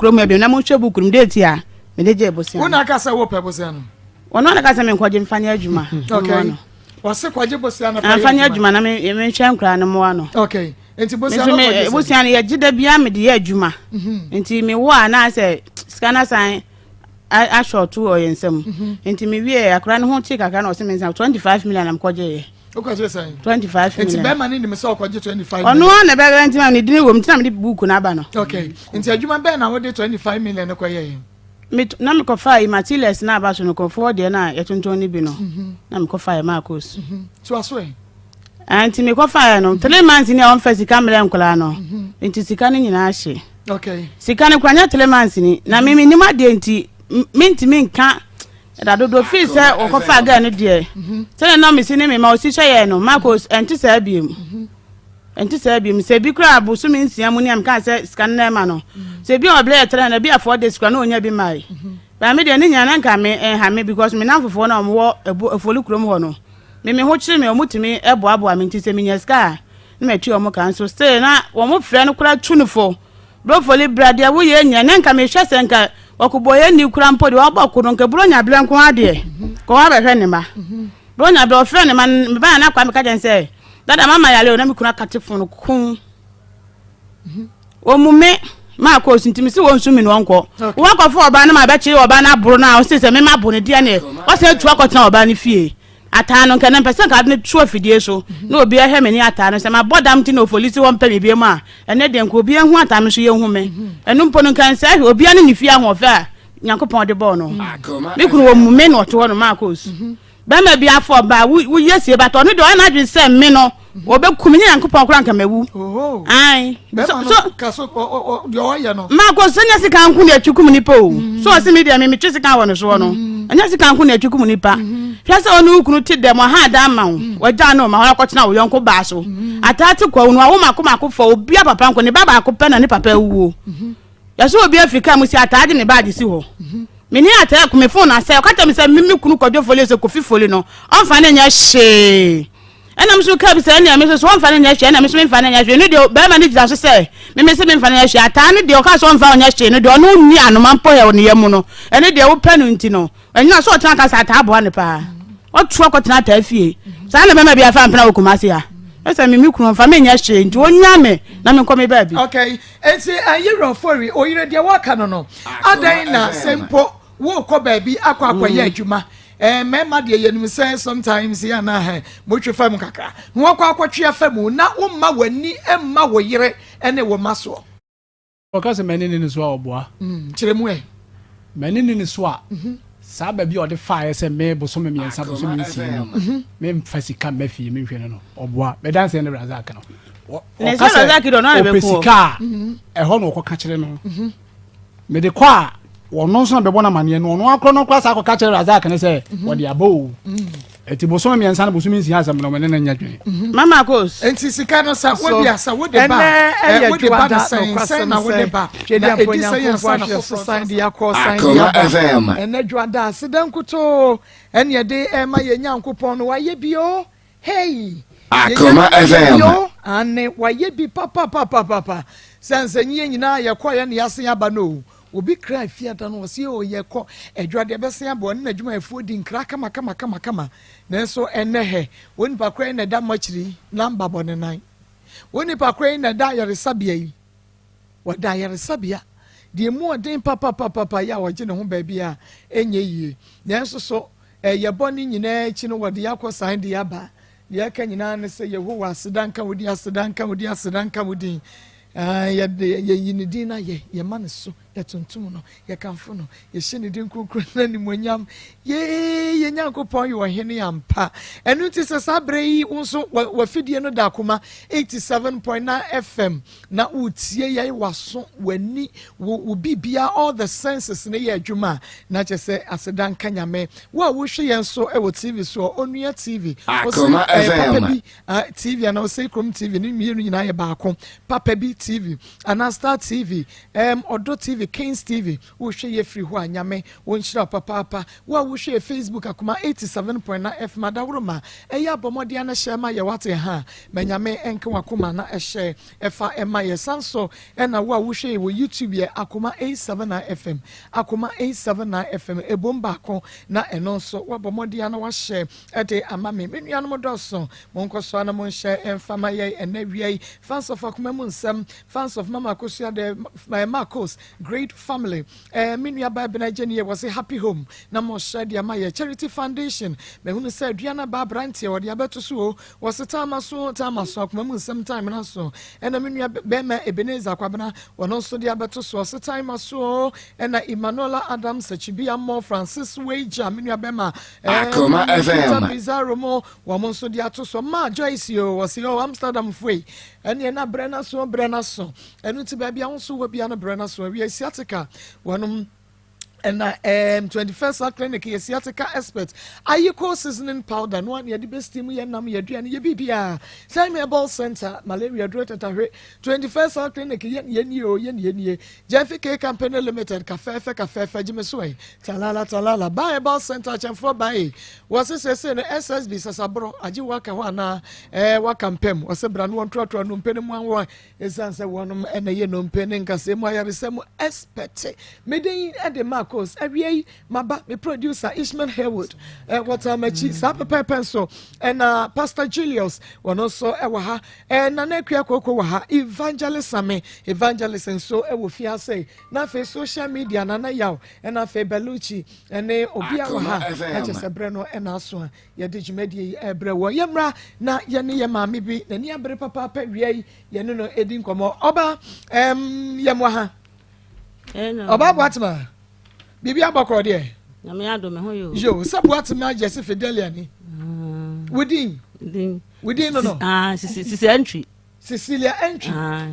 Kurom ha bio na monhwɛ book no mu date a mede gyee bosea Wo no. na aka sɛ wopɛ bosea no? Ɔno na ka sɛ menkɔgye mfa nyɛ adwuma. Okay. Mmoa no. Wɔse kɔgye bosea no fa Ah, yɛ mfa nyɛ adwuma. adwuma na me menhwɛ nkoraa no mmoa no. Okay. Nti Me bosea nso no me kɔgye sɛn? bosea no yɛgye da biara mede yɛ adwuma. Nti mewɔ a na sɛ sika no asan ahyɔɔto wɔ yɛn nsam. Nti mewie akora no ho tee kakra na ɔse me nsa 25 million na mekɔgyeeɛ. Wokɔgye sɛn? 25 Nti million. bɛrima no nim sɛ ɔkɔgye 25 Ɔno million. ara na ɛbɛyɛ nti ma ne dini wɔ mu nti na mede buuku no aba no. Okay. Nti adwuma bɛn na wode 25 million no kɔyɛɛ? Me na mekɔfaa yi materials na aba so no nkurɔfoɔ deɛ na yɛtontɔn no bi no na mekɔfaa yɛ Marcos. Toa so ɛ. Ah, nti mekɔfaa yɛ no 3 months ni a ɔmfa sika mmerɛ nkɔlaa no nti sika no nyinaa hye. Sika no kora nyɛ 3 months ni na me menim adeɛ nti mentumi nka ɛda dodo fii sɛ wɔkɔfaa girl no deɛ sɛdeɛ na mesi ne me ma ɔsi hyɛ yɛn no Marcos ɛnte saa biem, ɛnte saa biem. Sɛ bi koraa bosome 6 mu ni a meka sɛ sika no na ɛma no sɛ bi a ɔbrɛ yɛ tɛrɛ na bi a 4 days koraa na ɔnya bi mae baa me deɛ ne nyinaa na nka me ɛnha me because me nam fofoɔ na ɔmowɔ ɛbo afuoli kurom hɔ no me ho kyerɛ me, ɔmo tumi ɛboaboa me. Nti sɛ menya sika a na matwi ɔmo ka nso still na wɔn frɛ no koraa tu no fo brofoli bra deɛ woyɛ nyɛ ne nka mehwɛ sɛ nka ɔkobɔ yɛ ni kura mpo deɛ ɔbɔ ko no nka buro nya berɛ nko adeɛ kɔ hɔ abɛhwɛ ne ma buro nya berɛ ɔfrɛ ne ma no mebaa na kwa meka kyɛn sɛ dada mama yare o na me kunu akate fo no kum ɔmu me maa kɔ osu nti mesi wɔn nsu mi na ɔnkɔ wɔn akɔfo ɔbaa no ma abɛkyerɛ ɔbaa no aboro no a ɔsi sɛ mema bo no deɛ ne ɔsɛ atu akɔtena ɔbaa no fie. Ataa no nkɛ na mpɛ sɛ nka ade no to afidie so na obi ahwɛ me ne ataa no sɛ mabɔ dam nti na ofolisi hɔ mpɛ me bie mu a ɛnɛ deɛ nka obi ahu ataa no so yɛhu me. Ɛno mpo no nka nsɛ hwɛ obia ne ne fie ahoɔfɛ a Nyankopɔn de bɔɔ no. Me kunu wɔ mu me na ɔte hɔ no maa kɔ osu bɛrima bi afɔ ɔbaa woyɛ sie bata ɔno deɛ ɔyɛ n'adwene sɛ me no ɔbɛkum nye Nyankopɔn koraa nka mawu. Ai Bɛrima so no ka so deɛ ɔyɛ no. Maako sɛ nyɛ sika nko na atwi kum nipa o. So ɔse me deɛ me metwe sika wɔ no soɔ no ɛnyɛ sika nko na atwi kum nipa. Hwɛ sɛ ɔne wo kunu te dɛm ɔha da ama wo wagya no ma hɔ akɔtena wo yɔnko baa so ataa te kwawu no awo mako mako fɔ obia papa nko ne ba baako pɛ na ne papa awuo yɛsɛ obi afiri kaa mu si ataa de ne baagye si hɔ. Mene ataa ku me phone asɛ ɔka kyerɛ me sɛ me kunu Kwadwo Foli sɛ Kofi Foli no ɔmfa ne nyɛ hwee ɛnam so kaa bi sɛ ɛnea me nso so ɔmfa ne nyɛ hwee ɛna me nso memfa ne nyɛ hwee no deɛ bɛrima no gyina so sɛ meme sɛ memfa ne nyɛ hwee. Ataa no deɛ ɔka sɛ ɔmfa ɔnyɛ hwee no deɛ ɔno nni anoma mpo yɛ ne yam mu no ɛne deɛ wopɛ no nti no ɛnyina sɛ ɔtena ka sɛ ataa boa ne paa ɔto akɔtena ataa fie saa na bɛrima bi afa mpena wɔ Kumase a ɛsɛ me me kunu ɔmfa menyɛ hwee nti ɔnya me na menkɔ me baabi. Okay, nti ɛyɛ Fori oyere deɛ wɔka no adan na sɛ mpo wokɔ baabi akɔ akɔyɛ adwuma mmarima deɛ yɛnim sɛ sometimes yɛ ana hɛ motwe fam kakra na wɔkɔ akɔtwe afa mu na womma w'ani mma wo yere ne wo ma soɔ. Ɔka sɛ m'ani ne ne so a ɔboa. Kyerɛ mu ɛ. M'ani ne ne so a saa baabi a ɔde faeɛ sɛ me bosome 3 bosome 6 no memfa sika mma fie menhwɛ no ɔboa bɛdanseɛ ne Razak no. Ne ɔka sɛ Razak deɛ ɔno ara na ɔpɛ bɛku wɔ. Sika a ɛhɔ na ɔkɔka kyerɛ no mede kɔ a ɔno nso na bɛbɔ no amanneɛ no ɔno akorɔ no kora saa kɔka kyerɛ Razak no sɛ wɔde aba o ɛti bosome 3 no bosome 6 asɛm no ɔmene no nyɛ dwene. Mama Kos. Nti sika no sa So, wodi asa wode ba ɛnɛ ɛyɛ wode ba no dwoada sɛn sɛn nokwasɛm na wode sɛ ba twɛdi na ampa ɛdi sɛ yɛn Onyankopɔn nsa na ahwɛ so foforɔ san nso de akɔ san de Akoma aba. FM. Ɛnɛ dwoada aseda nkutoo ɛne ɛde ɛma yɛn Nyankopɔn no wayɛ bi o hey. Akoma Yɛn Nyame FM. bi o ane wayɛ bi papapapapapa sɛ nsɛnyi yɛn nyinaa yɛkɔ yɛn ne yɛasen aba no o obi kra fiada no ɔsi o yɛkɔ adwadeɛ bɛsen aba ɔne n'adwumayɛfoɔ di nkra kama kama kama kama nanso ɛnɛ hɛ wɔn nipa kora yi na ɛda mɔkyiri namba bɔ ne nan wɔn nipa kora yi na ɛda ayaresabea yi wɔda ayaresabea deɛ mu ɔden papapapapa yi a wɔgye ne ho baabi a ɛnyɛ yie nanso so ɛyɛ bɔ ne nyinaa akyi no wɔde akɔ san de aba. Deɛ ɛka nyinaa ne sɛ Yehowa aseda nka wo din, aseda nka wo din, aseda nka wo din. Yɛde yɛyi ne din no ayɛ yɛma ne so yɛtontom no yɛkamfo no yɛhyɛ ne din kronkron no animuonyam. Yee yɛ Nyankopɔn yɛ ɔhene ampa. Ɛno nti sɛ saa berɛ yi wo nso wafidie no da Akoma 87.9 FM na wotie yɛn waso w'ani wo bibia all the senses ne yɛ adwuma a na kyerɛ sɛ aseda nka Nyame. Wo a wohwɛ yɛn so wɔ TV so Onua TV Akoma papa FM. bi TV anaa Ɔsɛ Kurom TV ne mmienu nyinaa yɛ baako papa bi. TV anaa Star TV, ɛɛm Ɔdɔ TV, Kings TV, wohwɛ yɛ firi hɔ a, Nyame wo nhyira wo papaapa. Wo a wohwɛ yɛ Facebook Akoma 87.9 FM Adaworoma, ɛyɛ a bɔ mmɔden ara na hyɛ ma yɛ wate ha, ma Nyame nka wakoma na hyɛ ɛfa ɛma yɛ. San so ɛna wo a wohwɛ yɛ wɔ YouTube yɛ Akoma 879 FM, Akoma 879 FM, ɛbom baako na ɛno nso woabɔ mmɔden ara na wahyɛ ɛde ama me. Me nuanom dɔɔso, monkɔ so ara na monhyɛ mfa ma yɛn ɛnnɛ awia yi. Fans of Akoma Mu Nsɛm, fans of Mama Akosua the Marcos Great Family, eh, me nua baa Bena Gyenie wɔse Happy Home na mohyɛ de ama yɛ. Charity Foundation, mahunu sɛ aduan aba aberanteɛ wɔde abɛto so o, wɔse time aso, time aso, Akoma Mu Nsɛm time no aso. Ɛna me nua bɛrima Ebenezer Kwabena wɔno nso de abɛto so ɔse time aso o. Ɛna Emmanuela Adams Akyibiammɔ Francis Wager me nua bɛrima Akoma FM. Peter Bizarro mo wɔn nso de ato so ma Joyce o wɔsi o Amsterdam foe ɛneɛ na brɛ no so brɛ no so ɛno nti baabi a wo nso wɔ bia no brɛ no so awia sciatica wɔnom ɛna um, 21st Health Clinic yɛ sciatica expert ayiko seasoning powder no a na yɛde bɛ steam yɛ nam yɛ aduane yɛ biribiara sɛ herbal center malaria duro tatahwe 21st Health Clinic yɛ ne yɛ nie o yɛ ne yɛ nie Jeffy K Company Limited kafɛɛfɛ kafɛɛfɛ gye me so ɛ talala talala ba herbal center akyɛnfoɔ ba e wɔse sese no SSB sasaborɔ agye waka hɔ anaa ɛɛ waka mpam wɔse bra no wɔntoatoa nnompe no mu anwoa ɛsiane sɛ wɔnom ɛna yɛ nnompe ne nkasɛɛ mu ayaresa mu expert me din ɛde Marcos awia yi maba me producer Ishmael Haywood wɔtaa m'akyi saa pɛpɛɛpɛ nso ɛna Pastor Julius wɔn nso ɛwɔ ha Nana Akua Koko wɔ ha, Evangelist Same, Evangelist nso wɔ fie ha sei, na afei social media Nana Yaw, ɛna afei Bellucci, ɛne obia wɔ ha, na kyɛ sɛ berɛ no ɛna aso a yɛde dwumadie yi ɛbrɛ wɔ. Yɛmmra na yɛne yɛ maame bi, n'ani abere papaapa wia yi, yɛne no ɛdi nkɔmmɔ. Ɔba, ɛm, yɛmmoa ha. Ɔba Boatema. Biribi abɔkɔ deɛ. Nyame adom me ho yɛ o. Yo, sɛ Boatema yɛ se Fidelia ni. Mm. Wodin? Din. Wodin no no. Ah, Sisi Entry. Cecilia Entry. Ah.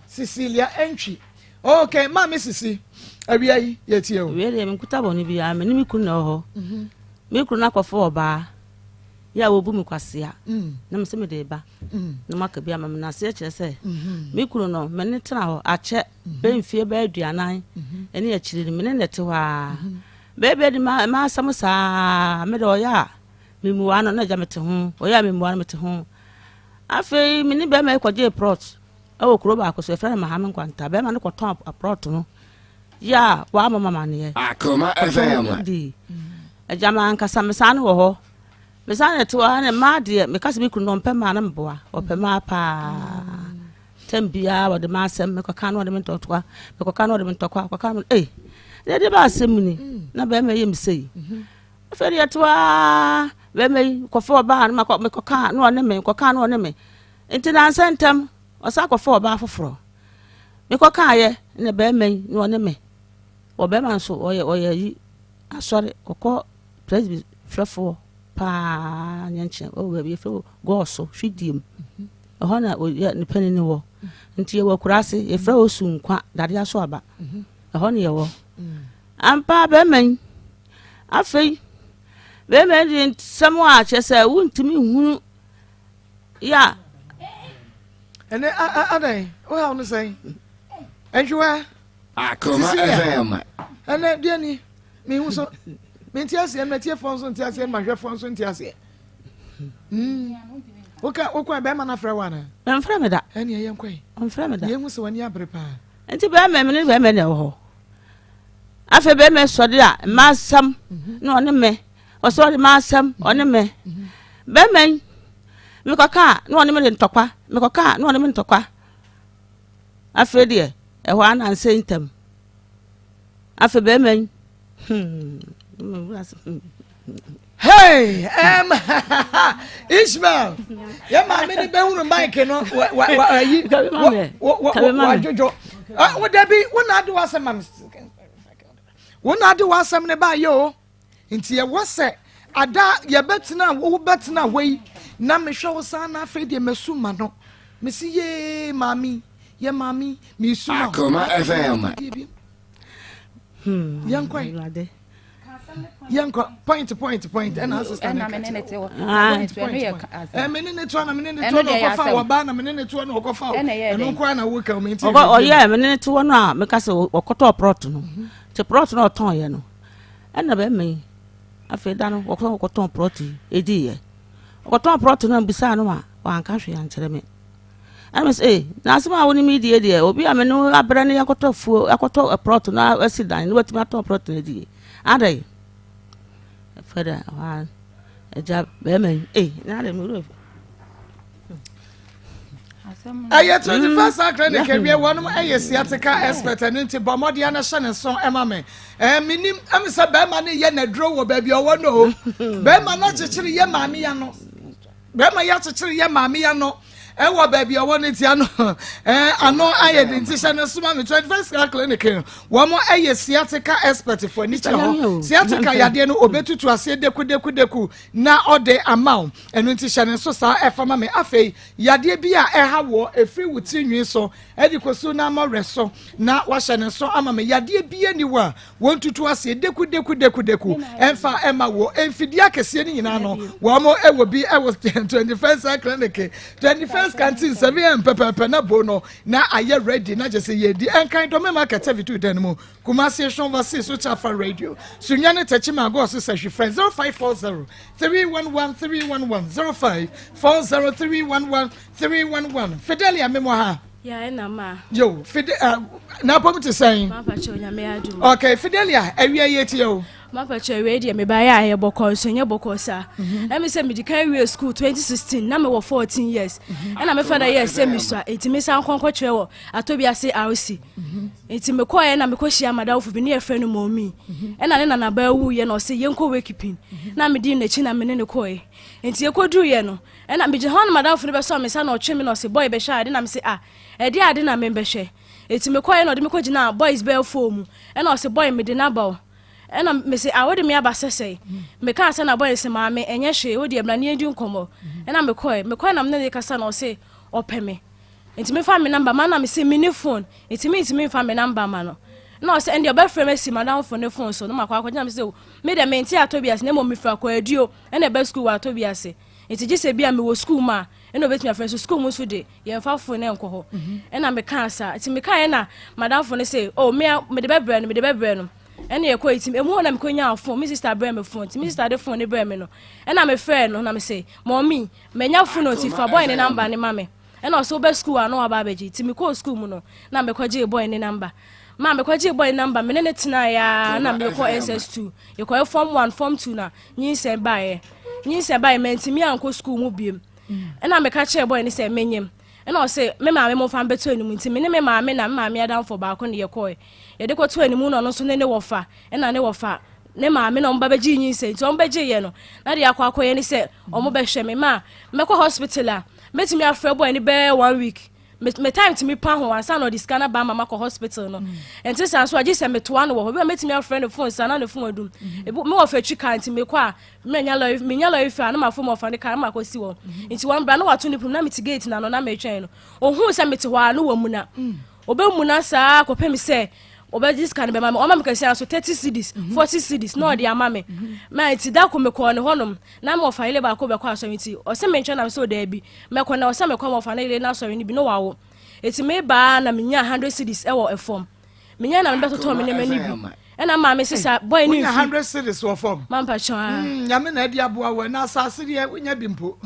Cecilia Entry. Okay, maame Sisi. Awia yi yɛtie o. Awia deɛ menkuta bɔne biara, me ne me kunu na ɛwɔ hɔ. Mhm. Me kunu no akɔfa ɔbaa. Yɛ a wɔbu me kwasea. Mm. Na me sɛ mede ba. Mm. Na maka bi ama me na aseɛ kyerɛ sɛ mm-hmm. me kunu no me ne tena hɔ akyɛ bɛyɛ mfeɛ bɛyɛ aduanan ne akyiri no me ne no te hɔ ara. Bɛyɛ de ma m'asɛm saa me de ɔyɛ a memua no na agya mete ho ɔyɛ a memua no mete ho. Afei me ne bɛrima yi kɔgyee prɔt wɔ kuro baako so yɛfrɛ no Mahame Nkwanta. Bɛrima no kɔtɔn prɔt no yɛ a wamma me amaneɛ. Akoma FM. Di agya m'ankasa mesan no wɔ hɔ. Mesan na ɛte hɔ ara na mmaa deɛ meka sɛ me kunu no ɔmpɛ mmaa na meboa ɔpɛ mmaa paa. Tɛm biara wɔde m'asɛm mekɔka na wɔde me ntɔkwa mekɔka na wɔde me ntɔkwa kɔka na ei na ɛde ba asɛm ni na bɛrima yɛ me sei afei deɛ ɛto aa bɛrima yi kɔfa ɔbaa no makɔ mekɔka na ɔne me kɔka na ɔne me nti nansa ntɛm ɔsan kɔfa ɔbaa foforɔ mekɔkaeɛ na bɛrima yi na ɔne me wɔ bɛrima nso ɔyɛ ɔyɛ yi asɔre ɔkɔ presby hwɛfoɔ paa nyɛ nkyɛn ɔwɔ baabi yɛfrɛ gɔɔso hwidiem Ɛhɔ na oyɛ ne panin no wɔ. Nti yɛwɔ akuraase, yɛfrɛ hɔ Sunkwa, Dadeɛ Aso Aba. Ɛhɔ ne yɛwɔ. Ampa bɛrima yi, afei bɛrima yi de nsɛm a kyerɛ sɛ wontumi nhunu yɛ a. Ɛnɛ adɛn wohaw no sɛn? Ɛntwewa. Akoma FM. Ɛnɛ deɛ ni mehu so mente aseɛ matiefoɔ nso nte aseɛ mahwɛfoɔ nso nte aseɛ. Mm. Woka wokɔ bɛrima no afrɛ wo anaa? Ɔmfrɛ me da. Ɛne ɛyɛ nkɔe. Ɔmfrɛ me da. Yɛhu sɛ w'ani abere paa. Nti bɛrima me ne bɛrima na ɛwɔ hɔ. Afei bɛrima sɔre a mma asɛm mhm. na ɔne me. Ɔsɛ ɔde mma asɛm mhm. ɔne me. Mhm. Bɛrima yi mekɔka a na ɔne me de ntɔkwa mekɔka a na ɔne me ntɔkwa. Afei deɛ ɛhɔ ara na nsɛ ntam. Afei bɛrima yi hmm, hmm. Hey, um, Ishmael, yɛ maame ni bɛhunu mic no ayi wadwodwo. Wo dabi, wo na ade w'asɛm ma me. Wo na ade w'asɛm ne ba yɛ o. Nti yɛwɔ sɛ ada yɛbɛtena wo bɛtena hɔ yi na mehwɛ wo saa na afei deɛ masu ma no. Mesi yee maame, yɛ maame, mesu ma. Akoma FM. Yɛnkɔe. Yɛnkɔ point point point ɛna sista ne ka kyerɛ. Point point point. Ɛ me ne ne toa na me ne ne toa na ɔkɔfa wɔ na me ne ne toa na ɔkɔfa wɔ. Ɛno nko ara na woka omi nti. Ɔyɛ me ne ne toa no a meka sɛ ɔkɔtɔɔ prɔt no. Nti prɔt no ɔtɔn yɛ no ɛna bɛrima yi afei da no wɔkɔ ɔkɔtɔn prɔt yi ediiɛ. Ɔkɔtɔn prɔt no bisaa no a wanka hwee ankyerɛ me. Ɛna mese ee na asɛm a wo ne me die deɛ obi a me ne wo abrɛ no yɛkɔtɔ afuo akɔtɔ prɔt na asi dan na watumi atɔn prɔt no adie adɛn afei dɛ hɔ a agya bɛrima yi ee na adɛn me wura ɛyɛ 21st akra ne kawie wɔnom ɛyɛ sciatica expert ɛno nti bɔ mmɔden ana hyɛ ne so ɛma me ɛɛ menim ɛm sɛ bɛrima no yɛ n'aduro wɔ baabi ɔwɔ no o bɛrima no akyekyere yɛ maame ya no Bɛrima yi akyekyere yɛ maame yi ano ɛwɔ baabi a ɔwɔ no ti ano ɛɛ ano ayɛ de nti hyɛ no soma mi 21st Scar Clinic wɔn ɛyɛ sciatica expert fo ani kyerɛ hɔ sciatica yadeɛ no obetutu aseɛ deku deku deku na ɔde ama wo ɛno nti hyɛ no nso saa ɛfa ma mi afei yadeɛ bi a ɛha wɔ efiri wo tiri nwi so ɛde kɔsu na ama werɛ so na wahyɛ no nso ama mi yadeɛ bi ani wɔ a Wɔntutu aseɛ deku deku deku deku ɛmfa ɛma wɔ mfidie akɛseɛ no nyinaa no wɔn ɛwɔ bi ɛwɔ 21st clinic 21st canteen 7 am pɛpɛɛpɛ na bo no na ayɛ ready na kyɛ sɛ yɛdi ɛnkan dɔmɛ market ɛfitu dan mu Kumasi Shonva si so kyafa radio Sunya ne Tɛkyi ma agɔɔ so sɛ hwi frɛ 0540 311 311 0540 311 311 Fidelia memmɔ ha. Yeah, ɛna ma. Yo, Fide, uh, n'apɔm te sɛn? Mapa kyɛw nyame adum. Okay, Fidelia, awia yɛ tie o. Mapa kyɛw awia deɛ meba yɛ ayɛ bɔkɔ nso nyɛ bɔkɔ saa. Ɛmi sɛ medi kan wie school 2016 na mewɔ 14 years. Ɛna me fada yɛ sɛ mesua enti me san kɔnkɔ kyerɛ wɔ Atɔbi ase RC. Enti mekɔɛ na mekɔhyia madamfo bi ne yɛfrɛ no Mɔmi. Ɛna ne nanaba awuiɛ na ɔse yɛnkɔ wakeeping. Na medi n'akyi na me ne no kɔɛ. Enti yɛkɔduruiɛ no Ɛna megyina hɔ a na m'adamfo no bɛsɔɔ me nsa na ɔtwe me na ɔse boy bɛhwɛ ade na mese ah ɛdeɛ ade na membɛhwɛ eti mekɔeɛ na ɔde me kɔgyinaa boys bɛyɛ four mu ɛna ɔse boy mede no aba o ɛna mese ah wode me aba sɛ sɛe mekaa sɛ na boy no se maame ɛnyɛ hwee wodeɛ bra na yɛndi nkɔmmɔ ɛna mekɔe mekɔe na mene no rekasa na ɔse ɔpɛ me nti mefa me number ma na mese menni phone nti mentumi mfa me number ma no na ɔsɛ ɛndeɛ ɔbɛfrɛ me asi madamfo ne phone so na makɔ akɔgyina mese me deɛ mente atɔ bi ase na mmom mefiri akɔaduo ɛna ɛba sukuu wɔ atɔ bi ase Nti gye sɛ bi a mewɔ sukuu mu a ɛna obetumi afrɛ nso sukuu mu nso de yɛmfa fon nkɔ hɔ ɛna mekaa saa nti mekaeɛ na madamfo no sɛ oh me a mede bɛbrɛ no mede bɛbrɛ no ɛna yɛkɔ nti emu hɔ na mekɔnyaa fon me sister brɛ me fon nti me sister de fon ne brɛ me no ɛna mefrɛɛ no na mese mɔmi manya fon nti fa boy ne namba ne ma me ɛna ɔsɛ wobɛ sukuu a na waba abɛgye nti mekɔɔ sukuu mu no na mekɔgyee boy ne namba ma mekɔgyee boy ne namba me ne ne tenaeɛ a na mekɔ SS2 yɛkɔyɛ form 1 form 2 na nyinsɛn baeɛ nyinsɛn baeɛ mantumi ankɔ sukuu mu biem ɛna meka kyerɛɛ bɔyɛ no sɛ menyem ɛna ɔse me maame momfa mbɛto anim nti me ne me maame na me maame adamfo baako ne yɛkɔɛ yɛde kɔto anim na ɔno nso ne ne wɔfa ɛna ne wɔfa ne maame na ɔmo ba bɛgye nyinsɛn nti ɔmo bɛgye yɛ no na deɛ akɔ akɔyɛ ne sɛ ɔmo bɛhwɛ me ma mɛkɔ hospital a mɛtumi afrɛ bɔyɛ no bɛyɛ one week Me me time tumi pa ho ansa na ɔde sika no aba ama makɔ hospital no. Ɛnte saa nso a gye sɛ metoa no wɔ hɔ. Bi a mɛtumi afrɛ ne phone saa na ne phone adum. Ebi me wɔ fatwi car nti mekɔ a menya lɔre menya lɔre fare a na mafo ma ɔfa ne car na makɔsi hɔ. Nti wɔn bra na wato ne pum na mete gate no ano na metwɛn no. Ohuu sɛ mete hɔ a na wamuna. Ɔbɛmuna saa kɔpem sɛ ɔbɛgye sika no bɛma me. Ɔma me kɛseɛ nso 30 cedis, 40 cedis na ɔde ama me. Ma nti da ko mekɔɔ ne hɔnom na me wɔfa yere baako bɛkɔ asɔre nti ɔse mentwɛn na mesɛ daabi mɛkɔ na ɔsɛ mekɔ ma ɔfa ne yere n'asɔre no bi na wawo eti mebaa na menyaa 100 cedis ɛwɔ ɛfam menya na mebɛtotɔ me nneɛma no bi ɛna maame sesa boy ne mfi 100 cedis wɔ fam mampa kyɛn a nyame na ɛde aboa wɔ na asase deɛ wonya bi mpo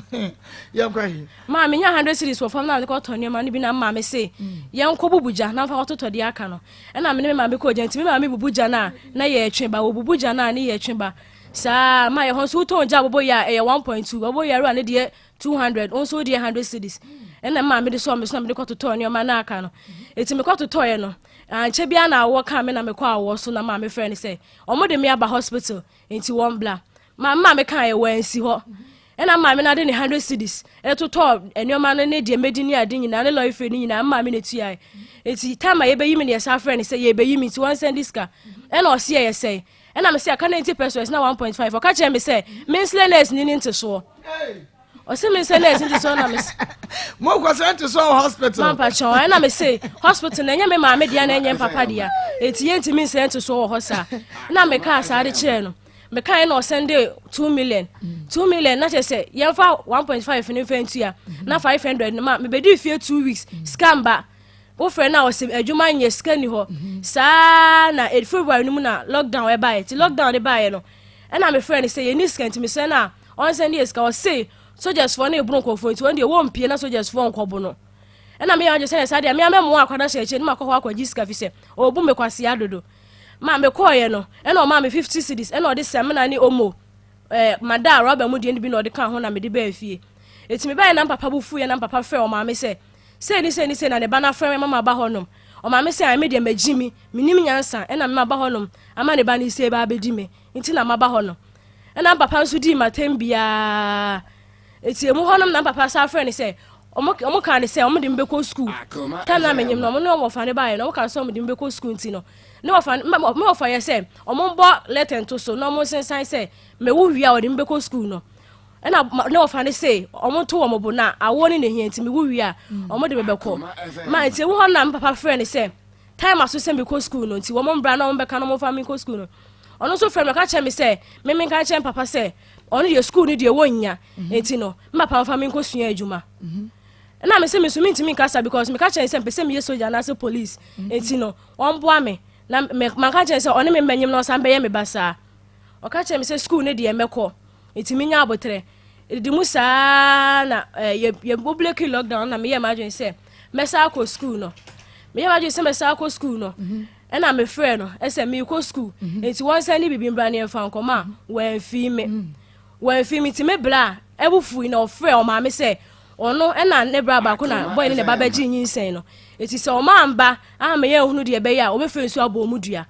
yɛnkɔ he maa menya 100 cedis wɔ fam na mede kɔtɔ nneɛma no bi na maame se yɛnkɔ bubu gya na mfa kɔtotɔ deɛ aka no ɛna me ne me maame kɔɔ gya nti me maame bubu gya no a na yɛtwe ba wɔbubu gya no a ne yɛtwe ba Saa ma yɛ hɔ nso wotɔn gya abobo yɛ a ɛyɛ 1.2 abobo yɛ awura ne deɛ 200 wo nso wodeɛ 100 cedis ɛna maa mede sɔɔ me so na mede kɔtotɔɔ nneɛma no aka no ɛti mekɔtotɔeɛ no ankyɛ biara na awoɔ kaa me na mekɔ awoɔ so na maa mefrɛ no sɛ ɔmo de me aba hospital nti wɔn bla ma maa mekaeɛ wɔansi hɔ ɛna maame no ade ne 100 cedis ɛtotɔɔ nneɛma no ne deɛ mɛdi ne ade nyinaa ne lɔre fare no nyinaa maame no tuae ɛti time a yɛbɛyi me ne yɛsa frɛ no sɛ yɛbɛyi me nti wɔn sɛn de sika ɛna ɔse ɛyɛ sɛe Ɛna me se aka 90 pesos na 1.5 ɔka kyerɛ me sɛ mensrɛ nurse ni ne ntesoɔ. Ɔse me nsɛ nurse nti so na me. Mo kɔ sɛ nti so wɔ hospital. Mampa kyɛw ɛna me se hospital na ɛnyɛ me maame dea na ɛnyɛ papa dea. Eti yɛntumi nsɛ nti so wɔ hɔ saa. Na me kaa saa de kyerɛ no. Me kaa na ɔsɛnde 2 million. 2 million na kyerɛ sɛ yɛmfa 1.5 no mfa ntua. Na 500 no ma mebɛdi fie 2 weeks. Sika mba. Wofrɛ no a ɔsɛ adwuma nyɛ sika ni hɔ. Saa na February no mu na lockdown ɛbaeɛ. Ti lockdown ne baeɛ no. Ɛna mefrɛ no sɛ yɛni sika nti mesrɛ no a ɔnsɛnde yɛ sika. Ɔse soldiers foɔ no ebunu nkurɔfoɔ nti wɔn deɛ wɔmpie na soldiers foɔ nkɔbo no. Ɛna meyɛ adwene sɛ saa deɛ mea mɛmoa akwadaa hyɛ akyire ne makɔ hɔ akɔgye sika fi sɛ ɔbu me kwasea dodo. Ma mekɔɔyɛ no ɛna ɔmaa me 50 cedis ɛna ɔde sɛmina ne omo mada a rɔba mu deɛ no bi na ɔde ka ho na mede bɛɛ fie. Eti mebɛyɛ na papa bo fuiɛ na papa frɛ ɔmaame sɛ sei ne sei ne sei na ne ba no afrɛ me ma maba hɔnom. Ɔmaame sɛ me deɛ magyi mi menim nyansa ɛna mema ba hɔnom ama ne ba no sei ba abɛdi me nti na maba hɔ no. Ɛna papa nso dii matam biara. Eti emu hɔnom na papa sa frɛ ne sɛ ɔmo ka ne sɛ ɔmo de me bɛkɔ school. Time na menyim no ɔmo ne ɔmo wɔfa ne baayɛ no ɔmo ka sɛ ɔmo de me bɛkɔ school nti no ne wɔfa me wɔfa yɛ sɛ ɔmo mbɔ letter nto so na ɔmo nsensan sɛ mewu wie a ɔde me bɛkɔ school no. Ɛna ne wɔfa ne sɛ ɔmo to wɔn bo na awoɔ ne ne hia nti mewu wie a ɔmo de me bɛkɔ. Ma nti emu hɔ na me papa frɛ ne sɛ time aso sɛ mekɔ school no nti wɔn mbra na ɔmo bɛka na ɔmo fa me kɔ school no. Ɔno nso frɛ me ɔka kyerɛ me sɛ me nka kyerɛ papa sɛ ɔno deɛ school no deɛ wɔnnya nti no me papa mfa me nkɔ sua adwuma. Ɛna me sɛ me nso mentumi nkasa because meka kyerɛ sɛ mpɛ sɛ meyɛ soldier anaasɛ police nti no ɔmboa me na me manka kyerɛ sɛ ɔne me mmɛnyim na ɔsan bɛyɛ me ba saa. Ɔka kyerɛ me sɛ school no deɛ mɛkɔ nti menya abotrɛ. Ɛdidi mu saa na yɛ yɛ break lockdown na meyɛ m'adwene sɛ mɛsa akɔ school no. Meyɛ m'adwene sɛ mɛsa akɔ school no ɛna mefrɛ no ɛsɛ meekɔ school nti wɔn nsa ne bibi mbra ne yɛmfa nkɔmɔ a wɔamfi me wɔamfi me nti me bra ɛbo fui na ɔfrɛ ɔmaame sɛ ɔno ɛna ne bra baako na bɔyɛ ne ne ba bɛgye nyinsɛn no eti sɛ ɔma amba ama yɛn ehunu deɛ ɛbɛyɛ a ɔbɛfɛ nsuo abɔ ɔmo dua.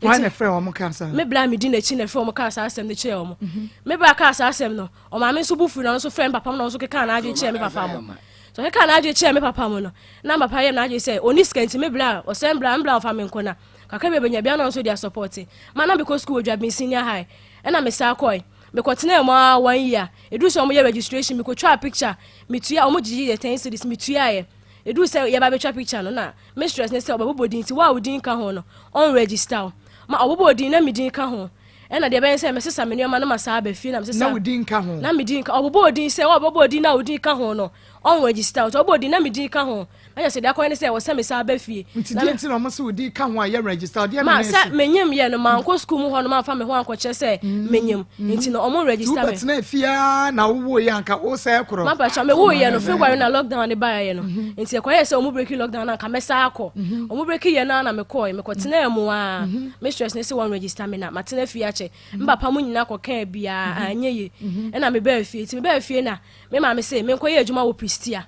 Wɔn na frɛ wɔn kasa. Me bra mi di n'akyi na frɛ wɔn kaa saa asɛm no kyerɛ wɔn. Me bra kaa saa asɛm no, ɔmaame nso bu fui na ɔno nso frɛ me papa mu na ɔno nso keka n'adwe kyerɛ me papa mu. So ɔkeka n'adwe kyerɛ me papa mu no na papa yɛ n'adwe sɛ oni sika nti me bra ɔsɛn bra mbra ɔfa me nko na kakra bi ebenya bia na ɔno nso de asupporte ma na mekɔ school wɔ Dwabin Senior High. Ɛna me saa kɔɛ mekɔtena mu a one year. Edu sɛ ɔmo yɛ registration, mekɔtwa picture, metua ɔmo gyegye yɛ 10 cedis metua yɛ. Edu sɛ yɛba bɛtwa picture no na mistress ne sɛ ɔbɛbobɔ din nti wo a wo din ka ho no ɔn register wo ma ɔbobɔ din na me din ka ho. Ɛna deɛ ɛbɛyɛ sɛ mesesa me nneɛma no ma saa aba fie na mesesa Na wo din ka ho. Na me din ka ɔbobɔ din sɛ ɔbɛbɔ din na wo din ka ho no ɔn register wo. Ɔbɔ din na me din ka ho na yɛ sɛ deɛ akɔyɛ ne sɛ ɛwɔ sɛ me saa aba fie. Nti deɛ nti na ɔmo sɛ wo din ka ho a yɛ register deɛ ma sɛ menyim yɛ no mankɔ school mu hɔ no mamfa me ho ankɔkyerɛ sɛ menyim nti no ɔmo register me. Wobɛtena fie na wowɔ yɛ anka wo sɛ korɔ. Mampakyɛ me wo yɛ no February na lockdown ne baeɛ no nti ɛkɔyɛ sɛ ɔmo break lockdown na anka mɛsa akɔ. Ɔmo break yɛ no na mekɔɔ mekɔtena mu a mistress ne sɛ wɔn register me na matena fie akyɛ. Mpapa mu nyinaa kɔkaa biaa anyɛ ye. Ɛna mebɛɛ fie nti mebɛɛ fie na me maame sɛ menkɔyɛ adwuma wɔ Prestea.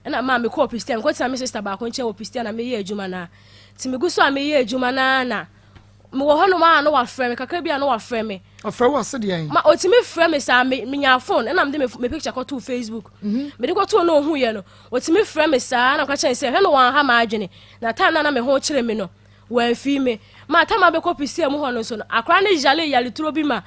Ɛna maa mekɔɔ Prestea, mekɔtena me sister baako nkyɛn wɔ Prestea na meyɛ adwuma na nti megu so a meyɛ adwuma naa na mewɔ hɔnom a na wafrɛ me kakra bi a na wafrɛ me. Ɔfrɛ wɔ ase deɛn? Ma otumi frɛ me saa me menya phone ɛna mede me picture kɔtoo Facebook. Mede kɔtoo no ohun yɛ no otumi frɛ me saa na ɔka kyerɛ sɛ hwɛ no wɔn ha ma adwene na time na na me ho kyerɛ me no wɔamfi me ma time a bɛkɔ Prestea mu hɔ no nso no akora ne yale yale turo bi ma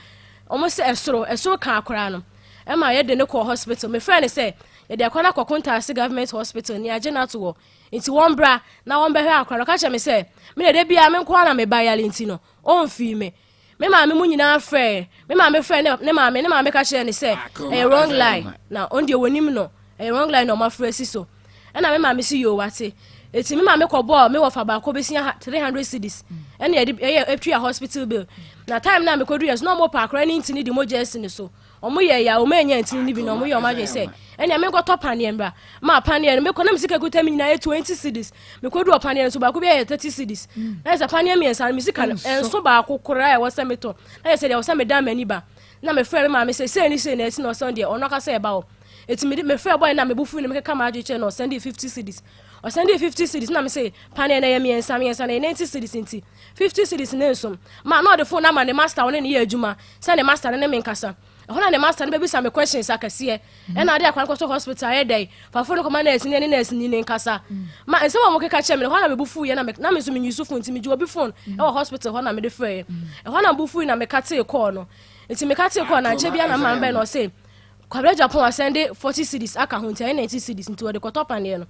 ɔmo sɛ ɛsoro ɛsoro ka akora no ɛma yɛde ne kɔ hospital. Mefrɛ ne sɛ yɛde akora no akɔ Kontaase Government Hospital ne agye no ato hɔ nti wɔn bra na wɔn bɛhwɛ akora no. Ɔka kyerɛ me sɛ me de de bia me nko ara na me ba yale nti no ɔmfii me. Me maame mu nyinaa frɛ me maame frɛ ne maame ne maame ka kyerɛ ne sɛ ɛyɛ wrong line na ɔn deɛ wɔnim no ɛyɛ wrong line na ɔmo afrɛ si so. Ɛna me maame si yoo wate. Eti me maame kɔ bɔɔ me wɔfa baako bɛsia 300 cedis ɛna yɛde ɛyɛ etua hospital bill. Na time na mekɔdu yɛ so na ɔmo pa akora ne ntini de mogya asi ne so. Ɔmo yɛ ya ɔmo anya ntini ne bi na ɔmo yɛ ɔmo adwene sɛ ɛnea menkɔtɔ paneɛ mbra ma paneɛ no mekɔ na me sika kuta mi nyinaa yɛ 20 cedis. Mekɔdu ɔpaneɛ no so baako bi yɛ 30 cedis na yɛ sɛ paneɛ mmiɛnsa no me sika no ɛnso baako koraa ɛwɔ sɛ metɔ na yɛ sɛ deɛ ɛwɔ sɛ meda m'ani ba. Na mefrɛ me maame sɛ sei ne sei na ɛsi na ɔsɛn deɛ ɔno akasa ɛba hɔ. Eti mede mefrɛ bɔyɛ na mebu fu ne mekeka maa adwe kyerɛ na ɔsɛn de 50 cedis, ɔsɛn de 50 cedis na me sɛ paneɛ no yɛ mmiɛnsa mmiɛnsa na yɛ 90 cedis nti 50 cedis ne nsom ma na ɔde phone ama ne master ɔne ne yɛ adwuma sɛ ne master ne ne me nkasa. Ɛhɔ na ne master no bɛbisa me questions akɛseɛ ɛna ade akwan kɔtɔ hospital ayɛ dɛn fafo no kɔma nurse ne ne nurse ni ne nkasa ma nsɛm a wɔkeka kyerɛ me no. Hɔ na mebu fu yɛ na me na me nso menyi so phone nti megye obi phone ɛwɔ hospital hɔ na mede frɛ yɛ. Ɛhɔ na mebu fu na meka tee call no nti meka tee call na nkyɛ bia na mma bɛn na ɔse Kwabena Agyapong asɛnde 40 cedis aka ho nti ɛyɛ 90 cedis nti wɔde kɔtɔ paneɛ no.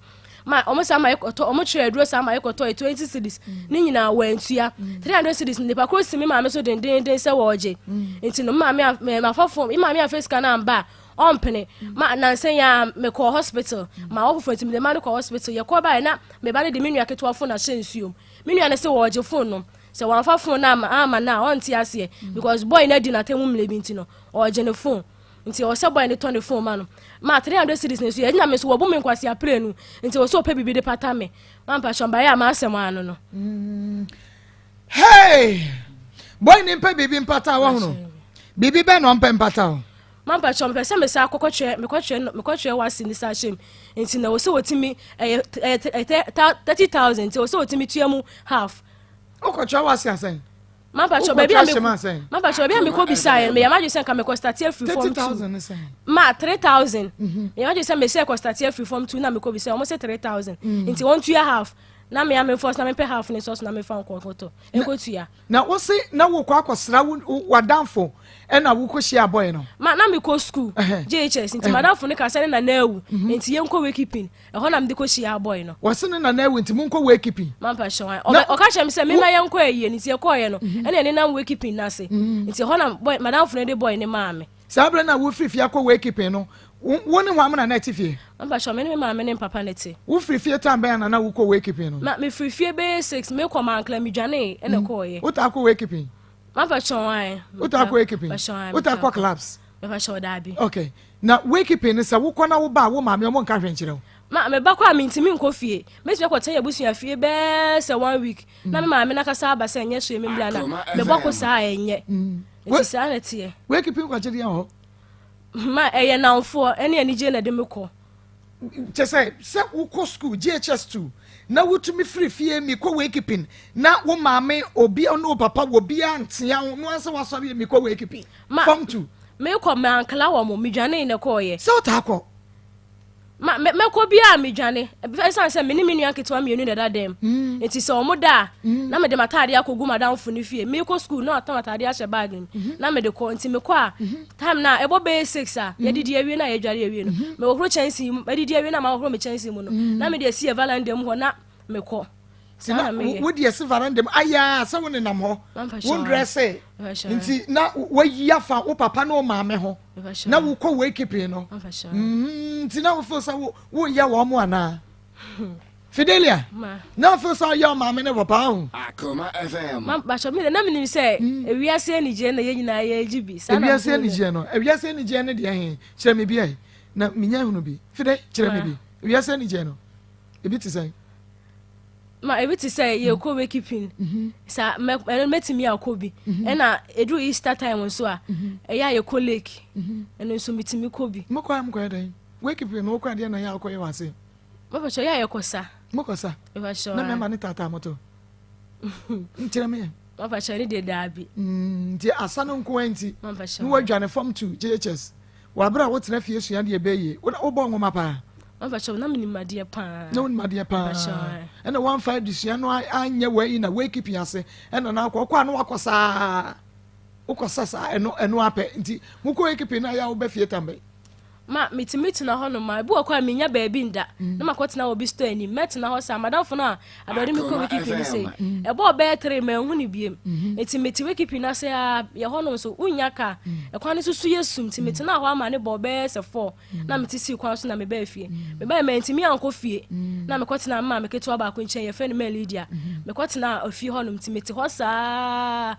Ma ɔmo saa ma yɛkɔtɔ ɔmo kyerɛ aduro saa ma yɛkɔtɔ yɛ 20 cedis ne nyinaa wɔantua 300 cedis nipa koro si me maame so dendenden sɛ wɔregye nti no maame a mafa fom me maame afa sika no amba a ɔmpene ma nansa yi a mekɔɔ hospital ma wɔ foforɔ nti mede ma no kɔ hospital yɛkɔ baeɛ na me ba no de me nua ketewa phone ahyɛ nsuom me nua no sɛ wɔregye phone no sɛ wɔamfa phone no ama ama no a ɔnte aseɛ because boy no adi n'atɛmu mmerɛ bi nti no ɔregye ne phone nti ɔwɔ sɛ boy no tɔ ne phone ma no ma 300 cedis no so yɛgyina me so wɔbu me nkwasi apere nu nti wɔ sɛ ɔpɛ biribi de pata me ma mpakyɛ mbaeɛ a m'asɛm ano no. Hey! Boy ne mpɛ biribi mpata wɔ hono. Biribi bɛn na ɔmpɛ mpata o? Ma mpakyɛ mpɛ sɛ mesa akɔkɔkyerɛ mekɔkyerɛ mekɔkyerɛ wasi ne sa hyɛm nti na wɔ sɛ wɔtumi ɛyɛ ɛyɛ 30,000 nti wɔ sɛ wɔtumi tua mu half. Wokɔkyerɛ wasi asɛn? Mampakyɛ baabi a mampakyɛ baabi a mekɔ bisa yɛ no meyɛ madwe sɛ nka mekɔ start afiri form 2 ma 3000 meyɛ madwe sɛ mesɛ kɔ start afiri form 2 na mekɔ bisa wɔn sɛ 3000 nti wɔn tua half na mea me force na mepɛ half ne sɔso na mefa nkɔ nkɔtɔ nkɔ tua. Na wose na wokɔ akɔsra w'adamfo ɛna wokɔ hyia abɔyɛ no. Ma na mekɔ school JHS nti madamfo no ka sɛ ne nana awu nti yɛnkɔ wakekeeping ɛhɔ na mede kɔ hyia abɔyɛ no. Wɔse ne nana awu nti monkɔ wakekeeping. Mampa hyɛ wɔn ɔka kyerɛ me sɛ mema yɛnkɔ ayie nti yɛkɔɔyɛ no ɛna ɛne nam wakekeeping no ase nti ɛhɔ na boy madamfo no de boy ne maa me. Saa berɛ no a wofiri fie akɔ wakekeeping no wo ne hwan na na ɛte fie? Mampa hyɛ me ne me maame ne papa ne te. Wofiri fie time bɛn na na wokɔ wakekeeping no? Ma mefiri fie bɛyɛ 6 mekɔ mankla medwane ɛna kɔɔyɛ. Wotaa kɔ wakekeeping? Mampa hyɛ wɔn. Wotaa kɔ wakekeeping? Wotaa kɔ clubs? Mampa hyɛ daabi. Okay. Na wakekeeping no sɛ wokɔ na woba a wo maame ɔmo nka hwɛ nkyerɛ wo? Ma meba kɔ a mentimi nkɔ fie. Mɛtumi akɔtena yɛ abusua fie bɛɛ sɛ 1 week na me maame nakasa aba sɛ ɛnyɛ hwee me mbra na mebɔ ko saa ɛnyɛ. Nti saa na ɛteɛ. Wakekeeping kɔgye deɛ wɔ hɔ? Ma ɛyɛ namfoɔ ɛne anigye na ɛde me kɔ. Kyɛ sɛ sɛ wokɔ school JHS 2 na wotumi firi fie mi kɔ wakekeeping na wo maame obi ne wo papa wɔ bia ntea wo no ansa wasɔre mi kɔ wakekeeping form 2. Mekɔ mankla wɔ mo medwane na kɔɔyɛ. Sɛ wotaa kɔ? Ma mɛkɔ bi a medwane ɛsiane sɛ me ne me nua nketewa mmienu na ɛda dɛm nti sɛ ɔmo da a na mede m'atadeɛ akɔgu madamfo no fie. Mekɔ school na ɔtam atadeɛ ahyɛ bag mu na mede kɔ nti mekɔ a time na ɛbɔ bɛyɛ 6 a yɛdidi awie na yɛdware awie no mewɔhoro kyɛnsee mu madidi awie na mahohoro me kyɛnsee mu no na mede asi yɛ veranda mu hɔ na mekɔ. Wode asi veranda mu ayɛ a sɛ wo nenam hɔ wo ndrɛse nti na wayi afa wo papa ne wo maame ho na wokɔ wakekeeping no nti na wofeel sɛ woyɛ wɔn mo anaa? Fidelia na wofeel sɛ woyɛ wo maame ne papa ho? Akoma FM. Ma bakyɛ mi de na menim sɛ ewiase anigyeɛ na yɛn nyinaa yɛgye bi. Ewiase anigyeɛ no ewiase anigyeɛ no deɛ he kyerɛ me bi ɛ na menya hunu bi. Fide kyerɛ me bi ewiase anigyeɛ no ebi te sɛn? Ma ebi te sɛ yɛkɔ wakekeeping sa ɛno mɛtumi akɔ bi ɛna ɛduru Easter time nso a ɛyɛ a yɛkɔ lake ɛno nso metumi kɔ bi. Mokɔ a mokɔyɛ dɛn? Wakekeeping no wokɔ adeɛ na yɛ a wokɔyɛ wɔ ase? Mapakyɛ yɛ a yɛkɔ sa. Mokɔ sa? Na mɛma ne taataa moto nkyerɛ me. Mapakyɛ ne deɛ daabi. Nti asa no nko a nti na woadwane form 2 JHS wɔ aberɛ a wotena fie sua deɛ ɛbɛyie wobɔ nwoma paa? Mapakyɛ na menim adeɛ paa. Na wonim adeɛ paa ɛna woamfa adesua no anyɛ wayi na wakeeping ase ɛna na akɔ ɔkɔ a na wakɔ saa wokɔ sa saa ɛno ɛno apɛ nti mokɔ wakeeping no ayɛ a wobɛ fie tambɛn? Ma metumi tena hɔ nom a ebi wɔ kɔ a menya baabi nda na makɔtena wɔ bi store anim mɛtena hɔ saa madamfo no a adɔde me kɔ wakeeping no sɛ ɛbɔ ɔbɛyɛ 3 ma ɛhu ne biem nti mete wakeeping no ase a yɛ hɔ nom so wonya ka ɛkwan no so so yɛ sum nti metena hɔ ama ne bɔ ɔbɛyɛ sɛ 4 na mete sii kwan so na mebɛɛ fie mebɛɛ mantumi ankɔ fie na mekɔtena mma me ketewa baako nkyɛn yɛfrɛ no ma Lydia mekɔtena ofie hɔ nom nti mete hɔ saa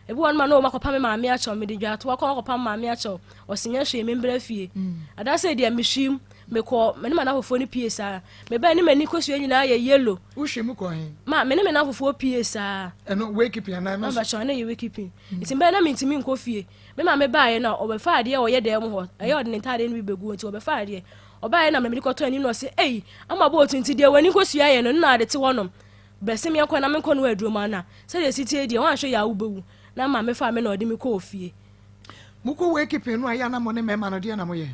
ebi wɔ no ma na wɔn akɔpa me maame akyɛw mede dwatoa kɔ akɔpa me maame akyɛw ɔsi nyɛ hwee membrɛ fie adaasɛ deɛ mehwim mekɔ me ne ma n'afofoɔ no pie saa mebɛn ne m'ani kosua nyinaa yɛ yellow. Wohwɛ mu kɔ he? Ma me ne me n'afofoɔ pie saa. Ɛno wakeeping anaa ɛno so? Mampakyɛw ɛno yɛ wakeeping nti mbɛn na mentumi nkɔ fie me maame baeɛ na ɔbɛfa adeɛ a ɔyɛ dan mu hɔ ɛyɛ ɔde ne ntaadeɛ no bi bɛgu nti ɔbɛfa adeɛ ɔbaeɛ na mede kɔtɔ anim na ɔsɛ ei ama bɔ otu nti deɛ w'ani kosua yɛ no na ade te hɔnom bɛsɛ meɛnkɔ na menkɔ no aduro mu ana sɛdeɛ si tie deɛ woanhwɛ yɛ a wobɛwu na maame fa me na ɔde me kɔɔ fie. Mokɔ wakeeping no a yɛ ana mo ne mmarima no deɛ na moyɛ?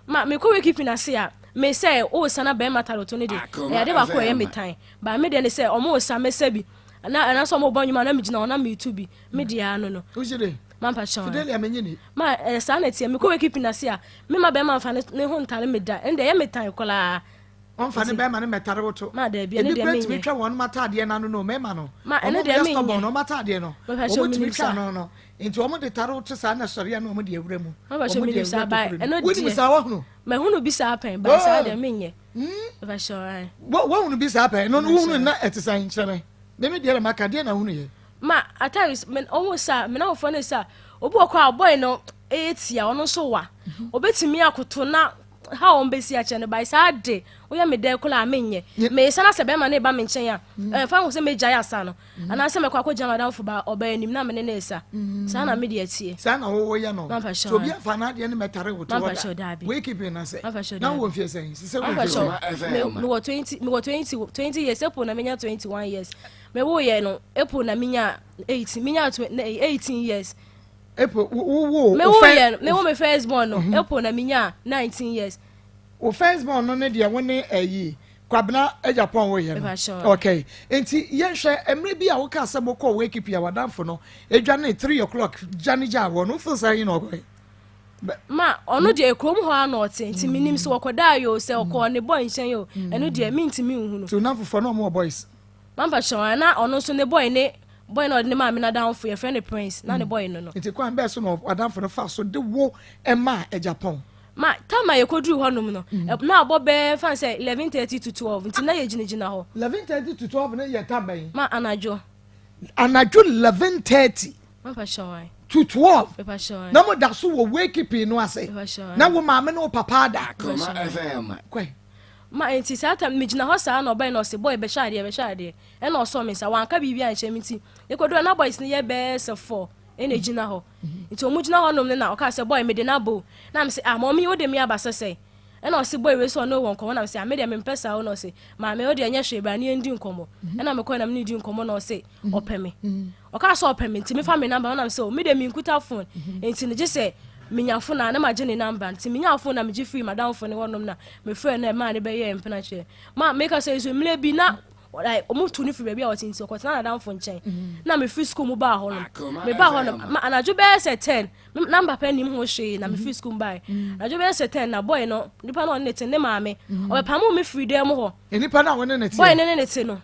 Ma mekɔ wakeeping ase a me sɛ wosa na bɛrima taroto no de ɛyɛ ade baako a ɛyɛ me tan ba me deɛ ne sɛ ɔmo sa mɛsa bi na ɛna sɛ ɔmo bɔ nnwuma na megyina hɔ na metu bi me deɛ ano no. Wogye de? Mampa kyɛw. Fidelia menye ni. Ma ɛyɛ saa na ɛteɛ mekɔ wake pin ase a mema bɛrima mfa ne ho ntare me da ɛnde ɛyɛ me tan koraa. Ɔmfa ne bɛrima no mmɛtare wo to. Ma daabi ɛne Ebi deɛ kura tumi menyɛ. twa wɔn ataadeɛ no ano no mmarima no. Ma ɛne Wɔn deɛ yɛ menyɛ. stubborn wɔn ataadeɛ no. Mepa kyɛw Wɔn tumi menim twa saa. ano no. Nti wɔn de tare wo to saa na sɔre a na wɔn de awura mu. Mepa kyɛw Wɔn de menim saa awura ba tokuro no ɛno mu. Wonim deɛ saa wahunu? mahunu bi saa pɛn ba saa Oh. deɛ menyɛ. Mepa kyɛw ae. Wahunu bi saa pɛn no Mepa wohunu kyɛw. na ɛte sɛn kyerɛ me. Meme deɛ na maka deɛ na wohunu yɛ. Ma at times me ɔmo sa me na wɔfɔ ne sa obi wɔ kɔ a boy no ɛyɛ tia ɔno nso wa obetumi akoto na ha wɔn bɛsi akyɛ no ba saa de woyɛ me dɛ koraa menyɛ meyɛ na sɛ bɛrima no ba me nkyɛn a ɛmfa ho sɛ megyae asa no anaasɛ mɛkɔ akɔgyina madamfo ba ɔbaa anim na mene ne sa saa na mede atie. Saa na wɔwɔ yɛ no. Mampa kyɛw. So obi afa n'adeɛ no mɛtare wo to Mampa hɔ kyɛw, da. daabi. Wei keeping na sɛ. Mampa kyɛw, Na daabi. wɔ mfie sɛn? Sisɛ wɔ Mampa mfie kyɛw. sɛn? Mewɔ 20 mewɔ 20 years April na menya 21 years. Mewoyɛ no April na menya 18 menya 18 years. April wo wo wo Mewoyɛ no mewo me first born no April na menya 19 years. Wo first born no ne deɛ wo ne ɛyi Kwabena Japan wo yɛ Mepa no. kyɛw. Okay. Nti yɛnhwɛ mmerɛ bi a woka sɛ mokɔ wake pia wadamfo no edwane 3 o'clock gya ne gya wɔ no wofeel sɛ yi na ɔkɔɛ. Ma ɔno deɛ kurom hɔ a na ɔte nti menim sɛ wɔkɔdaa yo sɛ ɔkɔɔ ne boy nkyɛn yo ɛno deɛ mentumi nhu no. Nti wonamfofoɔ no ɔmo wɔ boys. Mampa kyɛw na ɔno nso ne boy ne boy na ɔde ne maame n'adamfo yɛfrɛ no Prince na ne boy no. Nti kwan bɛɛ so na wadamfo no fa so de wo ɛma Japan? Ma time a yɛkɔduru hɔnom no na abɔ bɛɛ fan sɛ 11:30 to 12 nti na yɛgyinagyina hɔ. 11:30 to 12 ne yɛ time bɛn? Ma anadwo. Anadwo 11:30 Mampa kyɛw to 12. Mepa kyɛw. Na mo da so wɔ wake pii no ase. Mepa kyɛw. Na wo maame ne wo papa ada. Akoma FM. Kwan. Ma nti saa time megyina hɔ saa na ɔbɛn na ɔsɛ boy bɛhwɛ adeɛ bɛhwɛ adeɛ ɛna ɔsɔ me nsa wanka biribi ankyerɛ me nti yɛkɔduru na boys no yɛ bɛɛ sɛ four ɛna gyina hɔ nti ɔmo gyina hɔ nom no na ɔkaa sɛ boy mede n'abo na me sɛ ah mɔmi wode me aba sɛ sɛ ɛna ɔse boy wei sɛ ɔne wɔ nkɔmmɔ na me sɛ ah me deɛ mempɛ saa o na ɔse maame wo deɛ nyɛ hwee bra ne yɛndi nkɔmmɔ ɛna mekɔɛ na me ne di nkɔmmɔ na ɔse ɔpɛ me ɔkaa sɛ ɔpɛ me nti mefa me number na me sɛ o me deɛ menkuta phone nti no gye sɛ menya phone a na magye ne number nti menya phone na megye firi madamfo ne hɔnom na mefrɛ no ɛmaa ne bɛyɛ mpena kyerɛ ma meka sɛ nso mmerɛ bi na like ɔmo tu ne firi baabi a ɔte nti ɔkɔtena n'adamfo nkyɛn na mefiri school mu baa hɔ nom mebaa hɔ nom ma anadwo bɛyɛ sɛ 10 na mpapa nim ho hwee na mefiri school mu bae anadwo bɛyɛ sɛ 10 na boy no nipa no ɔne ne te ne maame ɔbɛpamo me firi dan mu hɔ. Nipa no a wɔne ne te. Boy ne ne ne te no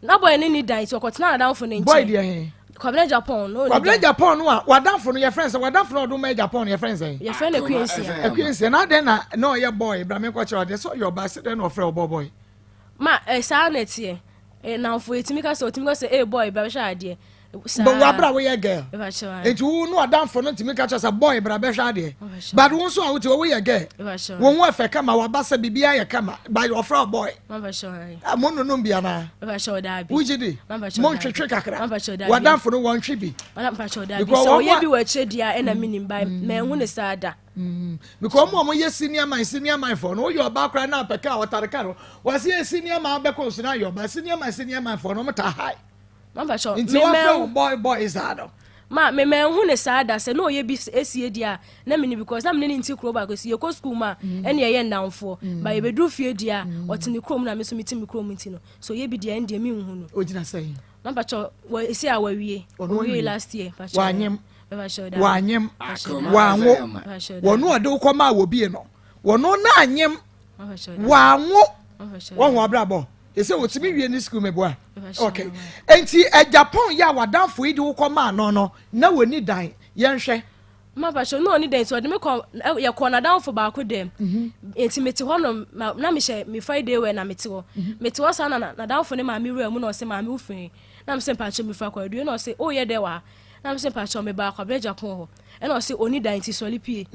na boy ne ni dan nti ɔkɔtena n'adamfo ne nkyɛn. Boy deɛ he? Kwabena Japan no. Kwabena Japan no a wadamfo no yɛfrɛ sɛ wadamfo no ɔdo ma Japan no yɛfrɛ sɛ. Yɛfrɛ no Akua Akua Nsia na adɛn na na ɔyɛ boy bra me nkɔkyerɛ ɔdeɛ sɛ ɔyɛ ɔbaa sɛ dɛn na ɔfrɛ ɔbɔ boy. Ma saa na ɛteɛ namfo yɛtumi ka sɛ ɔtumi ka sɛ boy bra bɛhwɛ adeɛ. But wabra woyɛ girl nti wo no adamfo no ntumi ka kyerɛ sɛ boy bra bɛhwɛ adeɛ but wo nso a wote wo yɛ girl wo ho ɛfɛ kama waba sɛ biribiara yɛ kama but ɔfrɛ boy mo nonom bi anaa wogye di mo ntwetwe kakra wadamfo no wɔntwe bi. Because ɔyɛ bi wɔ akyire deɛ ɛna menim ba mɛnhu ne saa da. Because ɔmo a ɔmo yɛ senior man fɔ no woyɛ ɔbaa koraa na apɛ kaa ɔtare kaa no wɔsi yɛ senior man bɛkɔ nso na ayɛ ɔbaa senior man fɔ no ɔmo ta high. Nti wɔfrɛ wo boy boy saa no. Ma me mɛnhu ne saa da sɛ na ɔyɛ bi esie di a na mene because na mene ne nti kuro baako si yɛkɔ school mu a ɛne ɛyɛ nnamfoɔ ba yɛbɛduru fie di a ɔte ne kurom na me nso mete me kurom nti no so ɔyɛ bi deɛ ɛne deɛ menhu no. Ogyina sɛn? Mampakyɛ wɔ esi a wawie. Owie last year. Wanyem. Wanyem. Wanwo. Wɔno ɔde wokɔ maa wɔ bie no. Wɔno na anyem. Wanwo. Wɔn ho abrabɔ. Ɛsɛ wɔtumi wie ne school meboa. Okay. Enti Japan yɛ a wadamfo yi de wokɔ maa no no na wɔni dan yɛnhwɛ. Mampakyɛ na ɔni dan nti ɔde me kɔ yɛkɔ n'adamfo baako dɛm nti mete hɔ nom na mehyɛ me Friday wear na mete hɔ mete hɔ saa na n'adamfo ne maame wura mu na ɔsɛ maame wo firi na mesɛ mpakyɛ mefa akwadue na ɔsɛ woyɛ dɛ wɔ ha na mesɛ mpakyɛ meba Kwabena Japan hɔ ɛna ɔsɛ ɔni dan nti sɔre pie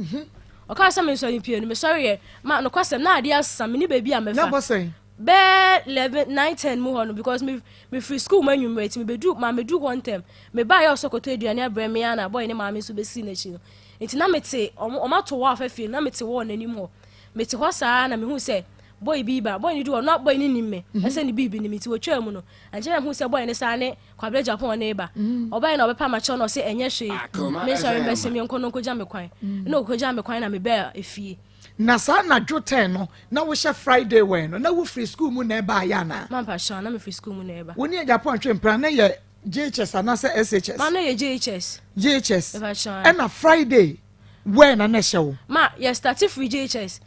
ɔkaa sɛ mensɔre pie no mesɔre yɛ ma nokwasɛm na adeɛ asa me ne baabi a mɛfa bɛɛ 11 9 10 mu hɔ no because me firi school mu anwummerɛ nti mebɛdu ma medu hɔ ntɛm mebaa yɛ ɔsɛ kɔtɔ aduane abrɛ me ana boy ne maame nso bɛsi n'akyi no nti na mete ɔmo ato wɔ afa fie na mete wɔ n'anim hɔ mete hɔ saa na mehu sɛ boy bi ba boy ne du hɔ na boy ne nim me ɛsɛ ne biribi nim nti wɔtwaa mu no ankyɛ na mehu sɛ boy ne saa ne Kwabena Japan ne ba ɔbae na ɔbɛpa makyɛw na ɔsɛ ɛnyɛ hwee me nsɔre mbɛsɛ me nkɔ no nkɔgya me kwan na ɔkɔgya me kwan na mebɛɛ efie. Na saa anadwo 10 no na wohyɛ Friday wɛn no na wofiri school mu na ɛba ayɛ anaa? Mampa hyɛn na mefiri school mu na ɛba. Wo ne Japan twe mpra na yɛ. JHS anaasɛ SHS? Ma no yɛ JHS. JHS. Ɛna Friday where na na ɛhyɛ wo? Ma yɛ start firi JHS.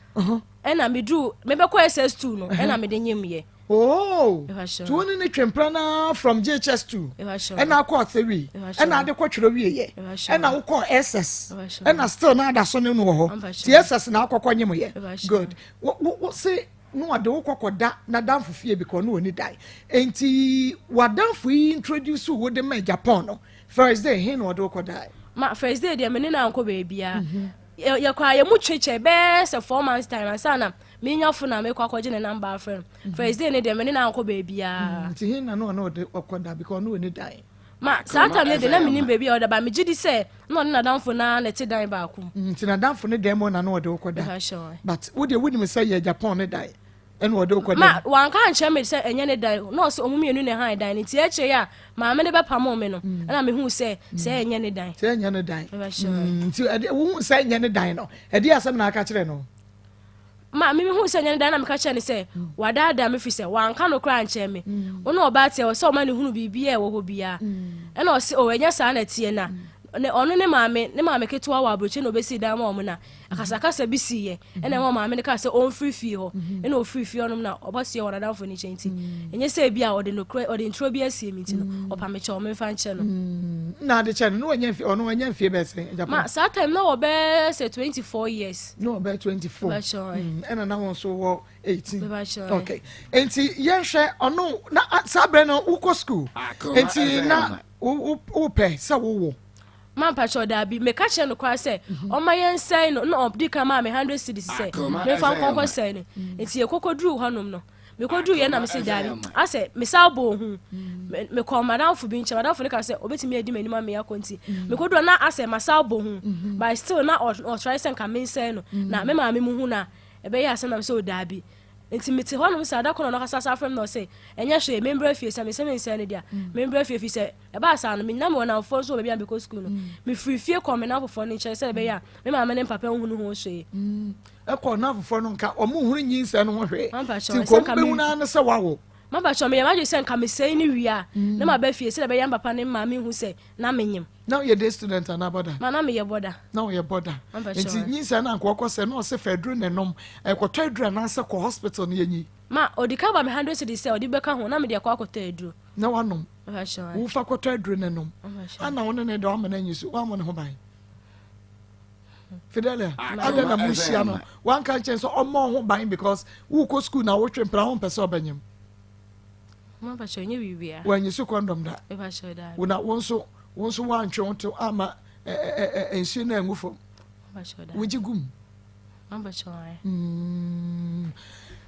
Ɛna meduru mebɛkɔ SS2 no ɛna mede nyem yɛ. Oh, nti wo ne ne twempra na from JHS2 ɛna akɔ 3 ɛna ade kɔ twerɛ wie yɛ ɛna wokɔ SS ɛna still na ada so ne no wɔ hɔ ti SS na akɔkɔ nyem yɛ. Good. Wo se na ɔde wo kɔkɔda n'adamfo fie because na ɔni dan nti w'adamfo yi introduce wo de ma Japan no first day he na ɔde wo kɔdae. Ma first day deɛ me ne no ankɔ baabiara mhm. yɛkɔ a yɛmu twetwɛ bɛɛ sɛ 4 months time ansa na menya fo na mekɔ akɔgye ne number afrɛ no mhm. First day ne deɛ me ne no ankɔ baabiara. Nti he na na ɔne ɔde ɔkɔda because ɔne ɔni dan. Ma saa time no de na menim baabi a ɔda ba megye di sɛ na ɔne n'adamfo no ara na ɛte dan baako mu. Nti n'adamfo ne dan mu na na ɔde wo kɔda? But wo deɛ wonim sɛ yɛ Japan ne dan ɛna ɔde wo kɔda Ma wanka ankyerɛ me sɛ ɛnyɛ ne dan na ɔsɛ ɔmo mmienu na ɛhan dan no nti akyire yi a maame no bɛpamoo me no mm. ɛna mehu sɛ sɛ ɛnyɛ ne dan. Sɛ ɛnyɛ ne dan. Nti ɛde wohu sɛ ɛnyɛ ne dan no ɛde asɛm na aka kyerɛ no? Ma me mehuu sɛ ɛnyɛ ne dan na meka kyerɛɛ no sɛ wadaadaa me firi sɛ wanka nokorɛ ankyerɛ me. Wo ne ɔbaa teɛ wɔ sɛ ɔma no hunu biribiara a ɛwɔ hɔ biara. Ɛna ɔse oh ɛnyɛ saa na ɛteɛ na ne ɔno ne maame ne maame ketewa wɔ aburokyire na ɔbɛsii dan ma wɔn na akasakasa bi siiɛ ɛna ɛma maame no kaa sɛ ɔmfiri fie hɔ ɛna ɔfiri fie hɔnom na ɔbɛsoɛ wɔ n'adamfo no nkyɛn nti ɛnyɛ sɛ ebi a ɔde nokorɛ ɔde ntorɔ bi asie me nti no ɔpa me kyɛw memfa nkyɛ no. Na ade kyɛ no na wanya mfe ɔno wanya mfe bɛyɛ sɛn Japan? Ma saa time na wɔbɛyɛ sɛ 24 years. Na ɔbɛyɛ 24 ɛna na wɔn nso wɔ 18. Okay, nti yɛnhwɛ ɔno na saa berɛ no wokɔ school nti na wopɛ sɛ wowɔ. Ma mpakyɛw daabi meka kyerɛ no koraa sɛ ɔma yɛn sɛe no na ɔdi kan maa me 100 cedis sɛ memfa nkɔnkɔ sɛe no nti yɛkɔkɔduruu hɔnom no Mekoduruiɛ na mese daabi, asɛ mesan bɔɔ hu. Mekɔɔ madamfo bi nkyɛn, madamfo no ka sɛ obetumi adi m'anim ama me akɔ nti. Mekoduruiɛ na asɛ masan bɔ hu, but still na ɔtry sɛ nka mensɛe no. Na me maame mu hu na ɛbɛyɛ asɛm na mesɛ o daabi. Nti mete hɔnom saa da koro na ɔno ankasa san frɛ me na ɔse ɛnyɛ hwee membrɛ fie sɛ mese mensɛe no deɛ a membrɛ fie firi sɛ ɛbaa saa no me na mewɔ nnamfofoɔ nso wɔ baabi a mekɔ sukuu no. Mefiri fie kɔɔ me nnamfofoɔ no nkyɛn sɛ ɛbɛyɛ a me maame ne me papa nhunu ho hwee. Ɛkɔ nnamfofoɔ no nka wɔn nhunu nyinsɛn no ho hwee. Nti nka wɔn bɛhunu ara ne sɛ wawo. Mampakyɛw meyɛ m'adwene sɛ nka mesɛe no wie a na maba fie sɛdeɛ ɛbɛyɛ a me papa ne me maame nhu sɛ na menyem. Na woyɛ day student anaa bɔda? Ma na meyɛ bɔda. Na woyɛ bɔda. Nti nyinsɛn no anka wɔkɔ sɛ na ɔse fa aduro na ɛnom. Ɛkɔtɔ aduro anaasɛ kɔ hospital na yɛnyi? Ma ɔdi kan ba me hundred cedis sɛ ɔde bɛka ho na mede akɔ akɔtɔ aduro. Na wanom? Wofa kɔtɔ aduro na ɛnom. Ana wo ne ne da wama no anyi so woammɔ ne ho ban? Fidelia, adɛn na mohyia no wanka nkyɛn sɛ ɔmmɔ ho ban because wokɔ school na wotwe mpena wompɛ sɛ ɔbɛnyem? Wanyi so kɔndɔm da. Wona wo nso wo nso woantwe wo to ama nsuo no angu fam. Wogye gum.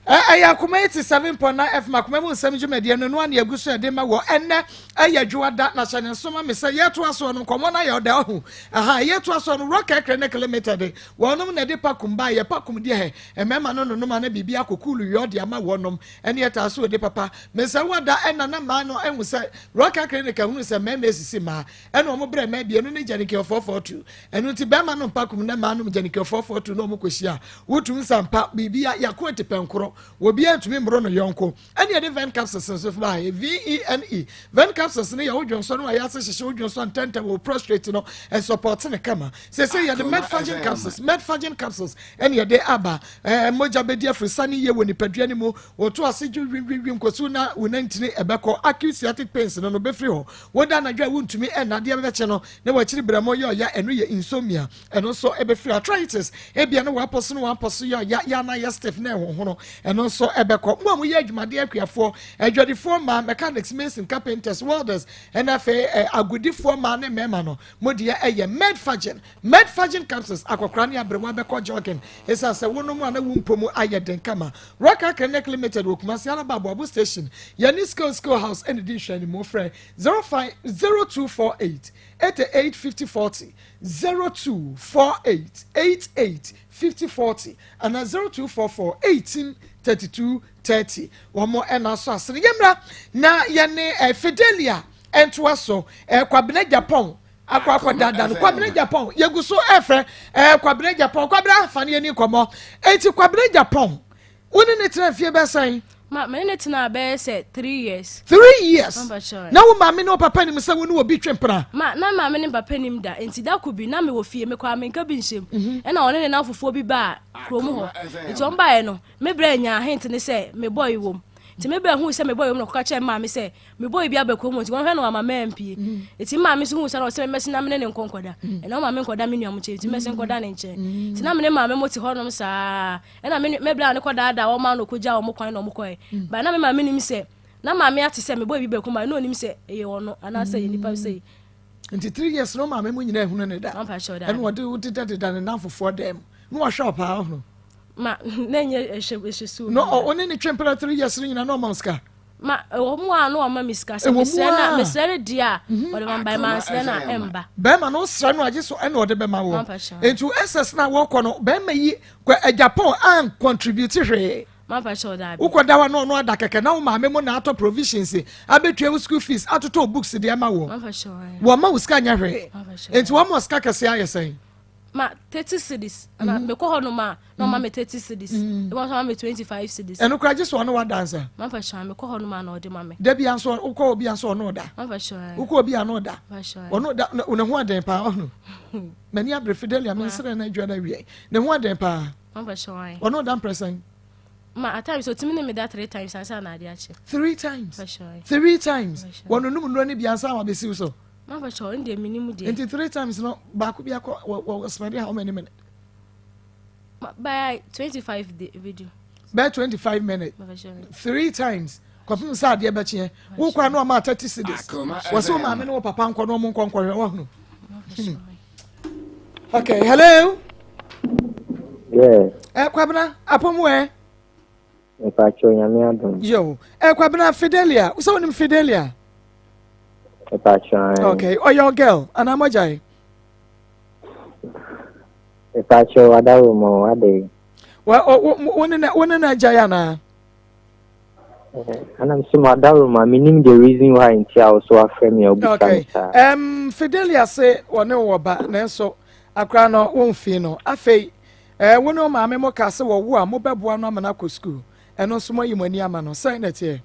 Ɛyɛ Akoma 87.9 FM Akoma mu nsɛm dwumadie no no ana egu so ɛde ma wɔ ɛnɛ ɛyɛ dwoada na hyɛ ne nso ma me sɛ yɛtoa soɔ no nkɔmmɔ no ayɛ ɔda ɔho aha yɛtoa soɔ no Rock Clinic Limited wɔnom na ɛde pakum ba yɛ pakum deɛ hɛ mmarima no nonom ana biribi akɔ kuulu yɛ ɔde ama wɔnom ɛne ɛtaa so ɔde papa mesɛ wada ɛna na mmaa no ɛhu sɛ Rock Clinic ahunu sɛ mmarima esisi mmaa Ɛna wɔn brɛ mmaa bi, ɛno ne gyanikio 442. Ɛno nti bɛrima no mpa kum na mmaa nom gyanikio 442 na wɔn kɔhyia a, wotum nsa mpa biribi a yɛako ati pɛnkorɔ. Obiara ntumi mmoro no yɔnko. Ɛne yɛde Ven capsules nso baeɛ. V-E-N-E. Ven capsules no yɛ wo dwonsɔ no a yɛase hyehye wo dwonsɔ ntɛntɛm wɔ wo prostrate no, ɛsɔpɔte no kama. Seesei yɛde Medfagin capsules, Medfagin capsules, ɛne yɛde aba. Ɛɛ mogya bɛdi afiri yie wɔ nipadua no mu. Woto ase dwo wimwimwim kɔsi na wo nantini ɛbɛkɔ. Acute sciatic pains no no bɛfiri hɔ. Woda anadwo a wuntumi nna, adeɛ bɛbɛkye no na w'akyiri berɛmo yɛ ɔya, ɛno yɛ insomnia, ɛno nso ɛbɛfiri. Arthritis, ebia na w'apɔ so na w'apɔ so yɛ ɔya, yɛ a na ayɛ stiff na ɛhohono, ɛno nso ɛbɛkɔ. Mo a moyɛ adwumaden akuafoɔ, adwadifoɔ mmaa, mechanics, mason, carpenters, welders, ɛna afei ɛ, agodifoɔ mmaa ne mmarima no, mo deɛ ɛyɛ Medfagin. Medfagin capsules, akɔkora ne aberewa bɛkɔ jogging, ɛsiane sɛ wonom a na wo mpɔ mu ayɛ den kama. Rocker Clinic Limited wɔ Kumasi Alaba Aboabo Station, yɛne Scale Scale House ɛna di nhwɛanimu. Frɛ 05 0248 88 50 40, 0248 88 50 40 anaa 0244 18 32 30. Wɔn ɛna so asene. Yɛmmra na yɛne eh, Fidelia ɛntoa so. Eh, Kwabena Japan akɔ akɔ dada no. Kwabena Japan yɛgu so ɛfrɛ eh, Kwabena Japan. Kwabena fa ne yɛni nkɔmmɔ. Enti Kwabena Japan, wo ne ne tena mfie bɛsɛn? Ma me ne no tenaa bɛyɛ sɛ 3 years. 3 years? Na wo maame ne wo papa nim sɛ wo ne obi twe mpena? Ma na maame ne papa nim da. Nti da ko bi na mewɔ fie, mekɔ a menka bi nhyɛm, ɛna ɔne ne namfofoɔ bi baa kurom hɔ. Nti ɔmo baeɛ no, me brɛ nyaa hint ne sɛ me boy wom. Nti me brɛ hu sɛ me boy wom na ɔkɔka kyerɛ maame sɛ me boy bi aba kurom hɔ, nti wɔnhwɛ no ama mampie. Nti maame nso hu sɛ na ɔsɛ mɛmɛsi na mene ne nkɔ nkɔda. Ɛna ɔma me nkɔda me nua mo nkyɛn, nti mɛsi nkɔda ne nkyɛn. Nti na mene maame mo te hɔnom saa, ɛna me me brɛ a ne kɔdaadaa wɔn ma no kɔgya wɔn kwan na wɔn kɔɛ ba. Na me maame nim sɛ na maame ate sɛ me boy bi bɛ kurom a, na onim sɛ ɛyɛ ɔno anaasɛ ɛyɛ nipa sɛ. Nti 3 years no, maame mu nyinaa ehunu ne da? Ɛna ɔde wo deda deda ne nan fofoɔ dɛm na wahwɛ ɔpaa ɔhono? Ma na nyɛ ɛhyɛ ɛhyɛ so. No, ɔne ne twe mpena 3 years no nyinaa na ɔma wo sika? Ma ɛwɔ mu a na ɔma mi sika sɛ mesrɛ na mesrɛ no deɛ a, ɔde ma mba. Ma nsrɛ na ɛmba. Bɛrima no srɛ no agye so ɛna ɔde bɛma wɔ. Nti ss na wɔkɔ no, bɛrima yi kɔ Japan an contribute hwee? Wokɔ da wa na ɔno ada kɛkɛ, na wo maame mo na atɔ provisions, abɛtua wo school fees, atotɔ books de ama wɔ. Wɔn ma wo sika nyɛ hwee? Nti wɔn ma sika kɛse ayɛ sɛn? Ma 30 cedis. Ana mekɔ hɔ nom a, na ɔma me 30 cedis, ebi nso ma me 25 cedis. Ɛno kora gye so ɔno wa dansa? Mampakyɛ, mekɔ hɔ nom a na ɔde ma me. Dabi anso wokɔ obi anso ɔno da? Wokɔ obi ano da, ɔno da. Ne ho aden paa ɔhunu m'ani abere. Fidelia, me nsrɛ no adwa no awie. Ne ho aden paa, ɔno da mprɛsɛn? Ma at times otimi ne me da three times ansa na ade akye. Three times? Three times? Wɔn num nnuro no bi ansa wa bɛsiw so? Mampakyɛ, ɔno deɛ menim deɛ. Nti three times no, baako bi akɔ wɔ wɔ spend how many minutes? Bɛyɛ 25 video. Bɛyɛ 25 minutes three times kɔpem sɛ adeɛ bɛkyeɛ. Wokɔ a na ɔma 30 cedis. Wɔ sɛ wo maame ne wo papa nkɔ na ɔmo nkɔ nkɔhwɛ wɔhunu. Okay, hello. Yeah. Kwabena, apɔmu ɛ? Mepakyɛw, Nyame adom. Yo, Kwabena, Fidelia, sɛ wonim Fidelia? Mepakyɛw. Okay, ɔyɛ girl anaa mogyae? Mepakyɛw, adaro mo ade. Wo ne na agyae anaa? Anam sɛ mo adaro ma menim the reason why nti a wo so afrɛ me a wobisa me saa. Fidelia se wɔne wo wɔ ba, nanso akora no womfii no. Afei wo ne wo maame mo ka sɛ wɔwo a mobɛboa no ama no akɔ sukuu. Ɛno nso moayi mo ani ama no. Sɛn na ɛteɛ?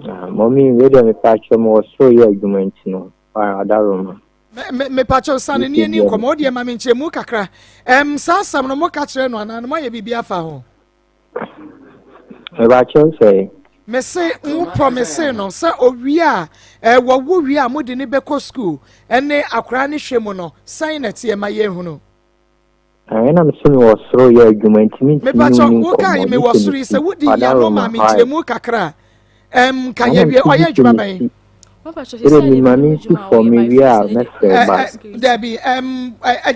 Mɔmi, wei deɛ mepakyɛw, mewɔ soro yɛ adwuma nti no adaro ma. Mepakyɛw, sane ne ani nkɔmmɔ. Wodeɛ ma me nkyerɛmu kakra. Saa asɛm no moka kyerɛ no anaa no moayɛ biribi afa ho? Mepakyɛw, sɛ? Mese wo promise no sɛ owie a wɔwo wie a mode ne bɛkɔ school ɛne akwaraa ne hwɛ mu no, sɛn na ɛteɛ? Ma yɛhunu. Ɛna mesɛ mewɔ soro yɛ adwuma nti mentumi Mepakyɛw, wo ka yi mewɔ soro yi, sɛ wodi yia no ma me nkyerɛmu kakra a nka yɛwie. Ɔyɛ adwuma bɛn? Ɛdɛ mi ma mi nsi fɔ mi wie a mɛfrɛ ba. Dabi,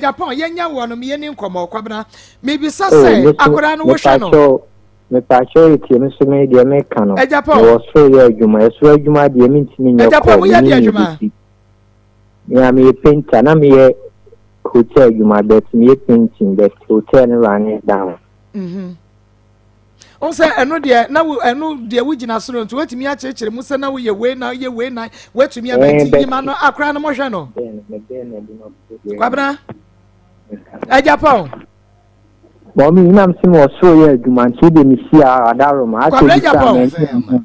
Japan yɛnya wɔ no meyɛ nkɔmmɔ. Kwabena, mebisa sɛ akwaraa no wohwɛ no? Mepakyɛw, etie me so, me deɛ meka no, mewɔ soro yɛ adwuma. Ɛsoro adwuma deɛ mentumi nyɛ kɔ. Woyɛ deɛ adwuma? Me a meyɛ painter, na meyɛ hotel adwuma, but meyɛ painting, but hotel no running down. Wo sɛ ɛno deɛ na wo ɛno deɛ wogyina soro nti woatumi akyerɛkyerɛ mu sɛ na woyɛ wei na woyɛ wei na woatumi abɛnti nyima no. Akora no mohwɛ no? Kwabena Agyapɔn. Mɔmi, nam sɛ mewɔ soro yɛ adwuma nti wode me si a adaroma. Kwabena Agyapɔn,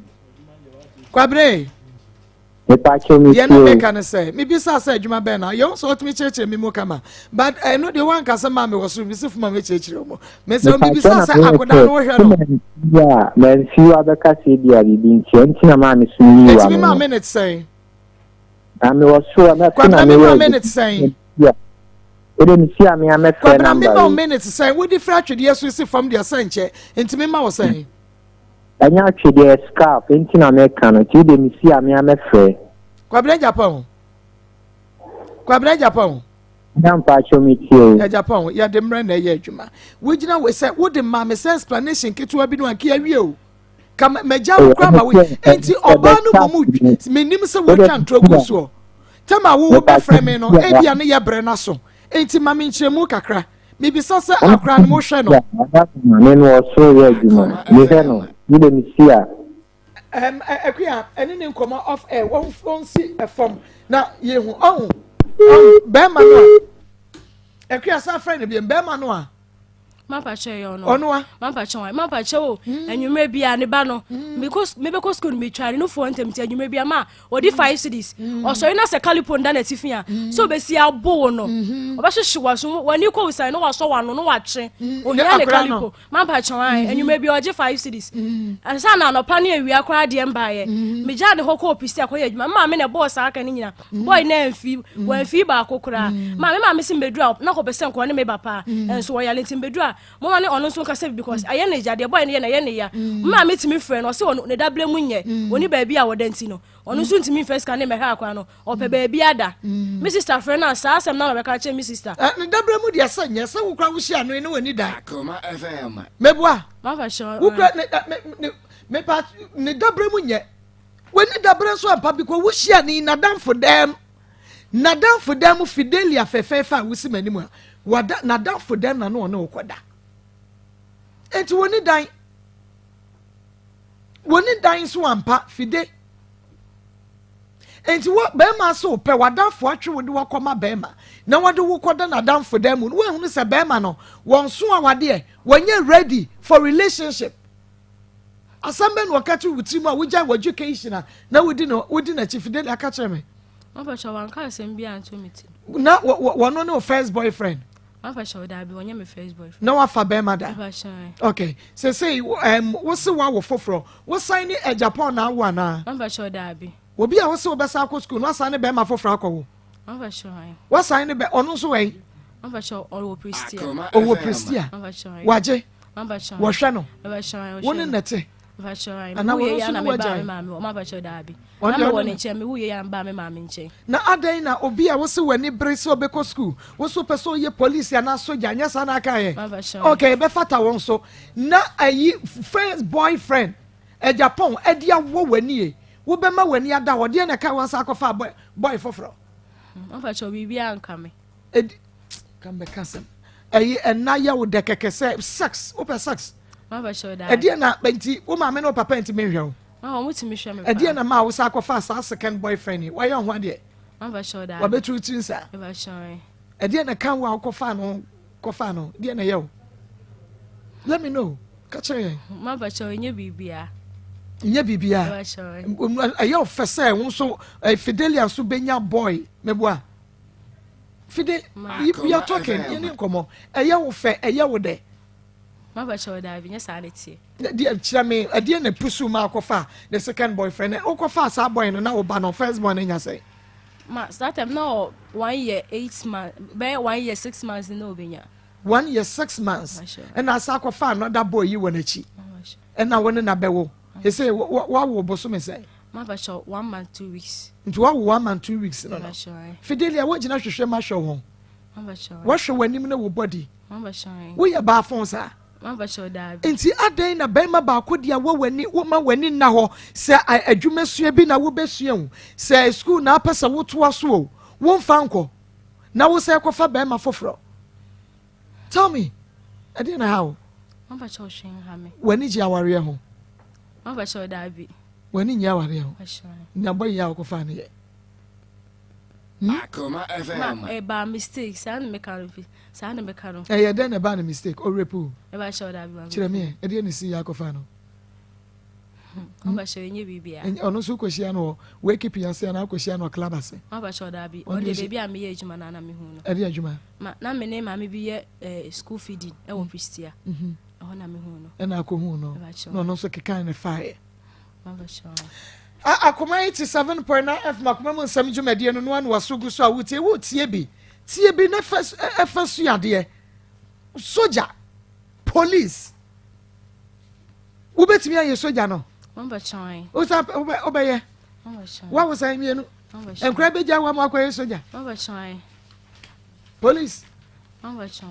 Kwabena. Mepakyɛw, me Deɛ na meka ne sɛ mebisa sɛ adwuma bɛn na yɛwo sɛ wotumi kyerɛkyerɛ me mu kama, but ɛno deɛ woanka sɛ maa mewɔ soro mesi foma mɛkyerɛkyerɛ mu. Mesɛ mebisa sɛ akoda no wohwɛ no? Mamfi wo abɛka sɛ bi a biribi nti ɛnti na maa me so yi wa no. Ɛtumi maa minute sɛn? Na mewɔ soro na na mewɔ minute sɛn? Wode me si a me a mɛfrɛ number yi. Kwabena, mema wo minute sɛn? Wode firi atwedeɛ so si fam deɛ sɛ nkyɛ nti mema wo sɛn? Ɛnyɛ atwedeɛ, scarf nti na meka no, nti wode me si a me a mɛfrɛ. Kwabena Japan, Kwabena Japan. Na mpakyɛw, me tie o. Japan, yɛde mmerɛ na ɛyɛ adwuma. Wogyina wei sɛ wode maa me sɛ explanation ketewa bi no anka awie o. Ka magya wo kora ma wo. Enti ɔbaa no mmom menim sɛ wotwa ntorɔ gu soɔ. Tɛma wo wobɛfrɛ me no, ebia ne yɛ brɛ no so. Enti ma me nkyerɛmu kakra. Mebisa sɛ akora no mohwɛ no? Me no ɔsoro yɛ adwuma. Mehwɛ no. Wode me si a. Akua, ɛne ne nkɔmmɔ off air, wɔnsi fam na yɛhu. Ɔho, bɛrima no a, Akua, san frɛ no biom, bɛrima no a. Mampakyɛ yɛ ɔno. Ɔno a. Mampakyɛ wɔn. Mampakyɛ o. Anwummerɛ bia ne ba no. Mekɔ mebɛkɔ sukuu no metwa ne nufoɔ ntɛm nti anwummerɛ bia ma ɔdi 5 cedis. Ɔsɔre na sɛ kalipo nda n'atifi a sɛ ɔbɛsi abo wo no. Ɔbɛhyehye w'aso w'ani kɔ wo san na wasɔ w'ano na watwe. Ohia ne akwadaa no. kalipo. Mampakyɛ wɔn anwummerɛ bia ɔgye 5 cedis. Ansa na anɔpa ne awia koraa deɛ mbaeɛ. Megyaa ne hɔ kɔɔ pisi akɔyɛ adwuma. Maame na ɛbɔɔ saa aka ne nyina. Boy na amfi wɔamfi baako koraa. Maame maame sɛ mbɛduru a na kɔpɛ sɛ nkɔɔ ne me ba paa. Ɛnso wɔyale nti mbɛduru a moma ne ɔno nso nkasa bi because ɛyɛ ne gya deɛ boy no yɛ na ɛyɛ ne ya. Maame tumi frɛ no, ɔsɛ ɔno ne dabrɛ mu nyɛ ɔni baabi a wɔda nti no ɔno nso ntumi mfɛ sika ne mɛhwɛ akora no, ɔpɛ baabi ada. Me sister frɛ no a, saa asɛm na ɔbɛka kyerɛ me sister. Ne dabrɛ mu deɛ sɛ nyɛ sɛ wokora wohyia no ne w'ani dan. Akoma FM. Meboa. Mafa hyɛ. Wokura ne ne ne mepa ne dabrɛ mu nyɛ w'ani dabrɛ nso ampa bi kɔ wohyia ne nadamfo dɛm nadamfo dɛm Fidelia fɛfɛɛfɛ a wosi m'anim a wada nadamfo dɛm na no ɔne wo kɔda, enti w'ani dan w'ani dan nso ampa fide. Nti wɔ bɛrima so pɛ w'adamfo atwe wo de wakɔma bɛrima na wɔde wo kɔda n'adamfo dan mu no, woahunu sɛ bɛrima no wɔn so awadeɛ wɔnyɛ ready for relationship. Asɛm bɛ na wɔka kyerɛ wo tirim a wogyae wɔ education a na wodi no wodi n'akyi? Fide aka kyerɛ me. Mampakyɛ, wanka asɛm bi anto me ti. Na wɔno ne wo first boyfriend? Mampakyɛ, daabi, wɔnyɛ me first boyfriend. Na wafa bɛrima da? Mampakyɛ. Okay, sesei wo se woawo foforɔ, wosan ne Japan na awo anaa? Mampakyɛ, daabi. Obi a wo se wobɛsan akɔ sukuu no, wasan ne bɛrima foforɔ akɔwo? Mampakyɛ. Wasan ne bɛ ɔno nso wɛn? Mampakyɛ, ɔwɔ Prestea. Akoma Ɔwɔ FM. Prestea? Mampakyɛ. Wagye? Mampakyɛ. Wɔhwɛ no? Mampakyɛ. Wo ne nɛte? Mampakyɛ. Anaa Mewu wɔno yɛ nso na ne mebaa wagyae? me maame hɔ. Mampakyɛ, daabi. Ɔno Na deɛ mewɔ ɔne ne no. nkyɛn, mewu yɛ ya mbaa me maame nkyɛn. Na adɛn na obi a wose w'ani bere sɛ ɔbɛkɔ sukuu, wo so pɛ sɛ ɔyɛ polisi anaa sogya, nyɛ saa na aka yɛ? Mampakyɛ. Okay, ɛbɛfata wɔn so na ayi first boyfriend Japan ɛde awɔ w'ani ye, wobɛma w'ani ada hɔ deɛ na ɛka wɔn sa akɔfa boy foforɔ? Mampakyɛ, biribi anka me. Ɛdi ka mbɛka sɛm ɛyi ɛna yɛ wo dɛ kɛkɛ sɛ sex, wopɛ sex? Mampakyɛ, daabi. Ɛdeɛ na nti wo maame ne wo papa nti menhwɛ wo? Ma wɔn tumi hwɛ me paa. Ɛdeɛ na maa wo sa akɔfa saa second boyfriend yi, wayɛ ho adeɛ? Mampakyɛ, daabi. Wabɛturu tiri nsa? Mampakyɛ. Ɛdeɛ na ka wo a wokɔfa no kɔfa no deɛ na ɛyɛ wo? Let me know, ka kyerɛ yɛn. Mampakyɛ, ɛnyɛ biribiara. Nyɛ biribiara? Mampakyɛ. Ɛyɛ ɔfɛ sɛ wo nso Fidelia nso bɛnya boy, meboa Fide? We are talking, yɛne nkɔmmɔ. Ɛyɛ wo fɛ, ɛyɛ wo dɛ? Mampakyɛ, daabi, nyɛ saa ne teɛ. Deɛ kyerɛ me, ɛdeɛ na pusu ma akɔfa the second boyfriend? Wokɔfa saa boy no na wo ba no first born no nya sɛ? Ma saa time na ɔ 1 year 8 months, bɛyɛ 1 year 6 months na obenya. 1 year 6 months? Mampakyɛ. Ɛna asa akɔfa another boy yi wɔ n'akyi? Mampakyɛ. Ɛna wo ne na bɛwo ɛsɛ wawo bosome sɛn? Mampakyɛ, 1 month 2 weeks. Nti wawo 1 month 2 weeks no? Mampakyɛ. Fidelia, wogyina hwehwɛ ma hwɛ wɔn. Mampakyɛ. Wɔhwɛ w'anim ne wo body. Mampakyɛ. Woyɛ baafon saa? Mampakyɛ, daabi. Nti adɛn na bɛrima baako deɛ wɔ w'ani woma w'ani nna hɔ sɛ adwuma sua bi na wobɛsua o, sɛ sukuu na apɛ sɛ wotoa so o, womfa nkɔ na wo sɛ kɔfa bɛrima foforɔ? Tell me, ɛdeɛ na ha wo? Mampakyɛ, ɔhwɛ nha me. W'ani gye awareɛ ho? Mampakyɛ, daabi. W'ani nye awareɛ ho? Mampakyɛ. Nyabɔ yi a wokɔfa no yɛ Akoma Ma FM. ɛbaa mistake, saa na meka no fi saa na meka no. Ɛyɛ dɛn na ɛbaa no mistake? Ɔwerɛ po? Mampakyɛ, daabi. Kyerɛ me ɛ, ɛdeɛ ne si yɛ akɔfa no? Mampakyɛ, ɛnyɛ biribiara. Ɔno nso wokɔhyia no wɔ wakepi ase anaa wokɔhyia no wɔ club ase? Mampakyɛ, daabi. Ɔno ɔde deɛ baabi a meyɛ adwuma no ana mehu no. Ɛde adwuma? Ma na me ne maame bi yɛ school feeding ɛwɔ Prestea, ɛhɔ na mehu no. Ɛna akɔhu no? Mampakyɛ. Na ɔno nso kekan ne faeɛ? Mampakyɛ. Akoma 87.9 FM, Akoma mu nsɛm dwumadie no noa no waso gu so a wotie, wotie bi, tie bi na ɛfa suadeɛ. Sogya, police, wobɛtumi ayɛ sogya no? Mampakyɛ. Wosa wobɛyɛ? Mampakyɛ. Woawo san mmienu? Mampakyɛ. Nkora bɛgya wa ma akɔyɛ sogya? Mampakyɛ. Police? Mampakyɛ.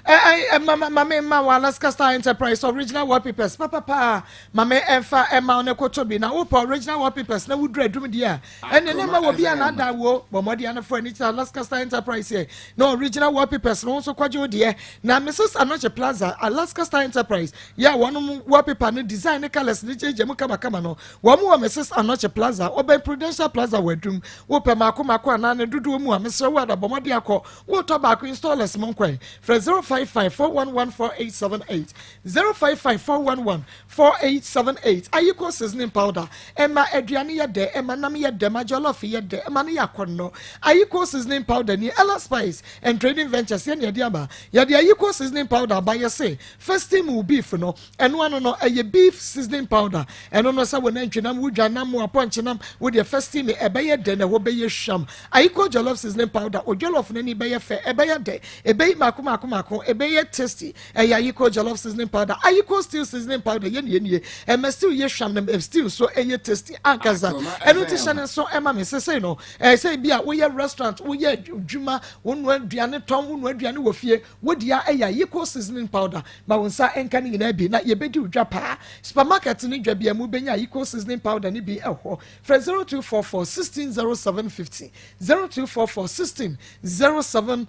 Mame ma wɔ Alaska Star Enterprise original wallpapers papapa, mame ɛmfa ɛma wo ne koto bi na wopɛ original wallpapers na woduru adum deɛ a ɛne ne ma wɔ bi a nada wo bɔ mmɔden anofo ani kyerɛ Alaska Star Enterprise yɛ na original wallpapers no nso kɔgye wo deɛ na Mrs Anokye Plaza. Alaska Star Enterprise yɛ a wɔnom wallpaper no design ne colours ne gyegye mu kamakama no, wɔn wɔ Mrs Anokye Plaza, wɔbɛn Prudential Plaza wɔ Adum. Wopɛ maako maako anaa ne dodoɔ mu a, mesrɛ wo ada bɔ mmɔden akɔ wotɔ baako installers mo nkwan. yɛn. Frɛ 055 411 4878, 055 411 4878. Ayiko seasoning powder, ɛma aduane yɛ dɛ, ɛma nam yɛ dɛ, ma jollof yɛ dɛ, ɛma no yɛ akɔnnɔ. Ayiko seasoning powder ni Ella Spice and Trading Ventures yɛne yɛde aba. Yɛde Ayiko seasoning powder aba yɛ se first mu beef no, ɛno ano no ɛyɛ beef seasoning powder. Ɛno no sɛ wɔ nantwinam, wodwa nam, apɔnkye nam, wodeɛ first steam, ɛbɛyɛ dɛ na ɛhɔ bɛyɛ hwam. Ayiko jollof seasoning powder, o jollof n'ani bɛyɛ fɛ, ɛbɛyɛ dɛ, ɛbɛyi mako mako mako, ɛbɛyɛ tasty. Ɛyɛ Ayiko jollof seasoning powder. Ayiko stew seasoning powder, yɛ nie nie, ɛmɛ stew yɛ hwam na stew so ɛyɛ tasty ankasa. Ɛno ti hyɛ ne nso ɛma me sese no ɛsɛ bi a woyɛ restaurant, woyɛ adwuma, wonoa aduane tɔn, wonoa aduane wɔ fie, wodia ɛyɛ Ayiko seasoning powder. Ma wo nsa nka ne nyinaa bi na yɛbɛdi wo dwa paa. Supermarket ne dwa bia mu bɛnya Ayiko seasoning powder ne bi ɛhɔ. Frɛ 0244 16 07 50, 0244 16 07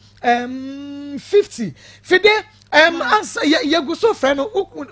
50. Fide ansa yɛgu so frɛ no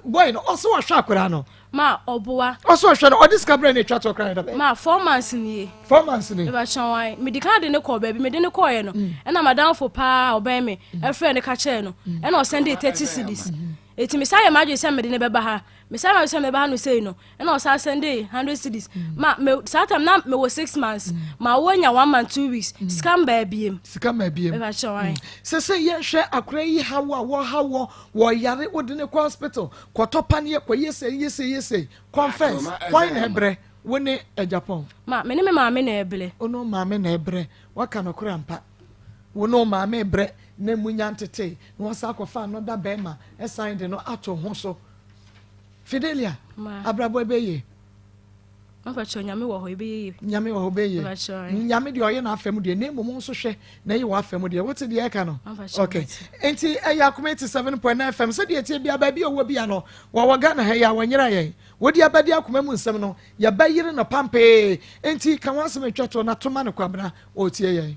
boy no, ɔsɛ wɔhwɛ akwaraa no. Ma ɔboa. Ɔsɛ ɔhwɛ no, ɔde sika brɛ ne atwa to kora ne dabɛ. Ma 4 months nie. 4 months ni. Ɛbɛkyɛn wan mede ka de ne kɔ baabi, mede ne kɔɔɛ no, ɛna madamfo paa ɔbɛn me ɛfrɛ ne ka kyerɛ no, ɛna ɔsend de 30 cedis. Eti mesa yɛ m'adwene sɛ mede ne bɛba ha, mesa yɛ m'adwene sɛ mede bɛba ha no sei no, ɛna ɔsa send de 100 cedis. Ma me saa time na mewɔ 6 months, ma wɔnya 1 month 2 weeks, sika mbaa biem. Sika ma biem. Ɛbɛkyɛn wan. Sɛ yɛhwɛ akora yi haw a wɔha wɔ wɔyare, wode ne kɔ hospital, kɔtɔ paneɛ, kɔyɛ sɛ yɛ sɛ yɛ sɛ confess. Hwan na ɛbrɛ wo ne Agyapɔn? Ma me ne me maame na ɛbrɛ. Wo ne wo maame na ɛbrɛ. Waka no korɛ ampa, wo ne wo maame brɛ na mu nya ntete na wɔsa akɔfa anɔda bɛrima ɛsan de no ato ho so. Fidelia. Ma. Abrabɔ ɛbɛyie. Mapakyɛ, Nyame wɔ hɔ, ɛbɛyɛ yie. Nyame wɔ hɔ, bɛyie. Mapakyɛ. Nyame deɛ ɔyɛ n'afɛ mu deɛ, na mmom nso hwɛ na ɛyɛ w'afɛ mu deɛ, wote deɛ ɛka no? Mapakyɛ. Okay. Mate. Nti ɛyɛ Akoma 87.9 FM. Sɛdeɛ tie bia, baabi a ɔwɔ bia no, wɔwɔ Ghana ha yi a wɔnyera yɛn wodi abɛde akoma mu nsɛm no, yɛbɛyere no pampee. Nti ka wɔn asɛm atwa to na toma no. Kwabena ɔretie yɛn.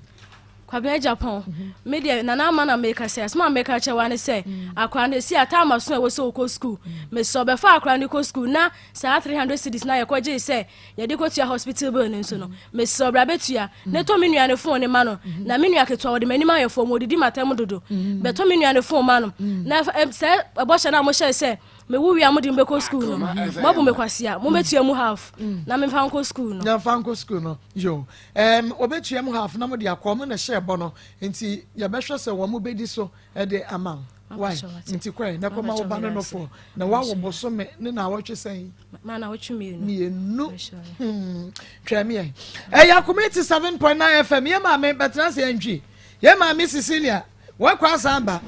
Kwabena Japan, me deɛ Nana Ama na meka sɛ asɛm a meka kyerɛ wa ne sɛ akora no esi ataama so a ɛwɔ sɛ ɔkɔ school. Mesɛ ɔbɛfa akora no kɔ school na saa 300 cedis na yɛkɔgyee sɛ yɛde kɔtua hospital bill no nso no, mesɛ ɔbra bɛtua na ɛtɔ me nua ne phone ne ma no, na me nua ketewa wɔde m'anim ayɛ fam, wɔdidi matam dodo. Bɛtɔ me nua ne phone ma no na sɛ ɛbɔhyɛ no a mohyɛɛ sɛ mewu wie a mode mbɛkɔ school no, moabu me kwasea. Mobɛtua mu half na memfa nkɔ school no. Nyamfa nkɔ school no yo, wɔbɛtua mu half na mo de akɔ. Ɔmo na hyɛ bɔ no, nti yɛbɛhwɛ sɛ wɔn mo bɛdi so ɛde ama wo. Why? Nti kɔɛ na kɔma wo ba no nɔfo na wawo bosome ne na awɔtwe sɛn? Ma na wɔtwe 2. 2. Twɛ mi yɛ ɛyɛ Akoma 87.9 FM. Yɛ maame bɛtena se yɛntwi yɛ maame Cecilia wakɔ asan ba,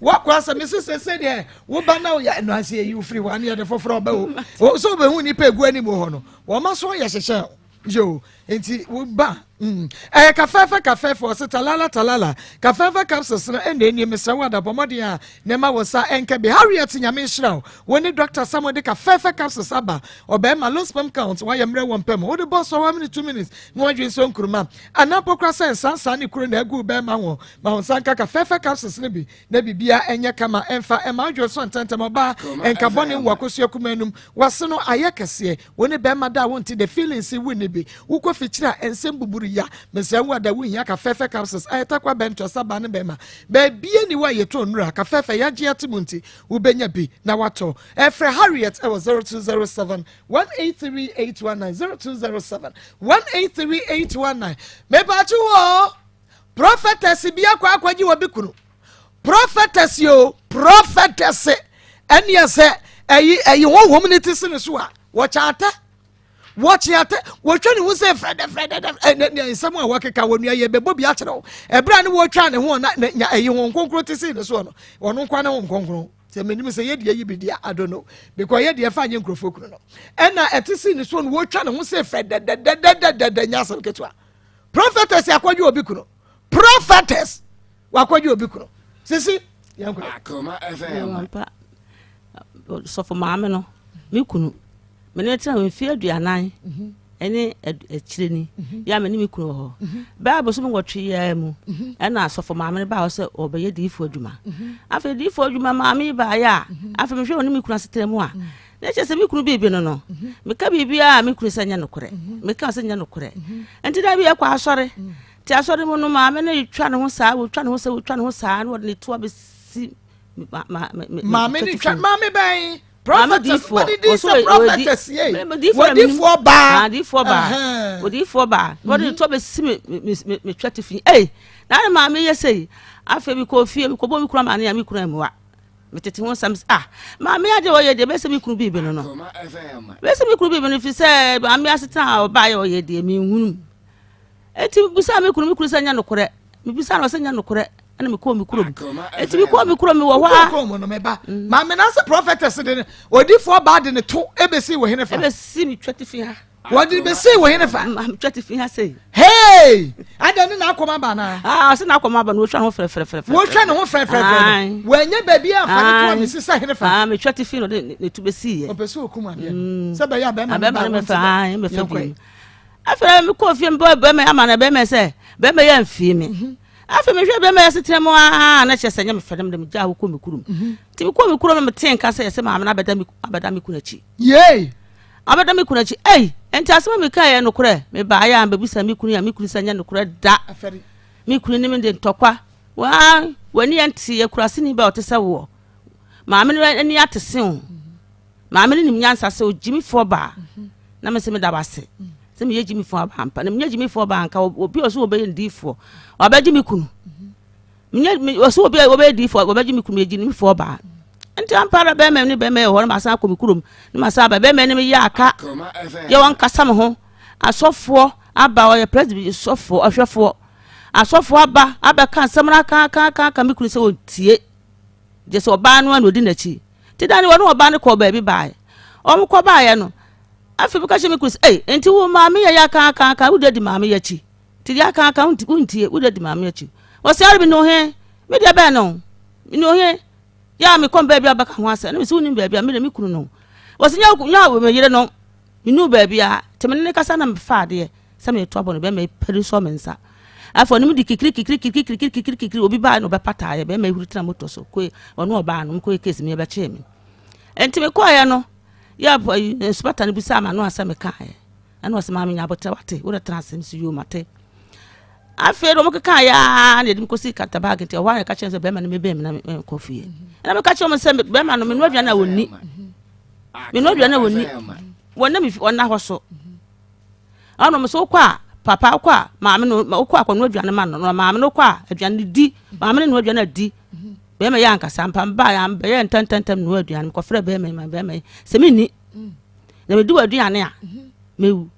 wakɔ asa. Mesi sɛ sɛdeɛ woba na woyɛ ɛno ase yi wofiri hɔ ane yɛde foforɔ ɔbɛ wo sɛ wobɛhu nnipa egu anim hɔ no, wɔma so yɛ hyehyɛ yo. Nti woba ɛyɛ kafɛɛfɛ kafɛɛfɛ ɔsɛ talala talala kafɛɛfɛ capsules no ɛna enie. Mesrɛ wo adabɔ mmɔden a na ɛma wo nsa ɛnka bi. Harriet, Nyame nhyira wo. Wo ne Dr Samuel de kafɛɛfɛ capsules aba. Ɔbɛrima low sperm count, wayɛ mmerɛ wɔ mpɛ mu, wode bɔ so 1 minute 2 minutes na wadwe nso nkuruma anaa pɔkora sɛ nsansan ne kuro na agu bɛrima ho. Ma wo nsa nka kafɛɛfɛ capsules no bi na biribia ɛnyɛ kama, ɛmfa ɛma adwo so ntɛntɛm. Ɔbaa ɛnka bɔne wɔ akosua kuma anum wase no ayɛ kɛseɛ, wo ne bɛrima da a wonte the feelings wo ne bi wokɔ fikyiri a ɛnsɛm buburu ya. Mesrɛ wo ada, wohia kafɛɛfɛ capsules. Ayɛ takwa bɛnto saba ne bɛrima baabie ni wɔ a yɛtɔ nnura kafɛɛfɛ yɛagye ate mu, nti wobɛnya bi na watɔ. Ɛfrɛ Harriet ɛwɔ 0207 183 819, 0207 183 819. Mepakye wɔ prophetess bi akɔ akɔgye wɔ bi kunu. Prophetess yo, prophetess ɛneɛ sɛ ɛyi honhom ne te se ne so a wɔkyɛ atɛ, wɔkye atɛ, wɔtwa ne ho sɛ frɛdɛfrɛdɛdɛ. Ɛnɛ nsɛm a wɔkeka wɔ nua yɛ bɛbɔ bi akyerɛ wo. Ɛberɛ a ne wɔtwa ne ho na nya ɛyi ho nkonkron te se ne soɔ no, ɔno nkwa ne ho nkonkron sɛ menim sɛ yɛdeɛ yi bi deɛ, I don't know, because yɛdeɛ fa nyɛ nkurɔfoɔ kunu no ɛna ɛte se ne soɔ no, wɔtwa ne ho sɛ frɛdɛdɛdɛdɛdɛ. Nya asɛm ketewa. Prophetess akɔgye obi kunu, prophetess wakɔgye obi kunu. Sisi yɛn kɔ. Akoma FM. Ampa, sɔfo maame no, me kunu mene tena mfeɛ 40 ɛne akyire ni yɛ a mene me kunu wɔ hɔ bɛɛ abosom 8 yɛa mu, ɛna sɔfo maame no baa hɔ sɛ ɔbɛyɛ diifoɔ adwuma. Afei diifoɔ adwuma maame yi baeɛ a, afei mehwɛ ɔne me kunu asetena mu a, na kyerɛ sɛ me kunu biribi no meka biribiaa a me kunu sɛ nyɛ nokorɛ, meka sɛ nyɛ nokorɛ. Nti da bi yɛkɔ asɔre. Nti asɔre mu no maame no twa ne ho saa, wɔtwa ne ho saa, wɔtwa ne ho saa na wɔde ne to abɛsi maame ne twa maame bɛn prophetess wɔde di sɛ prophetess yɛ wɔdifoɔ baa wɔdifoɔ baa wɔdifoɔ baa wɔde ne to abɛsi me me me me twa tifi ei na ne maame yɛ sɛ afei mi kɔ fie mi kɔ bɔ mi kura maame ya mi kura mua mi tete ho nsɛm ah maame adeɛ ɔyɛ deɛ bɛsɛ mi kunu biibi no no bɛsɛ mi kunu biibi no fi sɛ maame asetena a ɔbaa yɛ ɔyɛ deɛ mi nhunu. Enti mebisaa me kunu, me kunu sɛ nyɛ nokorɛ. Mebisaa no ɔsɛ nyɛ nokorɛ, ɛna mekɔɔ me kurom. Enti mekɔɔ me kurom, mewɔ hɔ a. Wokɔɔ mu no meba. Mm. Maame na sɛ prophetess de ne odifoɔ baa de ne to ebesi wɔ hene fa. Ebesi me twa tifi ha. Wɔde besi wɔ hene fa. Me twa tifi ha sei. Hey! Ada ne n'akɔm aba na. Ah, ɔsɛ n'akɔm aba na wɔtwa ne ho frɛfrɛfrɛ. Wɔtwa ne ho frɛfrɛfrɛ. Wɔnyɛ baabi a fa ne to a mesi sɛ hene fa. Ah, metwa tifi no de ne to besi yɛ. Ɔpɛ sɛ okum adeɛ. Mm. Sɛ bɛyɛ a bɛrima no ba wɔn ti bɛ. Afei mekɔɔ fie mebɔɔ bɛrima yi ama no bɛrima yi sɛ bɛrima yi amfie me. Mhm. Afei mehwɛ bɛrima yi asetena mu aa na kyerɛ sɛ nyɛ me fɛ na mede megyaa hɔ kɔ me kurom. Mhm. Nti mekɔɔ me kurom na metee nka sɛ yɛsɛ maame no abɛda me abɛda me kunu akyi. Yei! Abɛda me kunu akyi. Ei! Nti asɛm a mekaeɛ yɛ nokorɛ. Mebaeɛ a mebɛbisa me kunu a me kunu sɛ nyɛ nokorɛ da. Me kunu ne me de ntɔkwa. Waa w'ani yɛ nte akuraseni bɛ ɔte sɛ woɔ. Maame no ani ate se o. Maame no nim nyansa sɛ ogyimifoɔ baa na me sɛ meda wase sɛ meyɛ gyimifoɔ aba ampa na menyɛ gyimifoɔ baa nka obi ɔsɛ wɔbɛyɛ ne diifoɔ wabɛgye me kunu menyɛ ɔsɛ obi a wɔbɛyɛ diifoɔ wɔbɛgye me kunu meyɛ gyimifoɔ baa nti ampa ara bɛrima ne bɛrima yɛ hɔ na masan akɔ me kurom na masan aba bɛrima ne me yɛ aka yɛ wɔn kasa me ho asɔfoɔ aba ɔyɛ president sɔfoɔ ɔhwɛfoɔ asɔfoɔ aba abɛka nsɛm no aka aka aka aka me kunu sɛ ɔntie gye sɛ ɔbaa no a na ɔdi n'akyi Nti da no wɔne ɔbaa no kɔɔ baabi baeɛ. Wɔn kɔ baeɛ no, afei meka kyerɛ me kunu sɛ, ei, nti wo maame yɛ yɛ aka aka aka, wode adi maame yɛ akyi. Nti deɛ aka aka wontie, wode adi maame akyi. Wɔsɛ ara me ne he, me deɛ bɛn no, me ne he, yɛ a mekɔm baabi a bɛka ho asɛm, na mesi wonim baabi a me deɛ me kunu no. Wɔsɛ nyɛ me yere no, mennu baabi a, nti me ne ne kasa na mefa adeɛ. Sɛ mereto abɔ no, bɛrima yi pari sɔ me nsa. Afei ɔne me di kikiri kikiri kikiri kikiri kikiri kikiri. Obi baa na ɔbɛpataeɛ. Bɛrima yi huri tena moto so. Koe, ɔne ɔbaa no, mekɔyɛ case mi ɛbɛkyee me. Nti mekɔeɛ no, yɛ inspector no bisaa m'ano asɛm mekaeɛ. Ɛna ɔsɛ maame nya abotrɛ wate, wode tena ase. Mese yoo mate. Afei de wɔn keka yɛ ara na yɛde me kɔsi Kantabag nti ɛhɔ a yɛka kyerɛ sɛ bɛrima no mebɛn me na menkɔ fie. Ɛna meka kyerɛ wɔn sɛ bɛrima no menoa aduane a wɔnni. Menoa aduane a wɔnni. Wɔnna me wɔnna hɔ so. Ɔno nso wokɔ a papa wokɔ a maame no wokɔ a kɔnoa aduane ma no na maame no wokɔ a aduane no di maame no noa aduane adi bɛrima yɛ ankasa mpa mba yɛ bɛyɛ ntɛntɛntɛm noa aduane mekɔfrɛ bɛrima yi ma bɛrima yi sɛ menni na medi wɔ aduane a mewu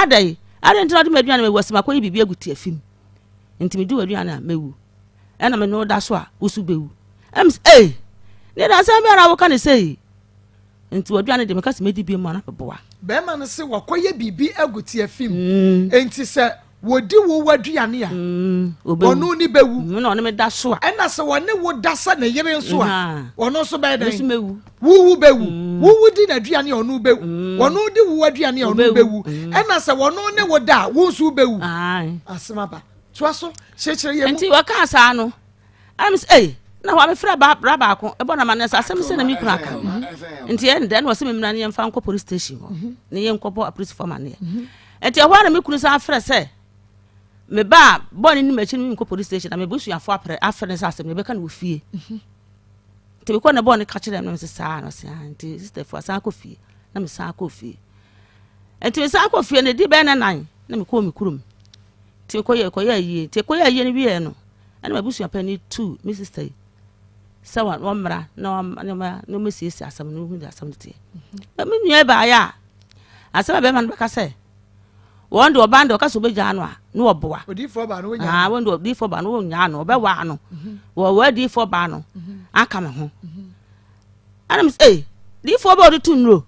adɛn adɛn nti na ɔde m'aduane mewu ɔsɛ makɔyi biribi agu tiafi mu nti medi wɔ aduane a mewu ɛna me ne wo da so a wo so bɛwu ɛm sɛ ei ne da asɛm biara woka ne sɛ yi Nti w'aduane deɛ meka sɛ mɛdi bi mu a na meboa. Bɛrima no se wakɔyɛ biribi agu tiafi mu mm. Enti sɛ wɔdi wo w'aduane a mm, ɔno ne bɛwu mm, na ɔne me da so a ɛna sɛ wɔne wo da sɛ ne yere nso a ɔno nso bɛyɛ dɛn wowu bɛwu wowu di n'aduane a ɔno bɛwu ɔno di wo aduane a ɔno bɛwu ɛna sɛ wɔno ne wo da a wo nso bɛwu asɛm aba toa so kyerɛkyerɛ yɛ mu nti wɔkaa saa no Ɛna me sɛ, ei, na hɔ a mefrɛ ba bra baako, ɛbɔ na ma no sɛ asɛm sɛ na me kunu aka. Nti ɛn dɛ na ɔsɛ me mmra ne yɛmfa nkɔ police station hɔ, mhm. ne yɛnkɔbɔ apolisifoɔ amaneɛ. Mhm. Nti ɛhɔ a na me kunu san frɛ sɛ, me ba a bɔɔ ne nim akyi no menkɔ police station na mebusuafoɔ aprɛ afrɛ no sɛ asɛm no yɛbɛka no wɔ fie. Mhm. Nti mekɔ na bɔɔ ne ka kyerɛ me sɛ saa na ɔsɛ ah, nti sister fo asan akɔ fie na mesan akɔ fie. Nti mesan akɔ fie no ɛdi bɛyɛ na nan na mekɔɔ me kurom. Nti mekɔyɛ kɔyɛ ayie nti ɛkɔyɛ ayie no wieɛ no ɛna m'abusua panin tuu me sista yi sɛ wɔmmra na wɔmmɛsiesie asɛm no hu de asɛm no teɛ na me nua baeɛ a asɛm a bɛrima no bɛka sɛ wɔn de ɔbaa no de ɔka sɛ ɔbɛgyaa no a na wɔboa odiifoɔ baa no wɔnyaa no wɔn de odiifoɔ baa no wɔnyaa no ɔbɛwaa no mhm. wɔwɔ adiifoɔ baa no mhm. aka me ho mhm. ɛna me sɛ ee diifoɔ bɛ ɔde tu nnuro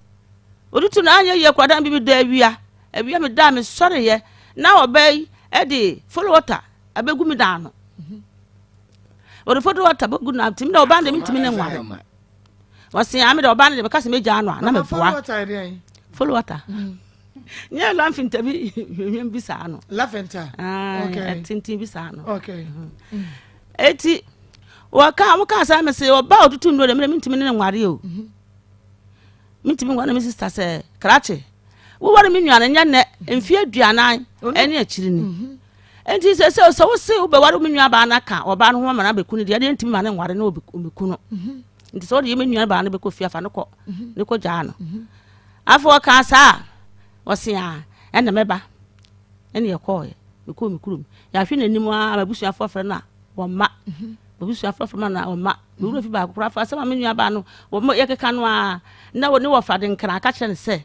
ɔde tu no anyɛ yie koraa dan bi bi da awia awia me da me sɔreyɛ na ɔbaa yi ɛde follow water abɛgu me dan no wɔde fodo water bɛgu no ntumi dɛ ɔbaa no deɛ mentumi ne nware wɔse ame dɛ ɔbaa no deɛ meka sɛ mɛgyaa no a na meboa follow water mm. nyɛ lafinta bi hwehwɛm bi saa no lafinta ɛtenten bi saa no mm. eti wɔka wɔka saa me se ɔbaa ɔtutu nnuro deɛ mede mentumi ne nware o mhm. mentumi nware me sista sɛ krakye woware me nua no nyɛ nnɛ mfeɛ 40 ɛne akyiri ni mhm. Enti sɛ sɛ wose wobɛware me nuabaa no aka ɔbaa no ho ama no abɛku no deɛ, ɛdeɛ ntumi ma no nware no ɔmɛku no. Mhm. Nti sɛ wode yɛ me nuabaa no bɛkɔ fie afa no kɔ mhm. ne kɔ gyaa no. Mhm. Afei ɔkaa saa a, ɔse a ɛna mɛba. Ɛne yɛkɔɔɛ, mekɔɔ me kurom. Yɛahwɛ n'anim a m'abusuafoɔ frɛ no a wɔmma. M'abusuafoɔ frɛ no a wɔmma. Me wura fi baako koraa fa asɛm a me nuabaa no yɛkeka no a na ne wɔfa de nkra ka kyerɛ no sɛ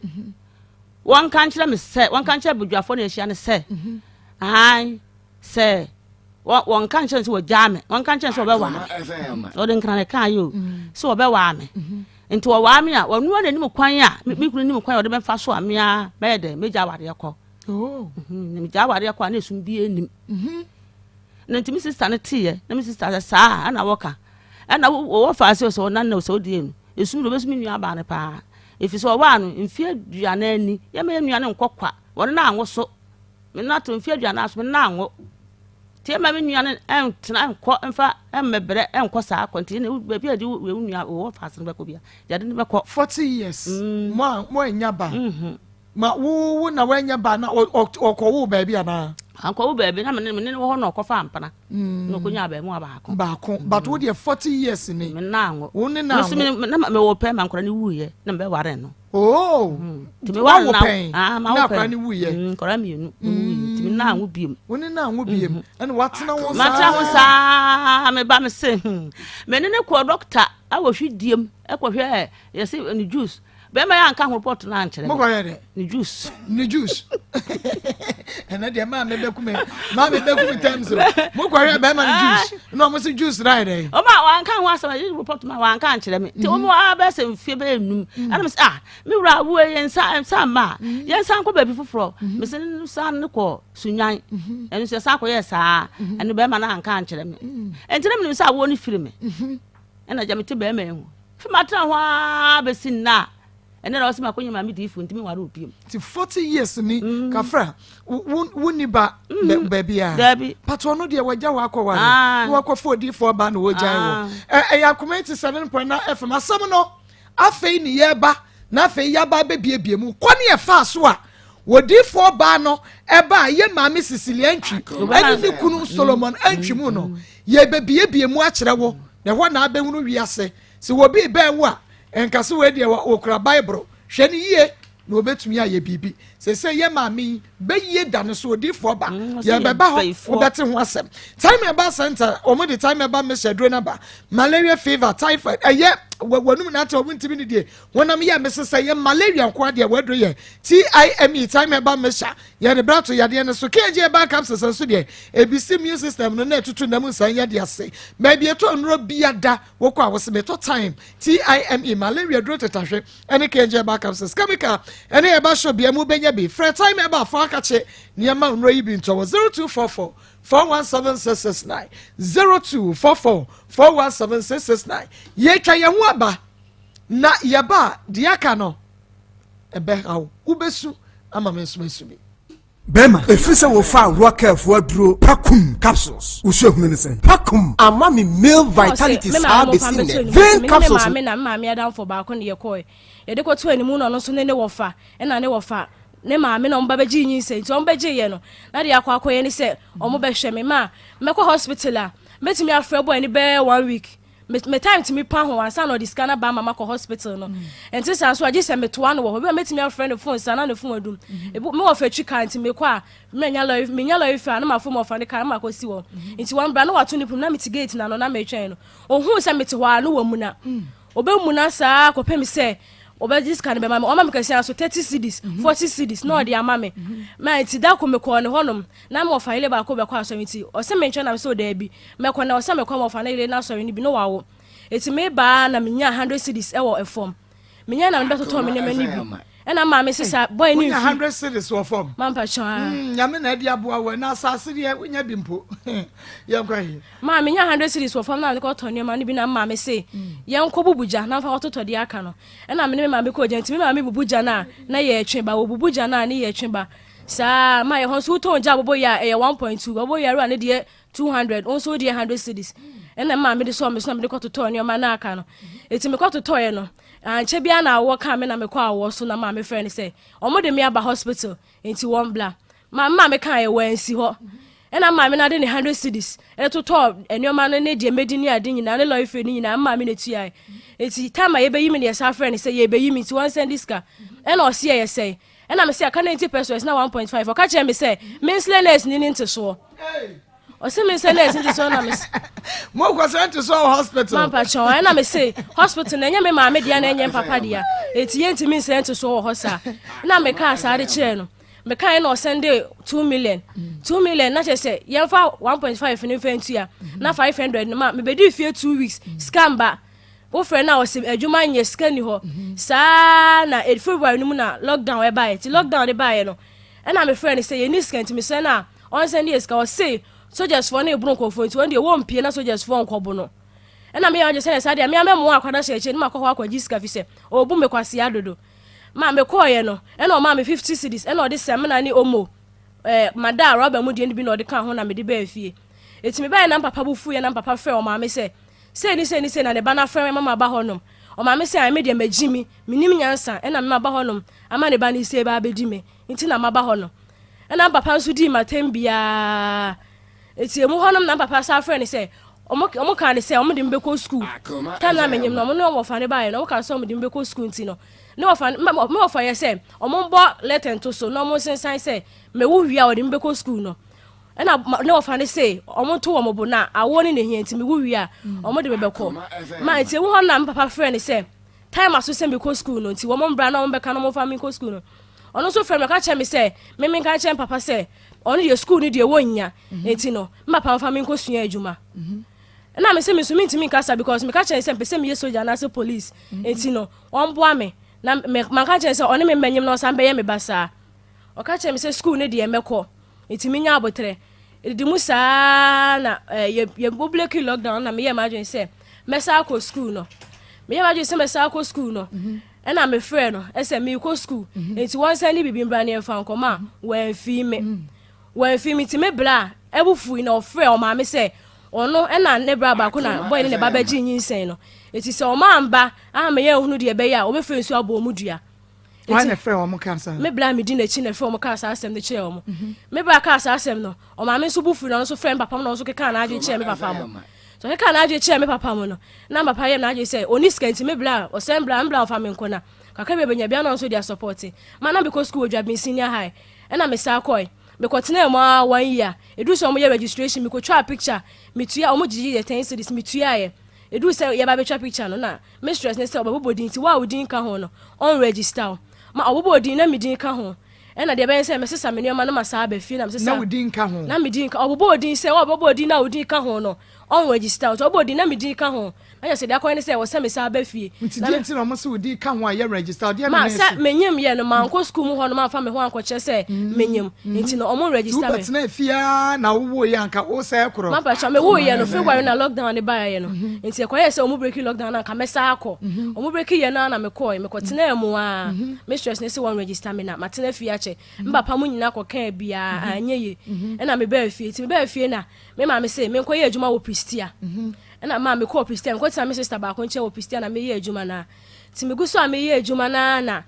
Wɔnka nkyerɛ me sɛ, wɔnka nkyerɛ badwafoɔ na yɛahyia no sɛ, ae, sɛ wɔnka nkyerɛ no sɛ wɔgyaa me, wɔnka nkyerɛ no sɛ wɔbɛwaa me. Wɔde nkra na ɛkaa yɛ o, sɛ wɔbɛwaa me. Nti wɔwaa me a, wɔnoa n'anim kwan a, me kunu nim kwan a wɔde bɛfa so a mea mɛyɛ dɛ, mɛgya awareɛ kɔ. Oh. Mhm, megya awareɛ kɔ a na esum bi anim. Mhm. Na nti me sista no teeɛ, na me sista sɛ saa ɛna wɔka. Ɛna wɔwɔ fa ase sɛ ɔnan na sɛ ɔdeɛ no, esum de ɔbɛsum nua baa no paa. Efisɛ ɔwaa no mfe aduanan ni. Yɛmma yɛn nua no nkɔ kwa. Wɔne no anwo so. Me no ato mfe aduanan so, me ne no anwo. Nti yɛmma me nua no ntena nkɔ mfa mmɛbrɛ nkɔ saa kɔ. Nti baabi a yɛde wo nua wɔ faase no bɛkɔ bia, yɛde no bɛkɔ. 40 years mm. mo a mo anya ba. Mm-hmm. Ma wo wo na wanya ba na ɔkɔ wo baabi anaa? Ankɔ wo baabi na me ne wɔ hɔ na ɔkɔfa mpena. Mm. Na ɔkɔnya abaamuwa baako. Baako. Mm. But wo deɛ 40 years ni. Me na anwo. Wo ne na anwo. Me na me wɔ pɛn ma nkɔla ne wuyɛ na me bɛware no. Oh. Mm. Nti me ware na pɛn. Ah, ma wo pɛn. Na akɔla ne wuyɛ. Mm, nkɔla mmienu. Mm. Nti me na anwo biem. Wo ne na anwo biem. Mm-hmm. Ɛna watena ho saa. Matena ho saa me ba me se. Hmm. Me ne ne kɔ doctor awɔ hwi diem ɛkɔhwɛ yɛse ne juice. Bɛrima yɛ anka ho report no ankyerɛ me. Mokɔyɛ dɛ. Ne juice. Ne juice. Ɛnɛ deɛ maa mi bɛku mi maa mi bɛku mi tɛm so. Mokɔyɛ bɛrima ne juice. Na ɔmo se juice na ayɛ dɛ. Ɔmo a wanka ho asɛm ɛyɛ report ma wanka ankyerɛ me. Nti ɔmo a bɛyɛ sɛ mfie bɛyɛ num. Ɛna mi sɛ ah me wura awo yɛ nsa nsa mma a yɛn nsa nkɔ baabi foforɔ. Mi sɛ nsa ne kɔ sunyan. Ɛno nso yɛsan kɔyɛ saa. Ɛno bɛrima no anka ankyerɛ me. Ɛnti na mi nim sɛ awoɔ no firi me. Ɛna gya mi te bɛrima yi ho. Fi matena hɔ ara bɛsi nnɛ a ɛnɛ na ɔsɛ makɔnya maame diifo ntumi nware wo biom. Ti 40 years ni mm. kafra wo ni ba mm. baabi a. Dabi. Pato ɔno deɛ wagya wɔ akɔware. Ah. Na wakɔfo odiifo ɔba na wɔgyae wɔ. Ah. Ɛyɛ akoma 87.9 FM asɛm no afei ne yɛba na afei yɛaba abɛbiebie mu kɔ ne ɛfaa so a wɔdiifoɔ baa no ɛba a yɛ maame Cecilia Antwi ɛne ne kunu Solomon Antwi mu no yɛbɛbiebie mu akyerɛ wo na ɛhɔ na abɛhunu wiase Sɛ obi rebɛn wo a, nka sɛ wei deɛ ɔkura Bible. Hwɛ no yie na ɔbɛtumi ayɛ biribi. Seesei yɛ maame yi bɛyie da no so odiifoɔ ba. Mm, Yɛbɛba hɔ, wobɛte ho asɛm. Time Herbal Center, wɔn de Time Herbal Mixture aduro no aba. Malaria fever, typhoid, ɛyɛ wɔnum nante wɔn ntumi ne die. Honam yɛ mesesa yɛ malaria nko adeɛ wɔaduro yɛ TIME Time Herbal Mixture yɛde bra to yadeɛ no so. KG Herbal Capsules nso deɛ ebisi immune system no na ɛtutu nam nsan yadeɛ ase. Baabi ɛtɔ nnuro biada Wokɔ a wose metɔ time, TIME, malaria duro tetahwe ne KNG herbal capsules. Chemical ne herbal shop bia mu wobɛnya bi. Frɛ Time Herbal fo akakye nneɛma nnuro yi bi ntɔ wɔ 0244 417 669, 0244 417 669. Yɛtwa yɛn ho aba na yɛba a deɛ aka no ɛbɛhaw wobɛsu ama me nso masu bi. Bɛrima, ɛfiri sɛ wofaa Rockefo aduro Pakum capsules, wo suahunu ne sɛn? Pakum ama me male vitality saa bɛsi nnɛ. Vein capsules. Me maame na me maame adamfo baako na yɛkɔe. Yɛde kɔtoo anim na ɔno nso ne ne wɔfa ɛna ne wɔfa ne maame na wɔn ba bɛgyee nyinsɛn nti wɔn bɛgyeeɛ no na deɛ akɔ akɔyɛ ne sɛ wɔn bɛhwɛ me ma mɛkɔ hospital a mɛtumi afrɛ bɔ ani bɛyɛ one week me me time tumi pa ho ansa na ɔde sika no aba ama makɔ hospital no ɛnti saa nso agye sɛ metoa no wɔ hɔ bi a mɛtumi afrɛ ne phone saa na ne phone adum ebi me wɔ fɛ twi car nti mekɔ a menya lɔri menya lɔri fɛ a na mafo mu ɔfa ne car na makɔ si hɔ nti wɔn bra na wato ne pum na mete gate na no na metwɛn no ohun sɛ mete hɔ a no wɔ mu na ɔbɛmu na saa kɔpem sɛ ɔbɛgye sika no bɛma me ɔma me kɛse aso 30 cedis 40 cedis na ɔde ama me ma nti da ko mekɔɔ ne hɔnom na me wɔfa yere baako bɛkɔ asɔre nti ɔsɛ mentwɛn na mesɛ ɔdaabi mɛkɔ na ɔsɛ mekɔ ma ɔfa ne yere n'asɔre no bi na wawo eti mebaa na menya 100 cedis ɛwɔ ɛfam menya na mebɛtotɔ me nneɛma no bi ɛna maame sesa bɔyɛ ne mfi 100 cedis wɔ fam mampa kyɛn a nyame na ɛde aboa wɔ na asase deɛ wonya bi mpo yɛnkɔ he maa menya 100 cedis wɔ fam na mede kɔtɔ nneɛma no bi na maame se yɛnkɔ bubu gya na mfa kɔtotɔ deɛ aka no ɛna me ne me maame kɔɔ gya nti me maame bubu gya no a na yɛtwe ba wɔbubu gya no a ne yɛtwe ba saa ma yɛ hɔ nso wotɔn gya abobo yɛ a ɛyɛ 1.2 abobo yɛ awura ne deɛ 200 wo nso wodeɛ 100 cedis ɛna maame de sɔɔ me so na mede kɔtotɔɔ nneɛma no aka no ɛti mekɔtotɔeɛ no ankyɛ biara na awɔ kaa me na mekɔ awɔ so na maame frɛ no sɛ ɔmo de me aba hospital nti wɔn bla ma maame kaa yɛ wɔansi hɔ. Ɛna maame no ade ne 100 cedis ɛtotɔɔ nneɛma no ne deɛ mɛdi ne ade nyinaa ne lɔre fare no nyinaa maame no tuae. Eti time a yɛbɛyi me no yɛsan frɛ no sɛ yɛbɛyi me nti wɔnsɛn de sika. Ɛna ɔse ɛyɛ sɛn? Ɛna mese aka 90 pesos na 1.5. Ɔka kyerɛ me sɛ mensrɛ nurse ni ne ntesoɔ. Ɔse mensrɛ nurse ntesoɔ na mese. Mo kɔ srɛ ntesoɔ wɔ hospital? Mampa kyɛw. Ɛna mese hospital no ɛnyɛ me maame dea na ɛnyɛ mpapa dea. Eti yɛntumi nsrɛ ntesoɔ wɔ hɔ saa. Ɛna mekaa saa de kyerɛɛ no. Mekae na ɔsɛnde 2 million. 2 million na kyerɛ sɛ yɛmfa 1.5 no mfa ntua na 500 no ma mebɛdii fie 2 weeks sika mba. Wofrɛ no a ɔse adwuma nyɛ sika ni hɔ. Saa na February no mu na lockdown ɛbaeɛ. Nti lockdown de baeɛ no ɛna mefrɛ no sɛ yɛni sika nti mesrɛ no a ɔnsɛnde yɛ sika. Ɔse soldiers foɔ no eboro nkurɔfoɔ nti wɔn deɛ wɔmpie na soldiers foɔ nkɔbo no. Ɛna meyɛ ɔgye sɛ saa deɛ mea mɛmoa akwadaa hyɛ akyire no makɔ hɔ akɔgye sika fi sɛ ɔbu me kwasea dodo. Ma mekɔɔeɛ no ɛna ɔmaa me 50 cedis ɛna ɔde samina ne omo eh, mada a rɔba mu deɛ no bi na ɔde kaa ho na mede baa fie. Eti mebaeɛ na mpapa bo fuiɛ na mpapa frɛɛ ɔmaame sɛ sei ne sei ne sei na ne ba no afrɛ me ama maba hɔnom. Ɔmaame sɛ ae me deɛ magyi me, mennim nyansa ɛna me maba hɔnom ama ne ba no sei ba abɛdi me nti na maba hɔ no. Ɛna mpapa nso dii m'atɛm biara. Eti emu hɔnom na mpapa san frɛɛ no sɛ ɔmo ɔmo kaa no sɛ ɔmo de me bɛkɔ sukuu. Time na menyim no ɔmo ne wɔfa no baeɛ no ɔmo kaa sɛ ɔmo de me bɛkɔ sukuu nti no ne wɔfa no me wɔfa yɛ sɛ ɔmo mbɔ lɛtɛ nto so na ɔmo nsensan sɛ mewo wie a ɔde me bɛkɔ sukuu no. Ɛna ne wɔfa no se ɔmo nto wɔn bo na awoɔ no na ehia nti mewo wie a ɔmo de me bɛkɔ. Ma nti emu hɔ no na me papa frɛɛ no sɛ time aso sɛ mekɔ sukuu no nti wɔn mbra na wɔn bɛka na wɔn mfa me nkɔ sukuu no. Ɔno nso frɛ me ɔka kyerɛ me sɛ me menka nkyerɛ me papa sɛ ɔno deɛ sukuu no deɛ wɔnnya nti no me papa mfa me nkɔsua adwuma. Ɛna me sɛ me nso mentumi nkasa because meka kyerɛ no sɛ mepɛ sɛ meyɛ soja anaasɛ police nti no ɔmboa me na me manka kyerɛ no sɛ ɔne me mmɛnyem na ɔsan bɛyɛ me ba saa. Ɔka kyerɛ me sɛ sukuu no deɛ mɛkɔ nti menya abotrɛ. Ɛdidi mu saa na eh, yɛ yɛ bleki lockdown na meyɛɛ m'adwene sɛ mɛsa akɔ sukuu no. Meyɛɛ m'adwene sɛ mɛsa akɔ sukuu no ɛna mefrɛɛ no ɛsɛ merekɔ sukuu nti wɔnsan ne biribi mbra ne yɛmfa nkɔ ma wɔamfii me. Wɔamfii me nti me bra ɛbo fui na ɔfrɛɛ ɔmaame sɛ ɔno ɛna ne bra baako na bɔe ne ne ba bɛgye nyinsɛn no. Nti sɛ ɔma amba ama yɛanhunu deɛ ɛbɛyɛ a wɔbɛfrɛ nsuo abɔ wɔn dua. Hwan na ɛfrɛ wɔn kaa saa? Me bra a medi n'akyi na ɛfrɛ wɔn kaa saa asɛm no kyerɛɛ wɔn. Mhm. Me bra kaa saa asɛm no, ɔmaame nso bo fui na ɔno nso frɛ me papa mu na ɔno nso kekaa n'adwene kyerɛɛ me papa mu. So ɔkekaa n'adwene kyerɛɛ me papa mu no, na papa yɛ n'adwene sɛ ɔni sika nti me bra ɔsɛn bra me bra ɔfa me nkɔ na kakra bi bɛnya bia na ɔno nso de asɔpɔte. Ma na mekɔ sukuu wɔ Dwabin Senior High ɛna me saa kɔe. Mekɔtenaa mu ara one year. Ɛduru sɛ wɔyɛ registration mekɔtwaa picture metua wɔn gyegye yɛ ten cedis metuaeɛ. Ɛduru sɛ yɛba bɛtwa picture no na Mistress no sɛ ɔbɛbobɔ din nti wo a wo din ka ho no ɔn register wo. Ma ɔbobɔɔ din na me din ka ho. Ɛna deɛ ɛbɛyɛ sɛ mɛsesa me nneɛma na masan aba fie na mesesa. Na wo din ka ho. Na me din ka ɔbobɔɔ din sɛ ɔbɛbɔɔ din na wo din ka ho no ɔn register wo nti ɔbɔɔ din na me din ka ho. Na kyerɛ sɛ deɛ akɔyɛ ne sɛ ɛwɔ sɛ mesan ba fie. Nti Na deɛ me. nti na wɔn se wo din ka ho a yɛ register wo deɛ na Ma na sɛ ɛsi. menyem yɛ no mankɔ sukuu mu hɔ no mamfa me ho ankɔkyerɛ sɛ menyem nti no ɔmo Nti register me. wobɛtenaa fie ara na wowoeɛ anka wosɛe korɔ. Mampakyɛw me woo yɛ no February na lockdown no baeɛ no nti ɛkɔyɛɛ sɛ ɔmo breaki lockdown no anka mɛsan akɔ ɔmo breaki yɛ no ara na mekɔɔe mekɔ tenaa mu aa mistress no se wɔn register me na matena fie akyɛ me papa mo nyinaa kɔ kaa biaa anyɛ yie ɛna me baa fie nti me baa fie na me maame se menkɔ yɛ adwuma wɔ Pristia ɛna maa mekɔɔ Pristia mekɔ tena me sister baako nkyɛn wɔ Pristia na meyɛ adwuma naa nti megu so a meyɛ adwuma naa na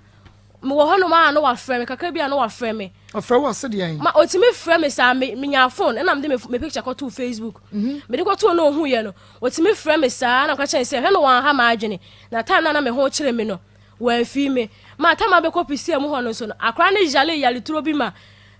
Mewɔ hɔnom a na wafrɛ me, kakra bi a na wafrɛ me. Ɔfrɛ wo ɔse deɛn? Ma ɔtumi frɛ me saa, me menyaa phone ɛna mede me me picture kɔtoo Facebook. Mm -hmm. Mede kɔtoo na ɔhuiɛ no, ɔtumi frɛ me saa na meka kyerɛ no sɛ hwɛ no wanha m'adwene. Na time no a na me ho kyere me no, wamfii me. Ma time a bɛkɔ pisia mu hɔ no nso no, akora no yale yale turo bi ma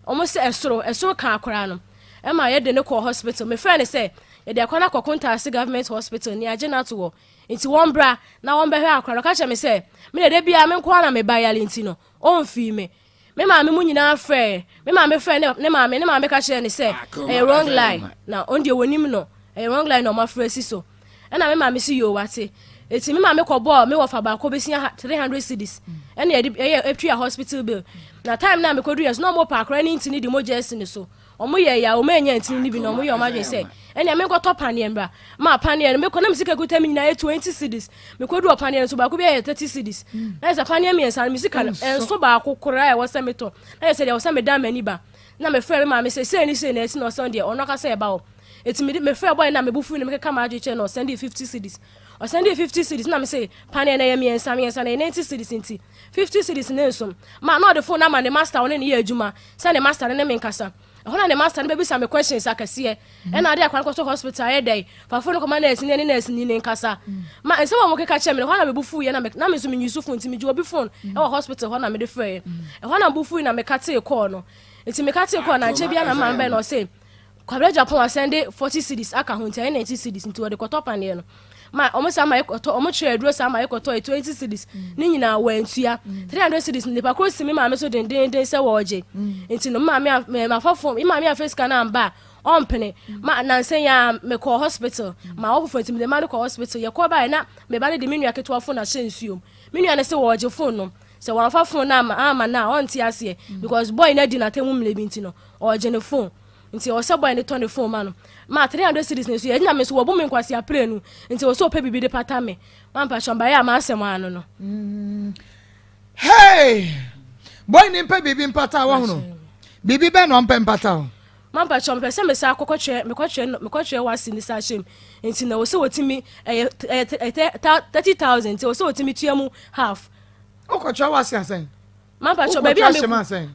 wɔn sɛ ɛsoro, ɛsoro ka akora no. Ɛma yɛde no kɔɔ hospital. Mefrɛ no sɛ yɛde akora no akɔ Kontaase Government Hospital, nea agye no ato hɔ. Nti wɔmbra na wɔmbɛhwɛ akora no. Ɔka kyerɛɛ me sɛ, me deɛ da biara me nko ara na meba yare nti no, ɔmfii me. Me maame mu nyinaa frɛɛ me maame frɛɛ ne ne maame, ne maame ka kyerɛɛ no sɛ ɛyɛ wrong line na ɔno deɛ wɔnim no, ɛyɛ wrong line na wɔafrɛ asi so. Ɛna me maame se yoo wate. Eti me maame kɔbɔɔ me wɔfa baako besia 300 cedis ɛna yɛde ɛyɛ ɛtua hospital bill. Na time no a mekɔduru yɛ so na wɔpɛ akora ne ntini de mogya asi ne so. Ɔmo yɛɛ ya, ɔmo annya ntini no bi na ɔmo yɛɛ ɔmo adwene sɛ, ɛnea menkɔtɔ paneɛ mmra. Maa paneɛ no, mekɔ na me sika kuta me nyinaa yɛ 20 cedis. Mekɔduu ɔpaneɛ no so, baako bi yɛ 30 cedis. Na kyerɛ sɛ paneɛ mmiɛnsa no, me sika no, ɛnso baako koraa a ɛwɔ sɛ metɔ. Na kyerɛ sɛ deɛ ɛwɔ sɛ medan m'ani ba. Na mefrɛɛ me maame sɛ sei ne sei na asi na ɔsɛ ɔno deɛ ɔno ankasa ɛba hɔ. Enti mede, mefrɛɛ bɔe no a me bo fui no mekeka m'adwene kyerɛɛ no na ɔsɛndee 50 cedis. Ɔsɛndee 50 cedis na mese paneɛ no ɛyɛ mmiɛnsa, mmiɛnsa no ɛyɛ 90 cedis nti 50 cedis no nso. Ma na ɔde phone no ama ne master a ɔne no yɛ adwuma sɛ ne master no ne me nkasa. Ɛhɔ na ne master no bɛbisa me questions akɛseɛ. Ɛna ade akwan kɔtɔ hospital ayɛ dɛn? Fa phone no kɔma nurse ni ɛne nurse ni ne nkasa. Ma nsɛm a wɔkeka kyerɛ me no, ɛhɔ na me bo fuiɛ na me na me nso me use phone nti megye obi phone ɛwɔ hospital hɔ na mede frɛɛ. Ɛhɔ na me bo fuiɛ na me katee call no. Nti me katee call no ankyɛ biara na me maame bɛn na ɔse Kwabena Agyapong asɛnde 40 cedis aka ho nti ɛyɛ 90 cedis nti wɔde kɔtɔ paneɛ no. Ma wɔn saa ma yɛkɔtɔ wɔn kyerɛ aduro saa ma yɛkɔtɔ yɛ 20 cedis ne nyinaa wɔantua. 300 cedis no nipa koro si me maame so dendenden sɛ wɔregye. Nti no me maame a me mafa phone me maame amfa sika no amba a ɔmpene. Ma nansa yi ara mekɔɔ hospital ma wɔfoforo nti mede ma no kɔ hospital yɛkɔ baeɛ na me ba no de me nua ketewa phone ahyɛ nsuom. Me nua no se wɔregye phone no sɛ wɔamfa phone no amma amma no a ɔnte aseɛ because boy no adi n'atam mmerɛ bi nti no ɔregye ne phone. Nti ɛwɔ sɛ boy no tɔ ne phone ma no. Ma 300 cedis no nso yɛ na me nso wɔbu me nkwasea prenu. Nti ɛwɔ sɛ ɔpɛ biribi de pata me. Ma mpakyɛw mbaeɛ a m'asɛm ano no. Mm. Hey! Boy no mpɛ biribi mpata wo hono. Biribi bɛn na ɔmpɛ mpata wo? Ma mpakyɛw mepɛ sɛ mesa akɔkɔkyerɛ mekɔkyerɛ mekɔkyerɛ wasi ne sa hyɛm. Nti na ɛwɔ sɛ wɔtumi ɛyɛ ɛyɛ 30,000 nti ɛwɔ sɛ wɔtumi tua mu half. Wokɔkyerɛ wasi asɛn? Mampakyɛw baabi a mekɔ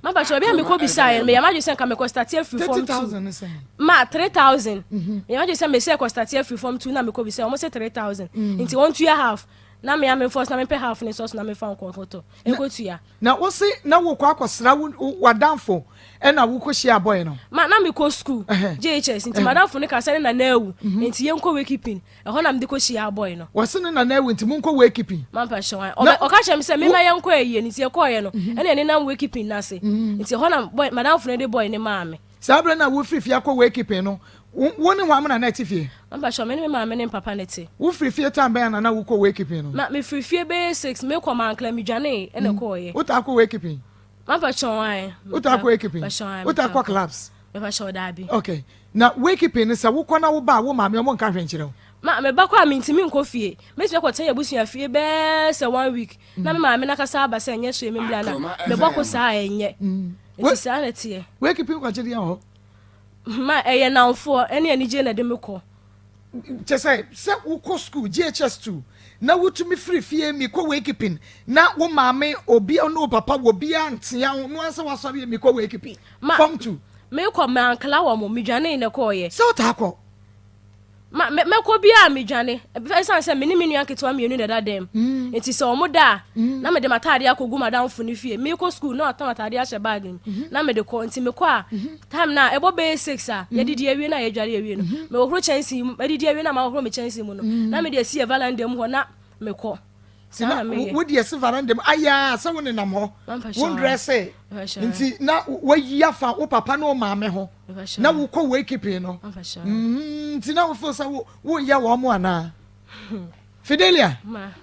mampakyɛw baabi a mekɔ bisaeɛ no meyɛ m'adwene sɛ nka mekɔ starte afiri fam tu ma 3000 mhm. meyɛ m'adwene sɛ mesɛ kɔ starte afiri fam tu na mekɔ bisaeɛ wɔn sɛ 3000 mm. nti wɔn tua half na mea me mfɔs na mepɛ half ne sɔs na mefa nkɔ nkɔtɔ nkɔtua. Na wose na wokɔ akɔsra w'adamfo ɛna wokɔhyia abɔe no. Ma na mekɔ school JHS nti madamfo no ka sɛ ne nana awu mhm. nti yɛnkɔ wakeeping Ɛhɔ na mede kɔhyiaa boy no. Wɔse ne nana awu nti monkɔ wakeeping. Mampa hyɛ wan. Ɔbɛ ɔka kyerɛ me sɛ mema yɛnkɔ ayie no nti yɛkɔɔeɛ no mhm. ɛna yɛnenam wakeeping no ase. Mhm. Nti ɛhɔ na boy madamfo no de boy no maa me. Saa berɛ no a wofiri fie akɔ wakeeping no wo ne hwan na na ɛte fie? Mampa hyɛ me ne me maame ne papa na ɛte. Wofiri fie time bɛn na na wokɔ wakeeping no? Ma mefiri fie bɛyɛ 6 mekɔ mankla medwanee ɛna mm. kɔɔeɛ. Wotaa kɔ wakeeping? Mampa kyɛ wan. Wotaa kɔ wakeeping? Wotaa kɔ clubs? Mepa kyɛw daabi. Okay. Na wakeeping no sɛ wokɔ na woba a wo maame ɔmo nka hwee nkyerɛ wo? Ma me ba kɔ a mentumi nkɔ fie. Mɛtumi akɔtena yɛn abusua fie bɛɛ sɛ one week na me maame no akasa aba sɛ ɛnyɛ hwee memmra na mebɔ ko saa a ɛnyɛ. Nti saa na ɛteɛ. Wakeeping kɔgye deɛn wɔ hɔ? Ma ɛyɛ nnamfoɔ ɛne anigyeɛ na ɛde me kɔ. Kyerɛ sɛ, sɛ wokɔ sukuu, JHS 2, na wotumi firi fie mekɔ wakeeping na wo maame obi ne wo papa wɔ biara ntea wo no ara sɛ wasɔre mekɔ wakeeping. Ma, Form 2. Mekɔ, mankla wɔ mo, medwanee na ɛkɔɔeɛ. Sɛ wotaa kɔ? Ma, mɛ, mɛkɔ biara medwane. Ɛsiane sɛ me ne me nua nketewa mmienu na ɛda dɛm. Mm. Nti sɛ wɔn da a, mm. na mede m'ataadeɛ akɔgu m'adamfo no fie. Mekɔ sukuu na watɔn ataadeɛ ahyɛ baage mu. Mm-hmm. Na mede kɔ. Nti mekɔ a, mm-hmm. time na ɛbɔ bɛyɛ 6 a, mm-hmm. yɛdidi awie na yɛdware awie no. Mehohoro kyɛnsee mu, medidi awie na mahohoro me kyɛnsee mu no. Na mede asi yɛ valanda mu hɔ na mekɔ. Saa na meyɛ. Wode asi varanda mu ayɛ a sɛ wonenam hɔ, wondrɛse nti na wayi afa wo papa ne wo maame ho na wokɔ wakeeping no mm-hmm, nti na wofeel sɛ woyɛ wɔn mo anaa? Fidelia,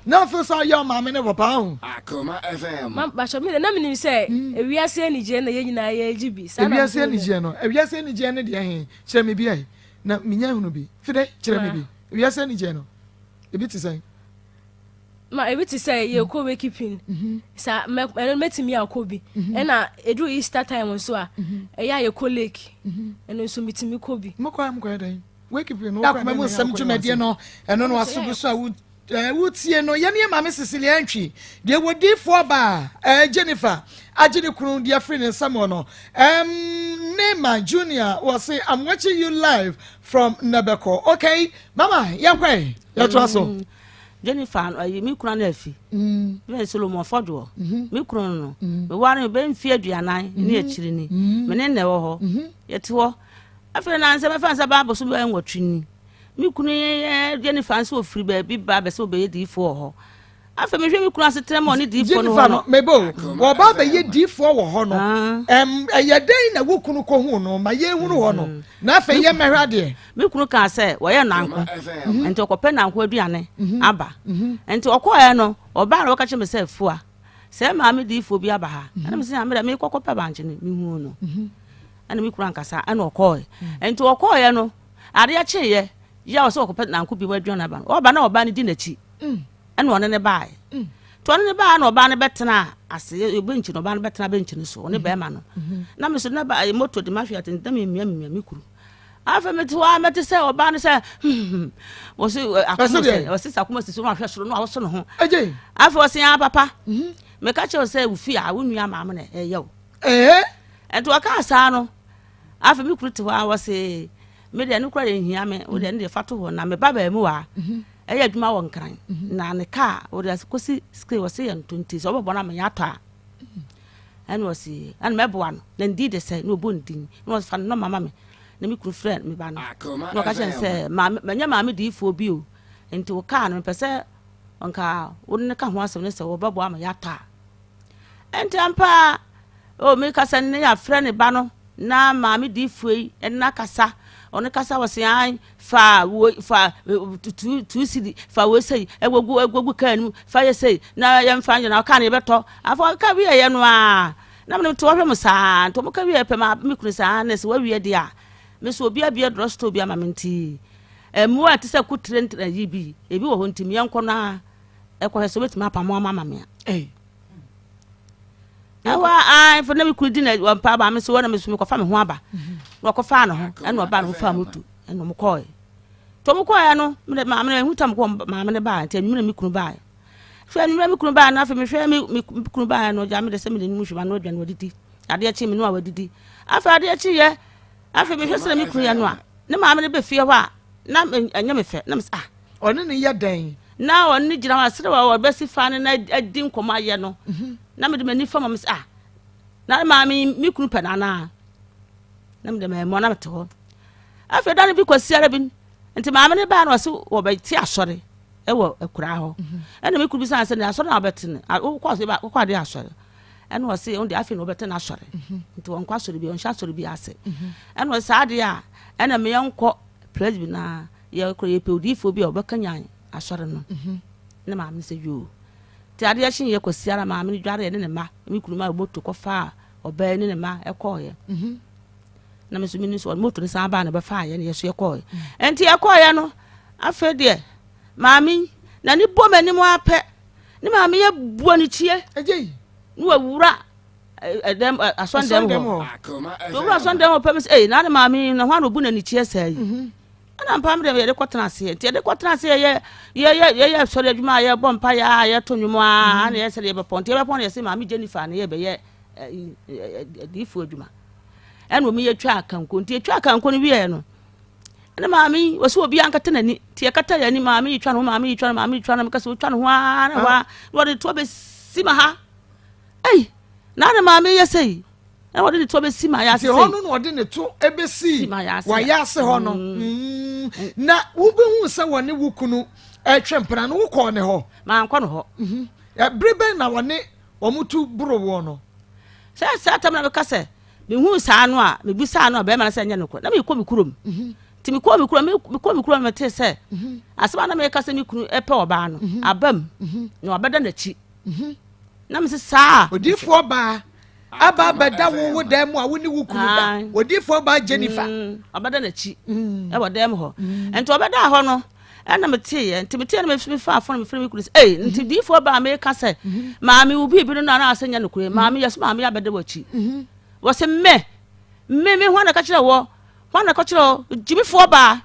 na wofeel sɛ woyɛ wo maame ne papa ho? Akoma FM. Ma bakyɛ mi de na menim sɛ mm. ewiase anigyeɛ na yɛn nyinaa yɛgye bi. Saa na ewiase anigyeɛ no, ewiase anigyeɛ no deɛ he kyerɛ me bi ayi na menya hunu bi. Fide kyerɛ me bi. Ewiase anigyeɛ no, ebi te sɛn? Ma ebi te sɛ yɛkɔ wakeeping mhm. saa mɛ ɛno mɛtumi akɔ bi mhm. ɛna eduru Easter time nso a mhm. ɛyɛ a yɛkɔ lake ɛno nso metumi kɔ bi. Mokɔ a mokɔ yɛ dɛn wakeeping no. Akoma mu nsɛm dwumadie no ɛno no aso gu so a wotie no yɛne yɛ maame Cecilia Antwi deɛ wɔdiifoɔ baa Jennifer agye ne kunu deɛ afiri ne nsam wɔ no um, Nema Junior wɔse I'm watching you live from Nebeko okay mama yɛnkɔ yɛtoa so. Mm. Jennifer no ayi me kunu no afi. Mm. Bɛn Solomon Fɔdoɔ. Mm-hmm. Me kunu no. Mm. Meware no bɛn mfe 40 ne mm-hmm. akyiri ni. Mm-hmm. Me ne na ɛwɔ hɔ. Yɛte hɔ. Afei na nsɛ mɛfa nsɛ baa boso bɛn nwɔtwe ni. Me kunu yɛ Jennifer nso ofiri baabi ba bɛsɛ ɔbɛyɛ diifoɔ wɔ hɔ. Afei mehwɛ me kunu asetena mu ɔne diifoɔ no hɔ no. Jennifer no mebe o wɔba abɛyɛ diifoɔ wɔ hɔ no ah. ɛyɛ dɛn na wo kunu kɔhu no ma yɛhunu hɔ no mm. na afei yɛ mmɛhwɛ adeɛ. Me kunu kaa sɛ wɔyɛ nanko mhm. nti ɔkɔpɛ nanko aduane mhm. aba mhm. nti ɔkɔɛ no ɔbaa na ɔka kyerɛ me sɛ fua sɛ maame diifoɔ bi aba ha ɛna me sɛ nyame dɛ mekɔkɔ pɛ bankye no mehu no ɛna me kunu ankasa ɛna ɔkɔɛ nti ɔkɔɛ no adeɛ kyeeɛ yɛ a ɔsɛ ɔkɔpɛ nanko bi mu aduane aba no ɔba na ɔbaa no di n'akyi ɛna ɔne ne baeɛ nti ɔne ne baeɛ na ɔbaa no bɛtena ase bɛnkyi no ɔbaa no bɛtena bɛnkyi no so ɔne mm-hmm. bɛrima no mm-hmm. na me so na ba moto de mahwɛ ate na memia memia me kuru afei mete hɔ a mɛte sɛ ɔbaa no sɛ hmm, wɔse akoma sɛ ɔse sɛ akoma sisi no ahwɛ soro no awoso ne ho afei ɔse ya papa mm-hmm. meka kyerɛ sɛ wo fie a wo nua maame na ɛyɛ wo ɛnti ɔkaa saa no. Afei me kunu te hɔ a wɔse me deɛ no kora deɛ nhia me wo deɛ no deɛ fa to hɔ na me ba baamu a mhm. ɛyɛ adwuma wɔ nkran mhm. na ne kaa wɔde kɔsi screen wɔse yɛ nto nti sɛ wɔbɛbɔ no ama yɛ atɔ a mhm. ɛna wɔse ɛna mɛboa no na ndi de sɛ na ɔbɔ ne din na wɔse fa no nɔma ma me na me kunu frɛ me ba no na ɔka kyerɛ no sɛ maame manya maame diifoɔ bi o nti wo kaa no mepɛ sɛ nka wo ne ka ho asɛm ne sɛ wɔbɛboa ama yɛatɔ a Enti ampa ara, o mekasa nnɛ yi afrɛ ne ba no na maame diifoɔ yi ɛne no akasa. Ɔno kasa wɔ se an fa wo fa tu tu sidi fa wo sei ɛgogu ɛgogu kaa no mu fa yɛ sei na yɛmfa nyɛ na ɔkaa no yɛbɛtɔ. Afɔ ɔka wie yɛ no a na mene te ɔhwɛ mo saa nti ɔmo ka wie pɛ ma me kunu saa na sɛ wawie deɛ a me so obi abie drɔ store bi ama me nti mmoa a ɛte sɛ kutire ntina yi bi ebi wɔ hɔ nti meɛnkɔ no a ɛkɔhwɛ sɛ wobɛtumi apamo ama ama me a. Ɛhɔ a afei na me kunu di na wɔmpa aba me so wɔn na me so mekɔfa me ho aba na wɔkɔfaa ne ho ɛna ɔbaa ne ho faa moto ɛna wɔn kɔɔɛ nti wɔn kɔɔɛ no mede maame no ehu tam kɔ maame no baa nti anwummerɛ me kunu baa afei anwummerɛ me kunu baa no afei mehwɛ me me kunu baa no gya me de sɛ mede ne mu hwɛ ma no aduane wadidi adeɛ kye me no a wadidi afei adeɛ kye yɛ afei mehwɛ sɛ me kunu yɛ no a ne maame no bɛ fie hɔ a na ɛnyɛ me fɛ na me sɛ ah Ɔne no yɛ dɛn? Na ɔne no gyina hɔ a sɛdeɛ wɔbɛsi fa no na adi nkɔmmɔ ayɛ no mhm. na mede m'ani fa ma me sɛ ah na maame me kunu pɛ no anaa na mede mammɔ na mete hɔ afei da no bi kwasiara bi nti maame no baa na ɔse wɔbɛte asɔre ɛwɔ akuraa hɔ mhm. ɛna me kunu bi san sɛ ne asɔre na wɔbɛte no wokɔ ade asɔre ɛna ɔse ɔno deɛ afei na wɔbɛte no asɔre mhm. nti wɔnkɔ asɔre bi ɔnhyɛ asɔre bi ase ɛna ɔse saa adeɛ a ɛna meyɛ nkɔ presby na Yɛkɔ yɛpɛ odiyifoɔ bi a ɔbɛkanyan asɔre no. Mhm. Ne maame no sɛ yoo. Nti adeɛ kye yɛ kwasiara maame no dwareɛ ne ne mma me kunu ma moto kɔfaa ɔbaa ne ne mma ɛkɔɔyɛ. Mhm. Na me nso me nso moto no san baa na bɛfaa yɛ ne yɛ so yɛkɔɔyɛ. Mhm. Nti yɛkɔɔyɛ no afei deɛ maame n'ani bɔ m'anim apɛ ne maame yɛ bua ne kyie. Ne wawura ɛdɛm asɔndɛm hɔ. Wawura asɔndɛm hɔ pɛ me sɛ ee na ne maame na ho ano bu n'ani kyie saa yi. Mhm. Ɛna mpa me deɛ yɛde kɔtena aseɛ nti yɛde kɔtena aseɛ yɛ yɛyɛ yɛyɛ sɔre adwuma a yɛbɔ mpa yɛ a yɛto nnwom a na yɛ sɛ yɛbɛpɔn nti yɛbɛpɔn no yɛsɛ maame Jennifer na yɛbɛyɛ adiifoɔ adwuma ɛna omi yɛtwa akanko nti yɛtwa akanko no wieɛ no ɛna maame yi wɔsɛ obi ankata n'ani nti yɛkata yɛn ani maame yi twa ne ho maame yi twa ne maame yi twa ne mekasa otwa ne ho aa na hɔ a na wɔde toɔ bɛsi ma ha ei na ne maame yɛ sɛ yi na wɔde ne to bɛsi ma yɛase hɔ no na wɔde ne to bɛsi wayɛ ase hɔ no mm. Mm. na wobɛhu sɛ wɔne wo kunu ɛtwe mpena no wokɔɔ ne hɔ mankɔ no hɔ mhm. bere bɛn na wɔne wɔn tu boro woɔ no sɛ saa tam na meka sɛ mehu saa no a mebisaa no a bɛrima no sɛ ɛnyɛ nokorɛ na mekɔ me kurom mhm. nti mekɔ me kurom mekɔ me kurom metee sɛ mhm. asɛm a na meka sɛ me kunu ɛpɛ ɔbaa no aba mu na wabɛda n'akyi na mese saa odiifoɔ baa aba abɛda wo wo dan mu a wo ne wo kunu da odiifoɔ baa Jennifer mm, ɔbɛda n'akyi mm. ɛwɔ dan mu hɔ mm. nti ɔbɛda hɔ no ɛna meteeɛ nti meteeɛ no mefaa fon mefrɛ me kunu sɛ ei nti mm-hmm. diifoɔ baa meka sɛ mm-hmm. maame wo biribi no no anaasɛ nyɛ nokorɛ maame yɛ so maame abɛda w'akyi mm-hmm. wɔ sɛ me me me hwan na ka kyerɛ wɔ hwan na ka kyerɛ wɔ gyimifoɔ baa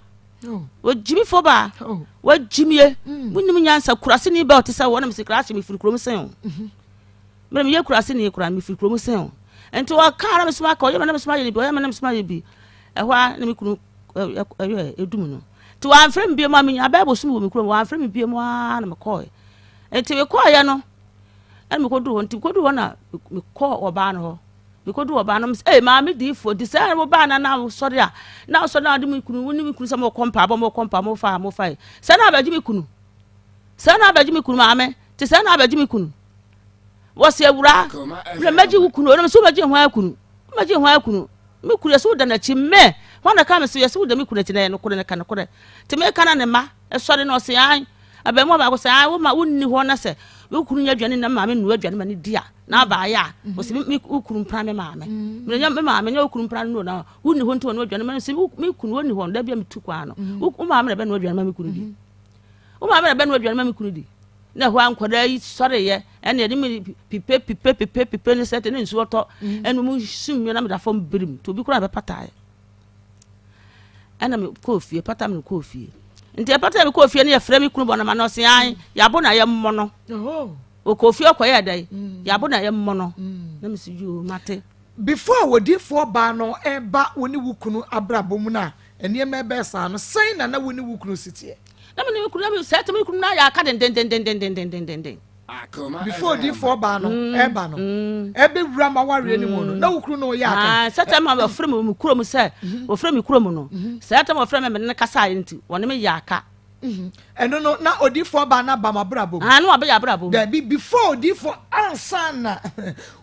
oh. wɔgyimifoɔ baa oh. wɔagyimie wonim nyansa kuraseni bɛ ɔte sɛ wɔ na mesɛ kura ahye mefiri kurom sɛn o Mmerɛ meyɛ kuraseni koraa no, mefiri kurom sɛn o. Nti ɔkaa na mesoma aka, ɔyɛ me na mesoma yɛ no bi, ɔyɛ me na mesoma yɛ bi. Ɛhɔ ara na me kunu ɛyɛ ɛdum no. Nti wɔamfrɛ me bio mu a menya bɛɛ bosom wɔ me kurom, wɔamfrɛ me bio mu ara na mekɔɔɛ. Nti mekɔɔyɛ no, ɛna mekɔduru hɔ, nti mekɔduru hɔ na mekɔɔ ɔbaa no hɔ. Mekɔduru ɔbaa no, mesɛ, ee maame diifoɔ, nti sɛ wobaa na na wosɔre a, na wosɔre na wode me kunu, wo ne me kunu sɛ mokɔ mpaabɔ, mokɔ mpaabɔ, mofa mofa yi. Sɛ na abɛgye me kunu. Sɛ na abɛgye me kunu maame, nti sɛ na abɛgye me kunu. Wɔsi awura, mmerɛ mɛgye wo kunu, ɔnam so mɛgye hwan kunu, mɛgye hwan kunu, me kunu yɛsɛ woda n'akyi, mɛ, hwan na ka me so yɛsɛ woda me kunu akyi na ɛyɛ nokorɛ na ka nokorɛ. Nti meka na ne mma ɛsɔre na ɔse an, abɛɛmoa baako sɛ an, wo ma wonni hɔ na sɛ wo kunu nyɛ aduane na maame nnoa aduane ma ne di a, na abaayɛ a, ɔse me wo kunu mpra me maame. Mmerɛ nyɛ me maame nyɛ wo kunu mpra no na wonni hɔ nti ɔnoa aduane ma no sɛ me kunu ɔnni hɔ no, da bi a metu kwan no, wo maame na ɛbɛnoa aduane ma me kunu di. Wo maame na ɛbɛnoa aduane ma me kunu di. Na ɛhɔ a nkwadaa yi sɔreeɛ ɛne ɛde me pipe pipe pipe pipe ne sɛte ne nsuo tɔ mm. ɛne mu sum mi na meda fam birim nti obi koraa bɛpataeɛ ɛna mekɔɔ fie pata me kɔɔ fie nti ɛpata me kɔɔ fie no yɛfrɛ me kunu bɔ no ma no ɔse an yɛabo na yɛmmɔ no ɔkɔɔ fie ɔkɔyɛ dɛn mm. yɛabo na yɛmmɔ no mm. na mesi yoo mate. Before a odiyifoɔ baa no reba wo ne wo kunu abrabɔ mu no a nneɛma rebɛyɛ saa no, sɛn na na wo ne wo kunu si teɛ? Na me ne me kunu, na me sɛ me kunu na yɛ aka dendendendendendendenden. Before odiyifoɔ baa no reba no, ɛbɛwura mo awareɛ no mu no, na wo kunu ne wo yɛ aka? Sɛ tɛm a wɔfrɛ me me kurom sɛ, wɔfrɛ me kurom no, sɛ tɛm wɔfrɛ me me ne no kasaeɛ nti, wɔne me yɛ aka. Mhm. Ɛno no na odiifoɔ baa na ba mo abrabɔ mu. Ah, no abɛyɛ abrabɔ mu. Dabi before odiifoɔ ansa na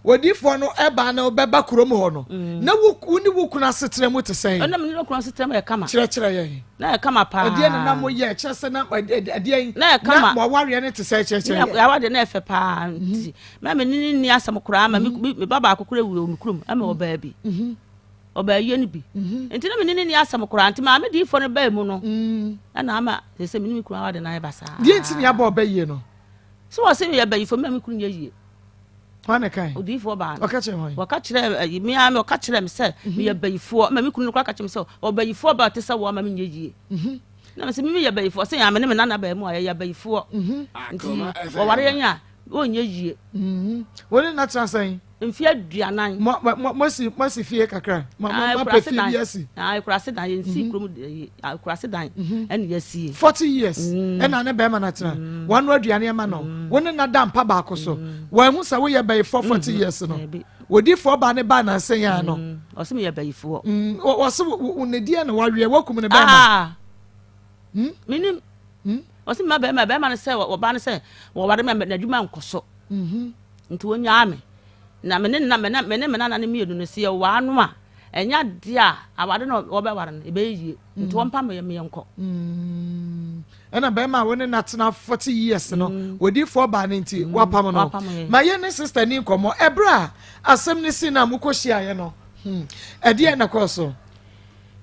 odiifoɔ no ɛba no bɛba kurom hɔ no. Mm. Na wo wo ne wo kunu asetena mu te sɛn? Ɛna me ne kunu asetena mu yɛ kama. Kyerɛkyerɛ yɛn. Na yɛ kama paa. Ɛdeɛ na na mo yɛ kyerɛ sɛ na ɛdeɛ na yɛ kama. Na mo awareɛ no te sɛ kyerɛkyerɛ yɛn. Yɛ awareɛ na yɛ fɛ paa nti. Mɛ me ne ne ni asɛm koraa ma me ba baako koraa wɔ me kurom ɛma ɔbaa bi. Mhm. ɔbaa yie no bi mhm. nti na mene ne ni asɛm koraa nti maame diifoɔ no baa mu no mm. ɛna ama sɛ sɛ mene me kunu awade no ayɛ basaa deɛ nti ne abɔ ɔbɛ yie no sɛ wɔ sɛ meyɛ bayifoɔ mema me kunu nyɛ yie wọn kan odiifoɔ baa no ɔka kyerɛ wɔn wɔka kyerɛ ayi me ara ɔka kyerɛ me sɛ mhm. meyɛ bayifoɔ ma me kunu no koraa ka kyerɛ me sɛ ɔbayifoɔ baa te sɛ wɔ ama menyɛ yie mhm. na me sɛ mimi yɛ bayifoɔ sɛ yɛn ame ne me nana baa mu a yɛyɛ bayifoɔ nti wɔware yɛn a wɔnyɛ yie wɔn ne natena sɛn Mfe aduanan. Mo mo moasi moasi fie kakra. Mo mo moapɛ fie bi asi. Ah, ekurase dan yɛn si kurom ekurase dan ɛna yɛasie. 40 years ɛna ne bɛrima no atena. Wano aduane ama no. Wo ne na da mpa baako so. Wɔahu sɛ woyɛ bɛyifoɔ 40 years no. Wodifoɔ baa ne baa nansa yi ara no. Ɔse meyɛ bɛyifoɔ. Ɔse wo ne deɛ na waweɛ wakum ne bɛrima. Ah. Menim. Ɔse mema bɛrima bɛrima no sɛ ɔbaa no sɛ wɔware me a n'adwuma nkɔ so. Nti wonyaa me. Na me ne na me ne me nana no mmienu no, sɛ yɛwaa no a, ɛnyɛ adeɛ a aware no wɔbɛware no ɛbɛyɛ yie. Nti mm. wɔmpa me me yɛnkɔ. Mm. Ɛna bɛrima a wo ne no atena 40 years no, mm. wɔdifoɔ baa no nti wapam no. Ma yɛ ne sister ni nkɔmmɔ. Ɛberɛ a asɛm no si no a mokɔhyiaeɛ no, hmm, ɛdeɛ na kɔɔ so?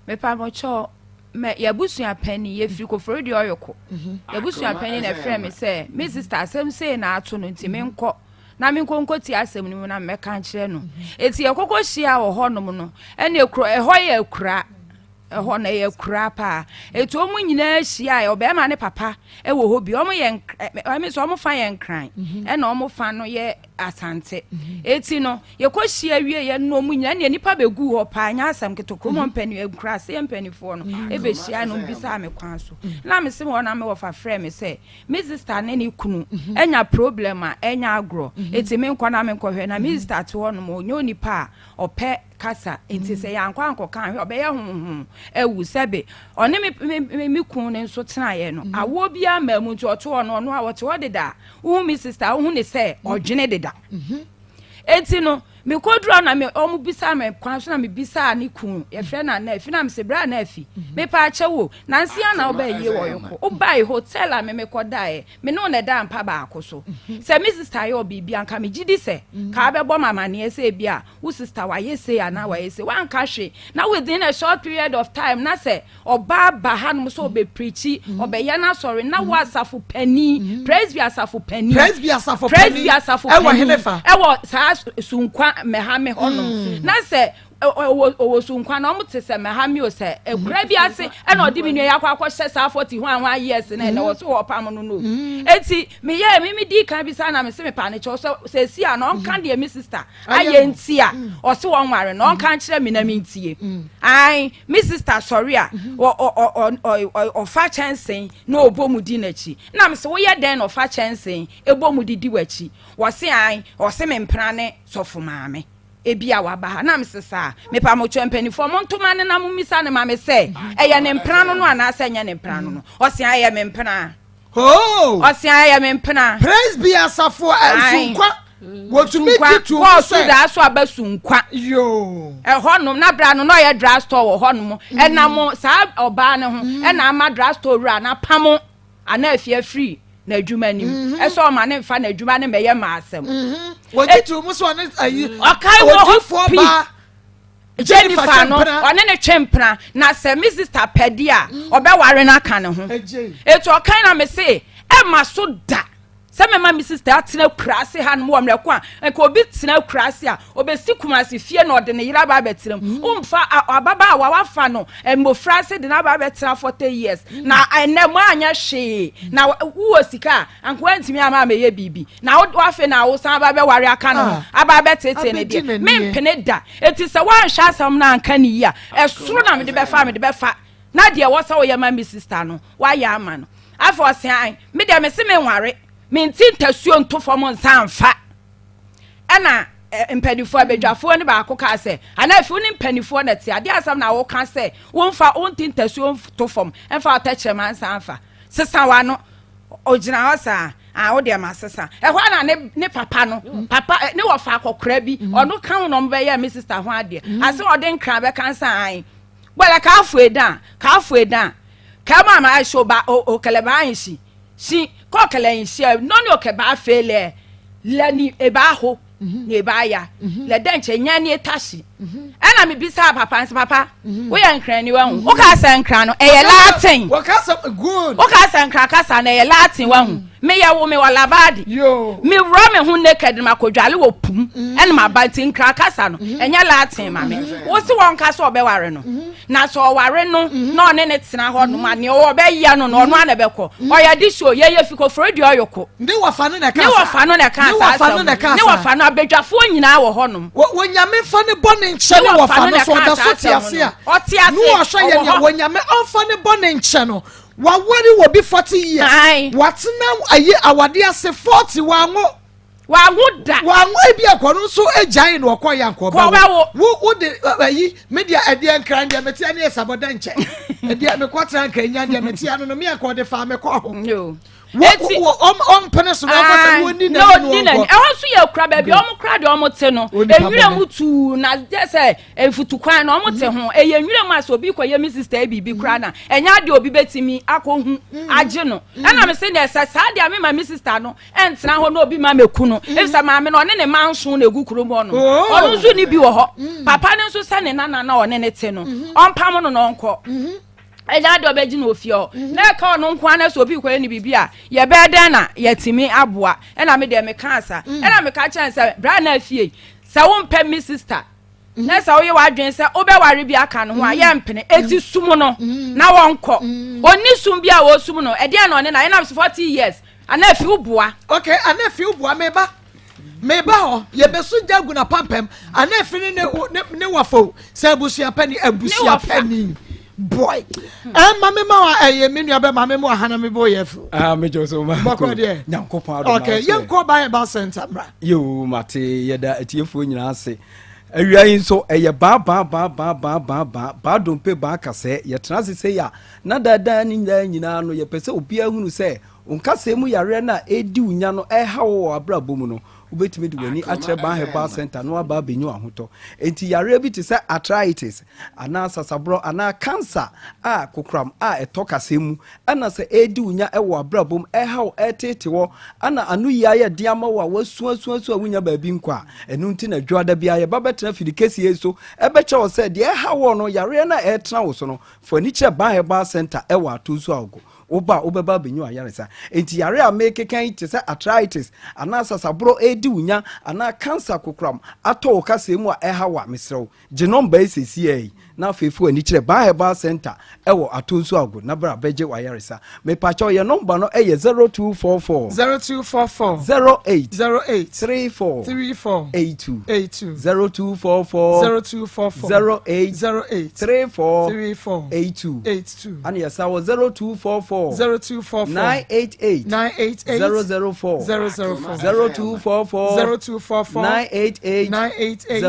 Mepamɔkyɛw, mɛ yɛabusua panyin yɛfiri Koforidua Ɔyɔkɔ. Mhm. Yɛabusua panyin na ɛfrɛ me sɛ me sista asɛm sei na ato no nti menkɔ na menkɔ nkɔtie asɛm no mu na mɛka nkyerɛ no. Mhm. Eti yɛkɔkɔ hyia wɔ hɔnom no ɛna ekuro ɛhɔ yɛ akura ɛhɔ no ɛyɛ akura paa. Eti wɔn nyinaa hyia ɔbɛrima ne papa ɛwɔ hɔ bi wɔn yɛ ɛmi sɛ wɔn fa yɛ nkran mhm. ɛna wɔn fa no yɛ asante. Eti no Yɛkɔ hyia wie yɛ no ɔmo nyinaa nea nipa bɛ guu hɔ paa nyɛ asɛm ketewa kurom hɔ mpanin nkuraseɛ mpaninfoɔ no ɛbɛ hyia no bisaa me kwan so na me se hɔ na me wɔfa frɛ me sɛ me sister ne ne kunu anya problem a ɛnyɛ agorɔ eti me nkɔ na me nkɔ hwɛ na me sister te hɔ nom ɔnyɛ onipa a ɔpɛ kasa nti sɛ yɛankɔ ankɔ ka ahwɛ ɔbɛyɛ honhom awu sɛbe ɔne me me me kun no nso tenaeɛ no awoɔ biara mmaa mu nti ɔte hɔ no ɔno a ɔte hɔ deda wohu me sister wohu ne sɛ ɔdwene deda. Enti no, mekoduru hɔ na me wɔn bisaa me kwan so na mebisaa ne kun, yɛfrɛ no Anaafi, na mese bra Anaafi, mepa akyɛw o, nanse a na wobaa yie wɔ Yoko, wobae hotel a me mekɔdaeɛ, me ne wo na ɛdaa mpa baako so. Sɛ me sister yɛ wo biribi a, nka megye di sɛ ka wobɛbɔ me amaneɛ sɛ ebi a wo sister wayɛ sei anaa wayɛ sei, woanka hwee, na within a short period of time na sɛ Ɔbaa ba hanom sɛ ɔbɛprikyi, ɔbɛyɛ n'asɔre, na wo asafo panin, Presby asafo panin, Presby asafo panin, Presby asafo ɛwɔ panin, henefa? ɛwɔ saa Sunkwa Mɛhame hɔnom. Na sɛ ɔwɔ ɔwɔ Sunkwa na wɔn te sɛ Mɛhame o sɛ ekura bi ase ɛna ɔde me nua yi akɔ akɔhyɛ saa 40 hwan hwan years na ɛna wɔ so wɔpam no no. Eti meyɛ me me di kan bi saa na me se me pa ne kyɛw sɛ sɛ esi a na ɔnka deɛ me sister ayɛ nti a ɔse wɔnware no ɔnka nkyerɛ me na mentie. Ae Me sister sɔre a, ɔfa kyɛnsee na ɔbɔ mu di n'akyi. Na mese, woyɛ dɛn na ɔfa kyɛnsee bɔ mu de di w'akyi? Wɔse ae, ɔse me mpena ne sɔfo maame. Ebia waba ha. Na mese saa. Mepa mo kyɛw mpanimfoɔ, monto ma no na mommisa no ma me sɛ, ɛyɛ ne mpena no no anaasɛ ɛnyɛ ne mpena no no. Ɔse ae, ɛyɛ me mpena. Hoo! Ɔse ayɛ me mpena. Praise be asafo Sunkwa. Wɔtumi gye to mu sɛ. Kɔɔ so daa so aba Sunkwa. Yoo. Ɛhɔ nom na bra no na ɔyɛ dra store wɔ hɔ nom. Ɛnam saa ɔbaa no ho ɛna ama dra store wura no apamo ana afie afiri n'adwuma nim. Ɛsɛ ɔma ne nfa n'adwuma no mɛyɛ maa asɛm. Wɔgye to mu sɛ ɔne ayi. Ɔkae wɔ hɔ pii. Jennifer Jennifer no, ɔne no twe mpena, na sɛ me sister pɛ di a, ɔbɛware no aka ne ho. Etu ɔkan na me se, ɛma so da. Sɛ mɛma me sista atena akuraase hanom wɔ mmerɛ ko a nka obi tena akuraase a ɔbɛsi Kumasi fie na ɔde ne yere aba abɛtena mu. Womfa ababaawa wafa no mmofraase de no aba abɛtena 40 years na ɛnɛ moanyɛ hwee na wowɔ sika a anka woantumi ama amɛyɛ biribi na wo afei na wosan aba abɛware aka no ho ah. aba abɛtetee ne deɛ mempene da. Enti sɛ woanhwɛ asɛm no anka ne yie a ɛsoro na mede bɛfa mede bɛfa na deɛ ɛwɔ sɛ woyɛ ma me sista no woayɛ ama no. Afei ɔse ae, me deɛ mese menware, mente ntasuo nto fam nsa mfa. Ɛna mpanimfoɔ abadwafoɔ no baako kaa sɛ, anaa afi wo ne mpanimfoɔ na te adeɛ asɛm na woka sɛ womfa wonte ntasuo nto fam mfa ɔtɛkyerɛma nsa mfa. Sesa w'ano. Ɔgyina hɔ saa, ah wo deɛ ma sesa. Ɛhɔ a na ne ne papa no, papa ne wɔfa akɔkora bi, ɔno ka ho na ɔmo bɛyɛ me sister ho adeɛ. Ase ɔde nkran bɛka nsa ae. Bɔlɛ k'afo edan, k'afo edan. Kɛ ma ma so ba o o kɛlɛ ba ayin si si kɔ kɛlɛ yin si ɛ nɔ ni o kɛ ba fe lɛ lɛ ni e ba ho ni e ba ya lɛ dɛ nkyɛ nya ni e ta si. Ɛna mi bisa papa nse papa wo yɛ nkran ni wahu wo ka sɛ nkran no ɛyɛ latin wo ka sɛ nkran kasa no ɛyɛ latin wahu me yɛ wo me wɔ labadi me wura me ho naked ma kɔ dwale wɔ pum ɛna ma ba nti nkran kasa no ɛnyɛ latin ma me wo se wɔn ka sɛ ɔbɛware no Na sɛ ɔware no na ɔne no tena hɔ nom a, nea ɔbɛyɛ no no, ɔno ara na ɛbɛkɔ. Ɔyɛ de so, yɛyɛ fi kofori deɛ ɔyoko. Ne wɔfa no na ɛka saa. Ne wɔfa no na ɛka saa asɛm no. Ne wɔfa no, abadwafoɔ nyinaa wɔ hɔ nom. Wɔ Nyame nfa ne bɔne nkyɛ ne wɔfa no, so ɔda so te ase a. Ɔte ase, ɔwɔ hɔ. Ne ɔhwɛ yɛ nea wɔ Nyame ɔnfa ne bɔne nkyɛ no. Waware wɔ bi 40 years. Watena ayi awade ase 40 wanwo. Wanwo da. Wanwo ebi akɔ no nso egyae na ɔkɔ yɛ ankɔ ɔbɛwo. Wo wo de ayi me deɛ ɛdeɛ nkran deɛ metea ne ɛsabɔ dɛ nkyɛ. Ɛdeɛ mekɔ tena nkran nya deɛ metea no no me akɔ de fa mekɔ ho. Wo wo ɔmpene so na ɔkɔ sɛ wɔni n'ani na ɔnkɔ. Ɛhɔ nso yɛ kura baabi ɔmo kura deɛ ɔmo te no. Enwura mu tuu na gye sɛ mfutukwan na ɔmo te ho. Ɛyɛ nwura mu a sɛ obi kɔ yɛ me sista biribi kura na ɛnyɛ adeɛ obi betumi akɔ hu agye no. Ɛna me se deɛ sɛ saa deɛ me ma me sista no ɛntena hɔ na obi ma mɛku no mm. efisɛ maame no ɔne ne mma nson na egu kurom hɔ no oh. ɔno nso ne bi wɔ hɔ mm. papa no nso sɛ ne nana na ɔne ne te no mm-hmm. ɔmpam no na ɔnkɔ mm-hmm. ɛnyɛ adeɛ ɔbɛgye no ofie hɔ mm-hmm. na ɛka ɔno nko ara sɛ obi kɔyɛ ne biribi a yɛbɛyɛ dɛn na yɛtumi aboa ɛna me deɛ meka asa mm. ɛna meka kyɛn sɛ bra na afie sɛ wompɛ me sister na sɛ woyɛ w'adwene sɛ wobɛware bi aka no ho a yɛmpene eti sum no na wɔnkɔ onni sum bi a wɔsum no ɛdeɛn na ɔne na ɛnam so 40 years ana afi wo boa. Okay ana afi wo boa meba meba hɔ yɛbɛso gya gu na pampam ana afi ne ne ne ne wafo sɛ abusua pani abusua pani boy ɛma me ma wa ɛyɛ me nua bɛ ma me mu ahana me bɔ yɛ fo. ah me jɔ so ma bɔkɔ deɛ nyankopɔn adom okay yɛn kɔ ban ba center mra. yoo mate yɛda atiefoɔ nyinaa ase Awia yi nso, ɛyɛ baa baa baa baa baa baa baa baa dompe baa kasɛɛ. Yɛtena ase sei a, na daa daa ne daa nyinaa no, yɛpɛ sɛ obiara hunu sɛ wo nkasɛɛ mu yareɛ no a ɛredi wo nya no ɛreha wo wɔ w'abrabɔ mu no, wobɛtumi de w'ani akyerɛ Baa Herbal Center na woaba abɛnya w'ahotɔ. Enti yareɛ bi te sɛ arthritis anaa sasaborɔ anaa cancer a kokoram a ɛtɔ kasɛɛ mu Ɛna sɛ ɛredi wo nya wɔ w'abrabɔ mu, ɛreha wo, ɛreteete wɔ, ɛna anoyie ayɛ den ama wo a woasuasuasu a wonnya baabi nkɔ a, ɛno nti na Dwoada biara yɛba bɛtena fidi kɛseɛ yi so ɛbɛkyerɛ wo sɛ deɛ ɛreha woɔ no, yareɛ no a ɛretena wo so no, fa w'ani kyerɛ Ban Herbal Center ɛwɔ Atonsu Agogo. Woba a, wobɛba abɛnya w'ayaresa. Enti yareɛ a merekeka yi te sɛ arthritis anaa sasaborɔ ɛredi wo nya anaa cancer kokoram atɔ wo kasɛɛ mu a ɛreha wo a, mesrɛ wo, Gye nɔmba yi seseiara yi na afei fa w'ani kyerɛ Baa Herbal Centre wɔ Atonsu Ago na bra bɛgye w'ayaresa. Mepakyɛw yɛn nɔmba no yɛ 0244. 0244. 08. 08. 34. 34. 82. 82. 0244. 0244. 08. 08. 34. 34. 82. 82. Ana yɛsa wɔ 0244. 0244. 988. 988. 004. 004. 0244. 0244. 988. 988.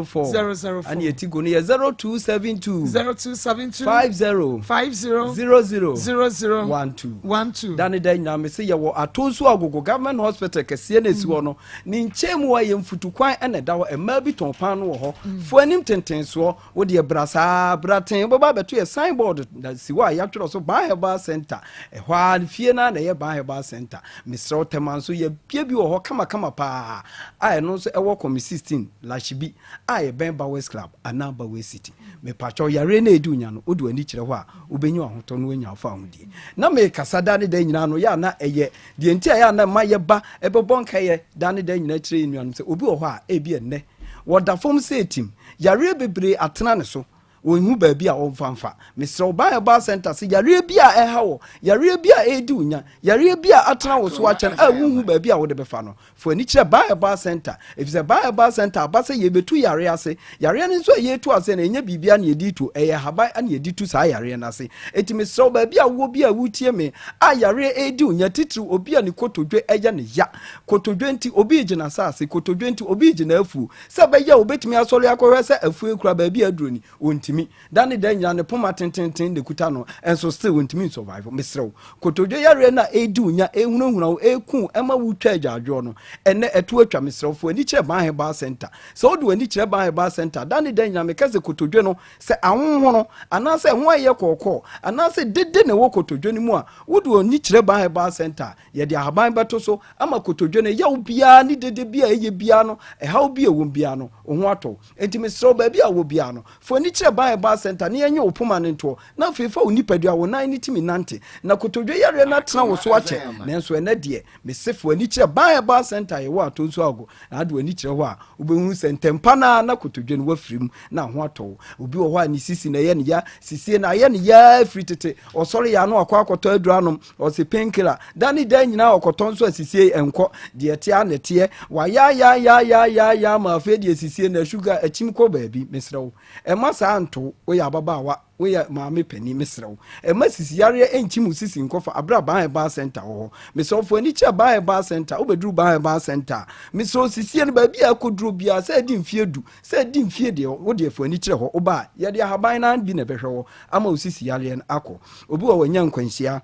004. 004. Ana yɛti go no yɛ 0272. 0272. 50. 50. 00. 00. 12. 12. Da ne da nyinaa mese yɛwɔ Atonsu Agogo Government Hospital kɛseɛ no ɛsi hɔ no ne nkyɛn mu a yɛ mfutukwan ɛna ɛda hɔ mmaa bi tɔn paano wɔ hɔ fo anim tentensoɔ Wo deɛ bra saa, bra tee, wobɛba abɛto yɛ sign board na si hɔ a yɛatwerɛ so Baa Herbal Center. Ɛhɔ ara, fie no ara na ɛyɛ Baa Herbal Center. Mesrɛ wo, Tema nso, yɛabue bi wɔ hɔ kamakama paa a ɛno nso ɛwɔ Kɔmi 16, Lashibi, a ɛbɛn Bowers Club anaa Bowers City. Mepakyɛw, yareɛ no a ɛdi wo nya no, wode w'ani kyerɛ hɔ a, wobɛnya w'ahotɔ na woanya wo fawohodie. Na mekasa daa ne daa nyinaa no, yɛ a na ɛyɛ deɛ nti a ɛyɛ a na ɛma yɛba ɛbɛbɔ nkaeɛ daa ne daa nyinaa kyerɛ yɛn nuanom sɛ obi wɔ hɔ a, ebi ɛnnɛ, wɔda fam sɛ etim, yareɛ bebree atena ne so, wɔnhu baabi a wɔmfa mfa. Mesrɛ wo, Ban Herbal Center sɛ yareɛ bi a ɛha wɔ, yareɛ bi a ɛredi wo nya, yareɛ bi a atena wo so akyɛ no a wonhu baabi a wode bɛfa no, Fa w'ani kyerɛ Ban Herbal Centre, efisɛ Ban Herbal Centre aba sɛ yɛrebetu yareɛ ase. Yareɛ no nso a yɛretu ase no, ɛnyɛ biribiara na yɛde retu, ɛyɛ ahaban na yɛde tu saa yareɛ no ase. Enti mesrɛ wo, baabi a wowɔ biara a woretie me a yareɛ redi wo nya, titiriw obi a ne kotodwe yɛ no ya, kotodwe nti obi regye n'asase, kotodwe nti obi regye n'afuo, sɛ ɛbɛyɛ a obetumi asɔre akɔhwɛ sɛ afuo yi kura baabi a aduro ni, Ɔntumi. Da ne da nyinaa ne poma tententen na ɛkuta no, nso still ɔntumi nsurvive. Mesrɛ wo, kotodwe yareɛ no a ɛredi wo nya, ɛrehunahuna wo, ɛreku wo, ɛma wotwa agyaadwoɔ no, ɛnnɛ ɛto atwa. Mesrɛ wo, fa w'ani kyerɛ Ban Herbal Centre. Sɛ wode w'ani kyerɛ Ban Herbal Centre a, da ne da nyinaa meka sɛ kotodwe no, sɛ ahonhono, anaasɛ ɛho ayɛ kɔɔkɔɔ, anaasɛ dede na ɛwɔ kotodwe no mu a, wode w'ani kyerɛ Ban Herbal Centre a, yɛde ahaban bɛto so ama kotodwe no, yaw biara ne dede bi a ɛyɛ biara no, ɛhaw bi a ɛwom biara no, wo ho atɔ wo. Enti mesrɛ wo, baabi a wowɔ biara no, fa w'ani kyerɛ Ban Herbal Centre na yɛnyɛ wo poma no ntoɔ, na afei fa wo nipadua, wo nan no tumi nante, na kotodwe yareɛ no atena wo so akyɛ. Nanso ɛnnɛ deɛ, mese fa w'ani kyerɛ Ban Herbal Centre a yɛwɔ Atonsu Agogo, na wode w'ani kyerɛ hɔ a, wobɛhunu sɛ ntɛmpa no ara na kotodwe no woafiri mu na ho atɔ wo. Obi wɔ hɔ a ne sisi na ɛyɛ no ya, sisie no ayɛ no ya firi tete, ɔsɔre yɛ a na wakɔ akɔtɔ aduro anom, Ɔse painkiller da ne da nyinaa ɔkɔtɔ nso a sisie ɛnkɔ deɛ ɛteɛ a na ɛteɛ wayayayayayaya ma afei deɛ sisie na sugar akyim kɔ baabi mesrɛ wo ɛma saa nto woyɛ ababaawa woyɛ maame panin mesrɛ wo ɛma sisi yareɛ ɛnkyim wo sisi nkɔfa abere a Ban Herbal Center wɔ hɔ mesrɛ wo fo ani kyerɛ Ban Herbal Center wobɛduru Ban Herbal Center a mesrɛ wo sisie no baabi a ɛkɔduro biara sɛ ɛdi mfie du sɛ ɛdi mfie deɛ wo deɛ fo ani kyerɛ hɔ woba a yɛde ahaban no bi na ɛbɛhwɛ wɔ ama wo sisi yareɛ no akɔ Obi wɔ wanya nkwanhyia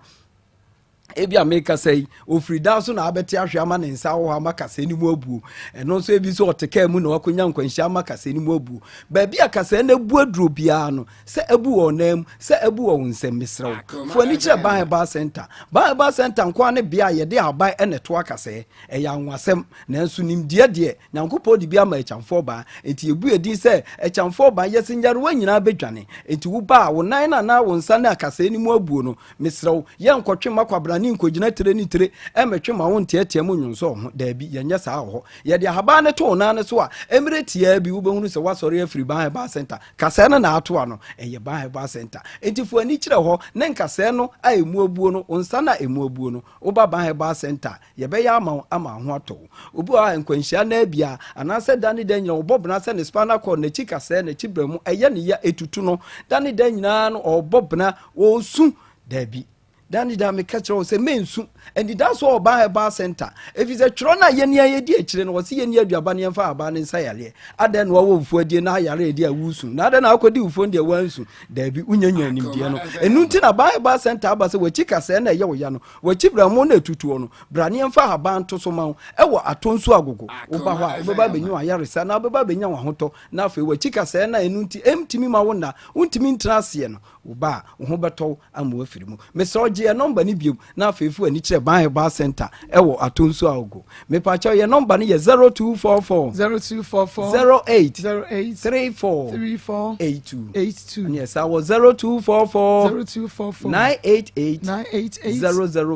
ebi a mekasa yi ofiri dan so na abɛte ahwe ama ne nsa wɔ hɔ ama kasa no mu abuo ɛno nso ebi nso ɔte kaa mu na wakɔnya nkwanhyia ama kasa no mu abuo baabi a kasa no abu aduro biara no sɛ abu wɔ nan mu sɛ abu wɔ wo nsam mesrɛ wo fo ani kyerɛ Ban Herbal Center Ban Herbal Center nkoa ne bea a yɛde aban ɛna ɛto akasɛɛ ɛyɛ anwasɛm nanso nimdeɛ deɛ Nyankopɔn de bi ama akyamfoɔ baa, enti yɛbu yɛn din sɛ akyamfoɔ baa, yɛse nyarewa nyinaa bɛdwane, enti wo ba a, wo nan no anaa wo nsa ne akasɛɛ no mu abuo no, mesrɛ wo, yɛnkɔtwe mma kwabrane nkɔgyina tire ne tire mmɛtwe ma wo nteatea mu nnwonsɔ wo ho, daabi, yɛnyɛ saa wɔ hɔ. Yɛde ahaban no to wo nan no so a, mmerɛ tiaa bi wobɛhunu sɛ woasɔre afiri Ban Herbal Centre, kasɛɛ no na ato ano, ɛyɛ Ban Herbal Centre, enti fa w'ani kyerɛ hɔ ne nkasɛɛ no a ɛmu abuo no, wo nsa no a ɛmu abuo no, woba Ban Herbal Centre a, Yɛbɛyɛ ama wo ama wo ho atɔ wo. Obi wɔ hɔ a, nkwanhyia anaa bia, anaasɛ da ne da nyinaa ɔbɔ bena sɛ ne spinal cord, n'akyi kasɛɛ, n'akyi berɛmo, ɛyɛ ne ya, ɛtutu no. Da ne da nyinaa no ɔrebɔ bena, ɔresu. Daabi. Da ne da meka kyerɛ wo sɛ mensu. Anidasoɔ wɔ Ban Herbal Center. Ɛfiri sɛ twerɛ no a yɛn a yɛdi akyire no, wɔse yɛnni aduaba na yɛmfa ahaban no nsa yareɛ. Adɛn na woawɔ wufoɔ adie na ayare adi a woresu? Na adɛn na woakɔdi wufoɔ no deɛ woansu? Daabi, wonnya nimdeɛ no. Ɛno nti na Ban Herbal Center aba sɛ w'akyi kasɛɛ na ɛyɛ wo ya no, W'akyi berɛmo na ɛtutuo no, bra ne yɛmfa ahaban nto so ma wo wɔ atɔ nsuo agogo. Woba hɔ a, wobɛba abɛnya w'ayaresa na wobɛba abɛnya w'ahotɔ. Na afei w'akyi kasɛɛ no a ɛno nti ɛntumi ma wo nna, wontumi ntena aseɛ no, woba a, wo ho bɛtɔ wo ama woafiri mu. Mesrɛ wo, gye yɛn nɔmba no bio na afei fa w'ani kyerɛ Ban Herbal Centre wɔ atɔ nsuo agogo. Mepakyɛw, yɛn nɔmba no yɛ 0244 0244 08 08 34 34 82. 82. Ɛne ɛsa wɔ 0244 0244 988 988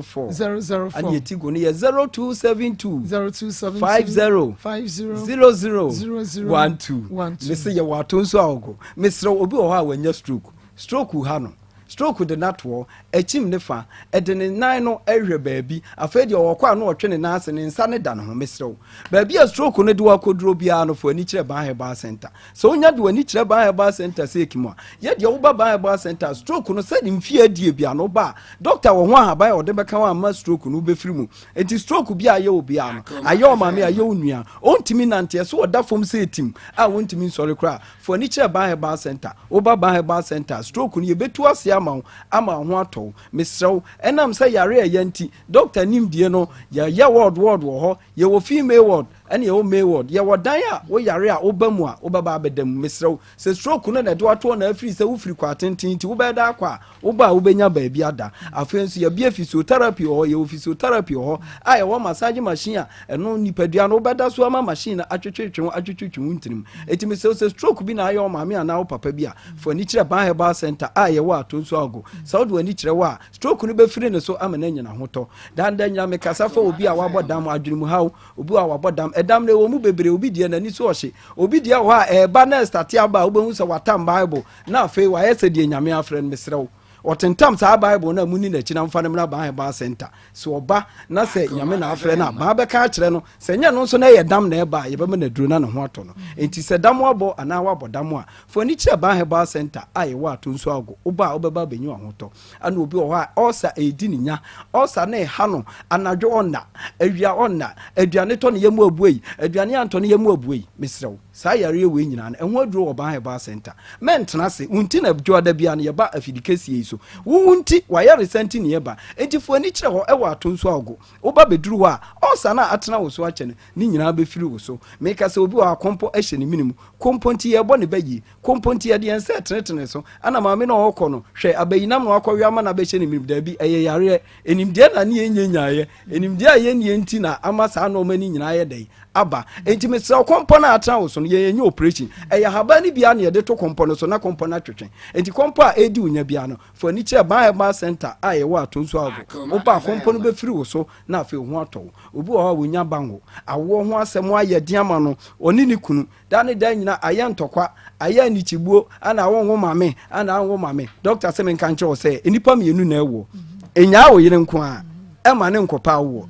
004. 004. Ɛne ɛti gu no yɛ 0272 0272 50 50 00 00 12. 12. Mese yɛwɔ ato nso a ɔgo. Mesrɛ wo, obi wɔ hɔ a wanya stroke. Stroke ha no. Stroke de no atoɔ, akyim ne fa, ɛde ne nan no hwɛ baabi, afei deɛ ɔkɔ a na ɔtwe ne nan ase, ne nsa no da ne ho, mesrɛ wo. Baabi a stroke no de wo akɔduro biara no, fa w'ani kyerɛ Ban Herbal Center. Sɛ wonya de w'ani kyerɛ Ban Herbal Center sɛ ekim a, yɛ deɛ woba Ban Herbal Center a, stroke no sɛ mfie adie biara no woba a, dɔkta wɔ ho ahaban a ɔde bɛka wo ama stroke no wobɛfiri mu. Enti stroke bi a ayɛ wo biara no, ayɛ wo maame, ayɛ wo nua, ɔntumi nanteɛ, sɛ ɔda fam sɛ etim a wontumi nsɔre koraa, Fa w'ani kyerɛ Ban Herbal Centre. Woba Ban Herbal Centre a, stroke no yɛbɛtu ase ama wo ama wo ho atɔ wo. Mesrɛ wo, ɛnam sɛ yare a ɛya nti, dɔkta nimdie no, yɛyɛ ward ward wɔ hɔ. Yɛwɔ female ward Ɛne yɛwɔ May ward. Yɛwɔ dan a wo yare a woba mu a wobɛba abɛda mu. Mesrɛ wo, sɛ stroke no na ɛde wo atoɔ na afiri sɛ wofiri kɔ atenten nti wobɛyɛ dɛ akɔ a, woba a wobɛnya baabi ada. Afei nso yɛabue physiotherapy wɔ hɔ. Yɛwɔ physiotherapy wɔ hɔ a yɛwɔ massage machine a ɛno nipadua no wobɛda so ama machine no atwetwetwe wo atwetwetwe wo ntirim. Enti mesrɛ wo sɛ stroke bi na ayɛ wo maame anaa wo papa bi a, fa w'ani kyerɛ Ban Herbal Centre a yɛwɔ Atonsu Ago. Sɛ wode w'ani kyerɛ hɔ a, stroke no bɛfiri ne so ama no anya n'ahotɔ. Daa da nyinaa mekasa fa obi a wabɔ dam, adwenemuhaw, obi a wabɔ dam. Ɛdam no ɛwɔ mu bebree, obi deɛ n'ani so ɔhye, obi deɛ wɔ hɔ a ɛreba na ɛstate aba a wobɛhu sɛ watam Bible na afei wayɛ sɛ deɛ Nyame afrɛ no. Mesrɛ wo, ɔtentam saa Bible no a monni n'akyi na mfa no mmra Ban Herbal Center. Sɛ ɔba na sɛ Nyame na afrɛ no a, ban bɛka akyerɛ no. Sɛ ɛnyɛ no nso na ɛyɛ dam na ɛba a, yɛbɛma no aduro na ne ho atɔ no. Enti sɛ dam abɔ anaa woabɔ dam a, fa w'ani kyerɛ Ban Herbal Center a yɛwɔ Atonsu Ago. Woba a wobɛba abɛnya w'ahotɔ. Ɛna obi wɔ hɔ a ulcer redi ne nya. Ulcer no reha no, anadwo ɔnna, awia ɔnna, aduane tɔ ne yam abuei, aduane antɔ ne yam abuei. Mesrɛ wo, saa yareɛ wei nyinaa no, ɛho aduro wɔ Ban Herbal Center. Mɛntena ase, wo nti na dwoada biara no yɛba afidikɛseɛ yi so. Wo wo nti, w'ayaresa nti na yɛba. Enti fa w'ani kyerɛ hɔ wɔ Atonsu Agogo. Woba bɛduru hɔ a, ulcer no a atena wo so akyɛ no, ne nyinaa bɛfiri wo so. Meka sɛ obi wɔ hɔ a kɔmpɔ hyɛ ne mene mu. Kɔmpɔ nti yɛrebɔ ne ba yie. Kompo nti yɛde yɛn nsa retenetene so. Ɛna maame no a ɔrekɔ no, hwɛ, abayinam na wakɔwe ama no abɛhyɛ ne menem. Dabi, ɛyɛ yareɛ. Nimdeɛ na ne yɛnnya nyaeɛ. Nimdeɛ a yɛnnie nti na ama saa nnoɔma no nyinaa ayɛ dɛn? Aba. Enti mesrɛ wo, kɔmpɔ no a atena wo so no, yɛn yɛnyɛ operation. Ɛyɛ ahaban no bi ara na yɛde to kɔmpɔ no so na kɔmpɔ no atwetwe. Enti kɔmpɔ a ɛredi wo nya biara no, fa w'ani kyerɛ Ban Herbal Centre a yɛwɔ Atonsu Agogo. Woba a, kɔmpɔ no bɛfiri wo so na afei wo ho atɔ wo. Obi wɔ hɔ a ɔnya banwo. Awoɔ ho asɛm ayɛ den ama no, ɔne ne kunu. Da ne da nyina ayɛ ntɔkwa, ayɛ anikyibuo, ana wonwo ma me, ana anwo ma me. Dɔkta sɛ menka nkyerɛ wo sɛ nnipa mmienu na ɛwoɔ. Ɛnyaa wo yere nko a, ɛma ne nkɔpɛ awoɔ.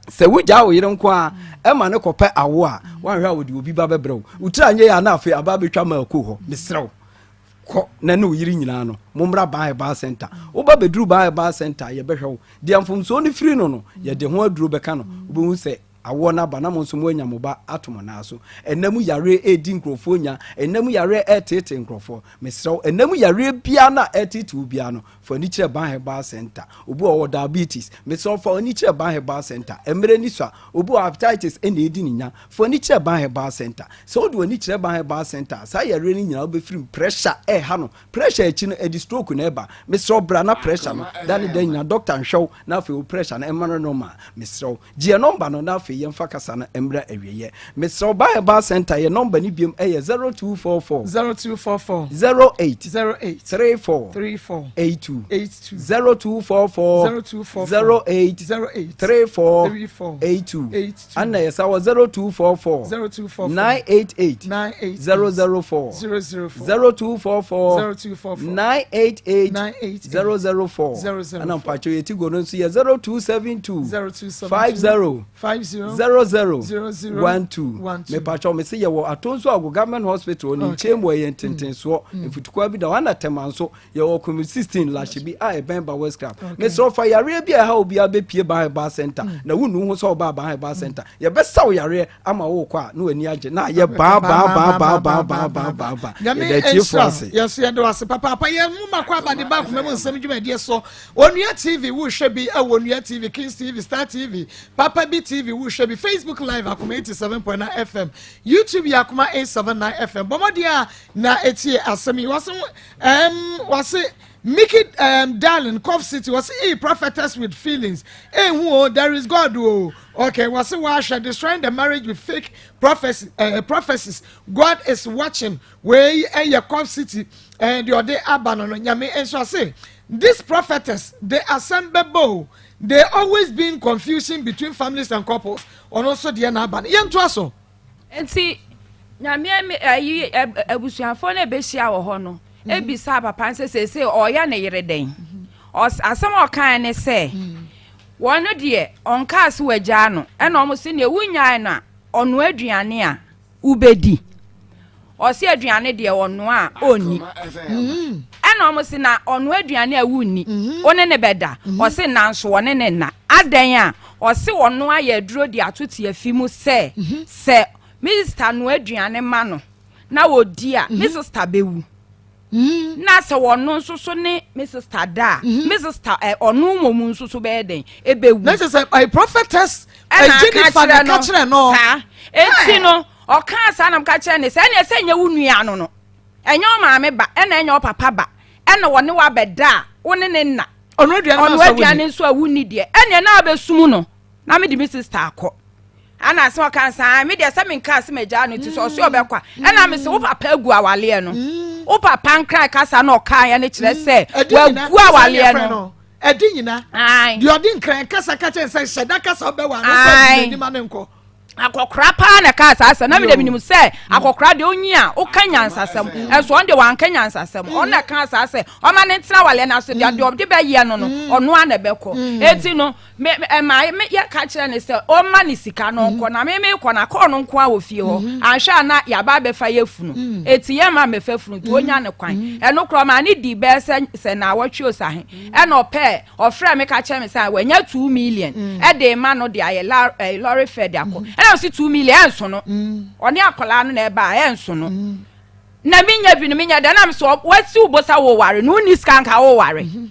Sɛ wogyaa wo yere nko a, ɛma ne kɔpɛ awoɔ a, woanhwɛ a wɔde obi ba bɛbrɛ wo. Wo tiri anyɛ yɛ a na afei aba abɛtwa ma ɛkɔ hɔ. Mesrɛ wo, kɔ na ne wo yere nyinaa no, mommra Ban Herbal Center. Woba bɛduru Ban Herbal Center a, yɛbɛhwɛ wo. Deɛ mfomsoɔ no firi no no, yɛde ho aduro bɛka no. Wobɛhu sɛ Awoɔ no aba na mo nso moanya mo ba ato mo nan so. Ɛnna mu yareɛ redi nkurɔfoɔ nya. Ɛnna mu yareɛ reteetee nkurɔfoɔ. Mesrɛ wo, ɛnna mu yareɛ biara no a ɛreteetee wo biara no, fa w'ani kyerɛ Ban Herbal Center. Obi wɔ hɔ, ɔwɔ diabetes. Mesrɛ wo, fa w'ani kyerɛ Ban Herbal Center. Mmerɛ ni sua. Obi wɔ hɔ, hepatitis na ɛredi ne nya. Fa w'ani kyerɛ Ban Herbal Center. Sɛ wode w'ani kyerɛ Ban Herbal Center a, saa yareɛ no nyinaa wobɛfiri mu. Pressure reha no. Pressure akyi no, ɛde stroke na ɛba. Mesrɛ wo, bra na pressure no, da ne da nyinaa, doctor nhwɛ wo na afei wo pressure no mmra normal. Mesrɛ wo. Gye yɛn nɔmba no na afei yɛmfa kasa no mmra awieɛ. Mesrɛ wo ba Herbal Center yɛn nɔmba no biom ɛyɛ 0244. 0244. 08. 08. 34. 34. 82. 82. 0244. 0244. 08. 08. 34. 34. 82. 82. Ɛna yɛsa wɔ 0244. 0244. 988. 988. 004. 004. 0244. 0244. 988. 988. 004. 004. Ɛna mpakyɛw yɛ tigo no nso yɛ 0272. 0272. 50. 50. 00. 00. 12. 12. Mepakyɛw mese yɛwɔ Atonso Ago Government Hospital ne nkyɛn mu ɛyɛ ntentensoɔ mfutukwa bi da hɔ ɛna Tɛma nso yɛwɔ Kwame 16 lahye bi a ɛbɛn ba West Club. Mesrɛ wo fa yareɛ bi a ɛha obiara bɛpie Ban Herbal Center na wonnu ho sɛ wobaa Ban Herbal Center. Yɛbɛsa wo yareɛ ama wokɔ a na w'ani agye na ayɛ baa baa baa baa baa baa baa baa baa. Nyame Yɛda atiefoɔ nhyira ase. yɛn so yɛda wo ase papaapa yɛn nwoma kɔ aba de ba akoma mu nsɛm dwumadie so Onua TV wohwɛ bi ɛwɔ Onua TV Kings TV Star TV Papa bi TV wohwɛ bi Facebook Live Akoma 87.9 FM YouTube yɛ Akoma 879 FM bɔ mmɔden a na etie asɛm yi wɔse um, wɔse Mickey um, darling Cove City wɔse ee prophetess with feelings ehu o there is God o okay wɔse wɔahwɛ destroying the marriage with fake prophecy, uh, prophecies God is watching wei ɛyɛ Cove City ɛɛ deɛ ɔde aba no no nyame nso ase this prophetess de asɛm bɛbɔ o they always been confusion between families and couples ɔno nso deɛ na aba no yɛn to aso. Nti nyame ayi abusuafoɔ no ɛbɛhyia wɔ hɔ no mhm. ebisa papa no sɛ seesei ɔyɛ ne yere dɛn mhm. asɛm a ɔkae ne sɛ mhm. wɔn no deɛ ɔnkaa se wagyaa no ɛna ɔmo se neɛ wonyae no a ɔnoa aduane a wobɛdi ɔse aduane deɛ ɔnoa a ɔnni ɛna ɔmo se na ɔnoa aduane a wonni mhm. wo ne ne bɛda mhm. ɔse nanso ɔne ne nna adɛn a ɔse ɔno ayɛ aduro de ato tiafi mu sɛ mhm. sɛ me sista noa aduane ma no na ɔdi a me sista bɛwu. Na sɛ ɔno nso so ne me sister da a, me sister ɛ ɔno mmom nso so bɛyɛ dɛn? Ɛbɛwu. Na kyerɛ sɛ ɛ prophetess ɛ Ɛna aka Jennifer na kyerɛ ɛka no kyerɛ no. saa. Enti no, ɔkaa saa na meka kyerɛ ne sɛ, ɛneɛ sɛ ɛnyɛ wo nua no no, ɛnyɛ wo maame ba, ɛna ɛnyɛ wo papa ba, ɛna ɔne wo abɛda a, wo ne ne nna. Ɔno aduane Ɔno no nso a aduane wonni. nso a wonni deɛ, ɛneɛ na abɛsum no. Na mede me sister akɔ. Ɛna asɛm ɔka sɛ, me deɛ sɛ menkaa sɛ magyaa no nti sɛ ɔse ɔbɛkɔ a, ɛna mese wo papa agu awaleɛ no. Wo papa nkran kasa na ɔkaeɛ no kyerɛ sɛ wagu awaleɛ no. Ɛdi nyina. Deɛ ɔde nkran kasa ka kyerɛ sɛ hyɛ da kasa ɔbɛwa no kɔ n'anim ano nkɔ. Akɔkora paa na ɛkaa saa asɛm na mede menim sɛ akɔkora deɛ onyi a woka nyansasɛm ɛnso ɔno deɛ wanka nyansasɛm ɔno na ɛkaa saa sɛ ɔma ne ntena awaleɛ no ase deɛ ɔde bɛyɛ no no ɔno a na ɛbɛkɔ eti no Me, me, ɛma me, yɛka kyerɛ no sɛ ɔmma ne sika no ɔnkɔ, na me mekɔ no, akɔɔ no nko ara wɔ fie hɔ. Mm-hmm. Anhwɛ a na yɛaba abɛfa yɛ funu. Mm. Eti yɛn ma mɛfa funu nti onya ne kwan. Mm. Ɛno koraa ɔmaa ne di bɛyɛ sɛ sɛ naawɔtwe osahe. Mm. Ɛna ɔpɛɛ, ɔfrɛ me ka kyerɛ me sɛ wanya 2 million ɛde ma no de ayɛ la ɛɛ lɔre fɛ de akɔ. Ɛna ɔsi 2 million ɛnso no. Ɔne akwadaa no na ɛba a ɛnso no. Na menya bi no menya dɛ nam so wasi wo bo sɛ woware no wonni sika nka woware. Mm-hmm.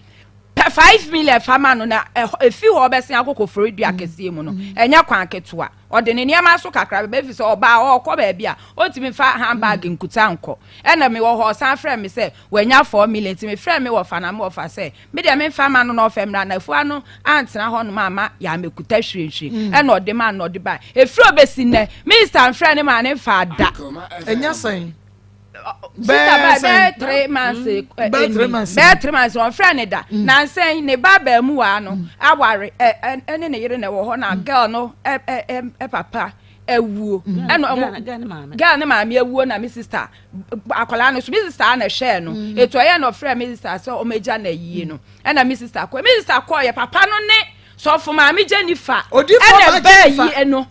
Pɛ 5 million fa ma no na ɛhɔ efi hɔ ɔbɛsen akɔ Koforidua mm. kɛseɛ mu no mm. ɛnyɛ kwan ketewa. Ɔde ne nneɛma so kakra bɛbɛ fi sɛ ɔbaa ɔkɔ baabi a ɔntumi fa handbag mm. nkuta nkɔ. Ɛna mewɔ hɔ ɔsan frɛ me sɛ wanya 4 million nti mefrɛ me wɔfa na me wɔfa sɛ me deɛ memfa ma no na ɔfɛ mmra na afua no antena hɔ nom ama yɛamɛkuta hwirenhwiren. Ɛna ɔde ma no ɔde ba efiri obesi nnɛ minista mfrɛ ne maa ne mfa da. Ɛnya sɛn? Bɛɛ bɛɛ 3 months. Bɛɛ 3 months. Bɛɛ 3 months wɔn fɛ ne da. Nansɛn ne ba baamuwa no aware ɛ ɛne ne yere na ɛwɔ hɔ na girl no ɛ ɛ ɛ papa awuo. Ɛna ɔmo girl ne maame awuo na me sister akwadaa no so me sister na ɛhwɛɛ no. Etu ɔyɛ na ɔfrɛ me sister sɛ ɔmo agya na yie no. Ɛna me sister kɔ me sister kɔɔ yɛ papa no ne sɔfo maame Jennifer. Odifoɔ ɛna bɛɛ yie no.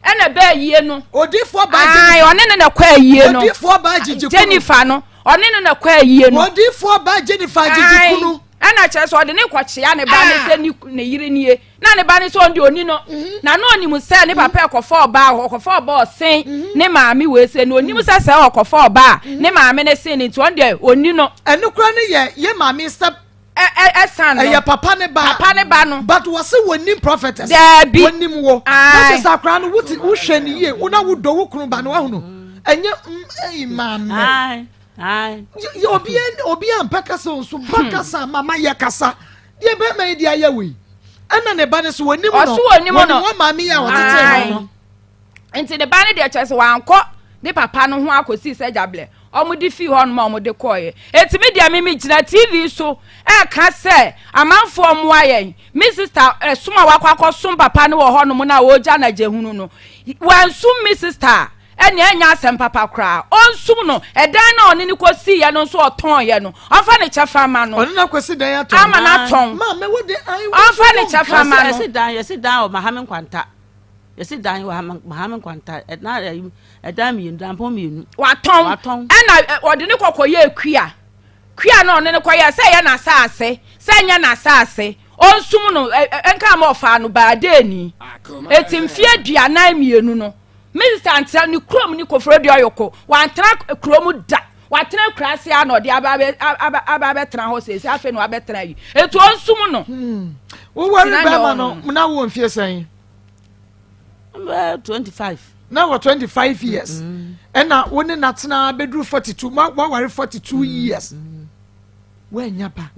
Ɛna bɛɛ yie no. Odifoɔ baa Jennifer. Ɔne ne na kɔ ayie no. Odifoɔ baa Gigi kunu. Jennifer no ɔne ne na kɔ ayie no. Odifoɔ baa Jennifer Gigi kunu. Ɛna kyerɛ sɛ ɔde ne kɔkyea ne ba ne sɛ ne ne yere nie na ne ba ne sɛ ɔde oni no mhm. Na na onim sɛ ne papa ɛkɔfa ɔbaa ɔkɔfa ɔbaa ɔsen mhm. Ne maame wei sɛ na onim sɛ sɛ ɔkɔfa ɔbaa mhm. Ne maame ne sen ne nti ɔno deɛ oni no. Ɛno kora ne yɛ yɛ maame sɛ ɛsan no. Ɛyɛ papa ne ba. Papa ne ba no. But wɔsi wɔnim prophetess. Daabi. Wɔnim wo. Na kyerɛ sɛ akora no wote wohwɛ ne yie wo na wodɔ wo kunu ba no wahunu. Ɛnyɛ mm ɛyi maame. Obi obi ampɛ kasa nso ba hmm. kasa mama yɛ kasa. Deɛ bɛrima yi de ayɛ wei. Ɛna ne ba no so wɔnim no. Ɔso wɔnim no. Wɔnim wɔn maame yi a wɔtete no no. Nti ne ba no deɛ kyerɛ sɛ wankɔ ne papa no ho akɔsii sɛ gyablɛ wɔn de fii hɔ nom a wɔn de kɔɔeɛ. Eti me deɛ me me gyina TV so ɛka sɛ amanfoɔ mmoa yɛn. Me sister ɛsom a wakɔ akɔsom papa no wɔ hɔ nom na ɔregya no agyehunu no. Wansum me sister a ɛnea ɛnyɛ asɛm papa koraa. Ɔnsum no ɛdan no a ɔne no kɔsiiɛ no nso ɔtɔnyɛ no. Ɔmfa ne kyɛfa ma no. Ɔne no akɔsi dan atɔn. Ama no atɔn. Maame wo de ayi wo Ɔmfa ne kyɛfa ma no. Yɛsi dan yɛsi dan wɔ Mahame Nkwanta. Yɛsi dan wɔ Mahame Nkwanta ɛdan ɛdan mmienu danpɔn mmienu. Watɔn. Watɔn. Ɛna ɔde ne kɔkɔ yɛ kua. Kua na ɔne ne kɔ yɛ sɛ ɛyɛ n'asaase sɛ ɛnyɛ n'asaase ɔnsum no nka ama ɔfaa no baadeeni. Eti mfeɛ 42 no minista antena ne kurom ne Koforidua Ɔyɔkɔ wantena kurom da. Watena akuraase a na ɔde aba aba aba abɛtena hɔ seesei afei na wabɛtena yi. Etu ɔnsum no. Hmm. Woware bɛrima no na wowɔ mfie sɛn? 25. Na wɔ 25 years. Ɛna wo ne natena bɛduru 42 waware 42 mm. years. Woanya ba.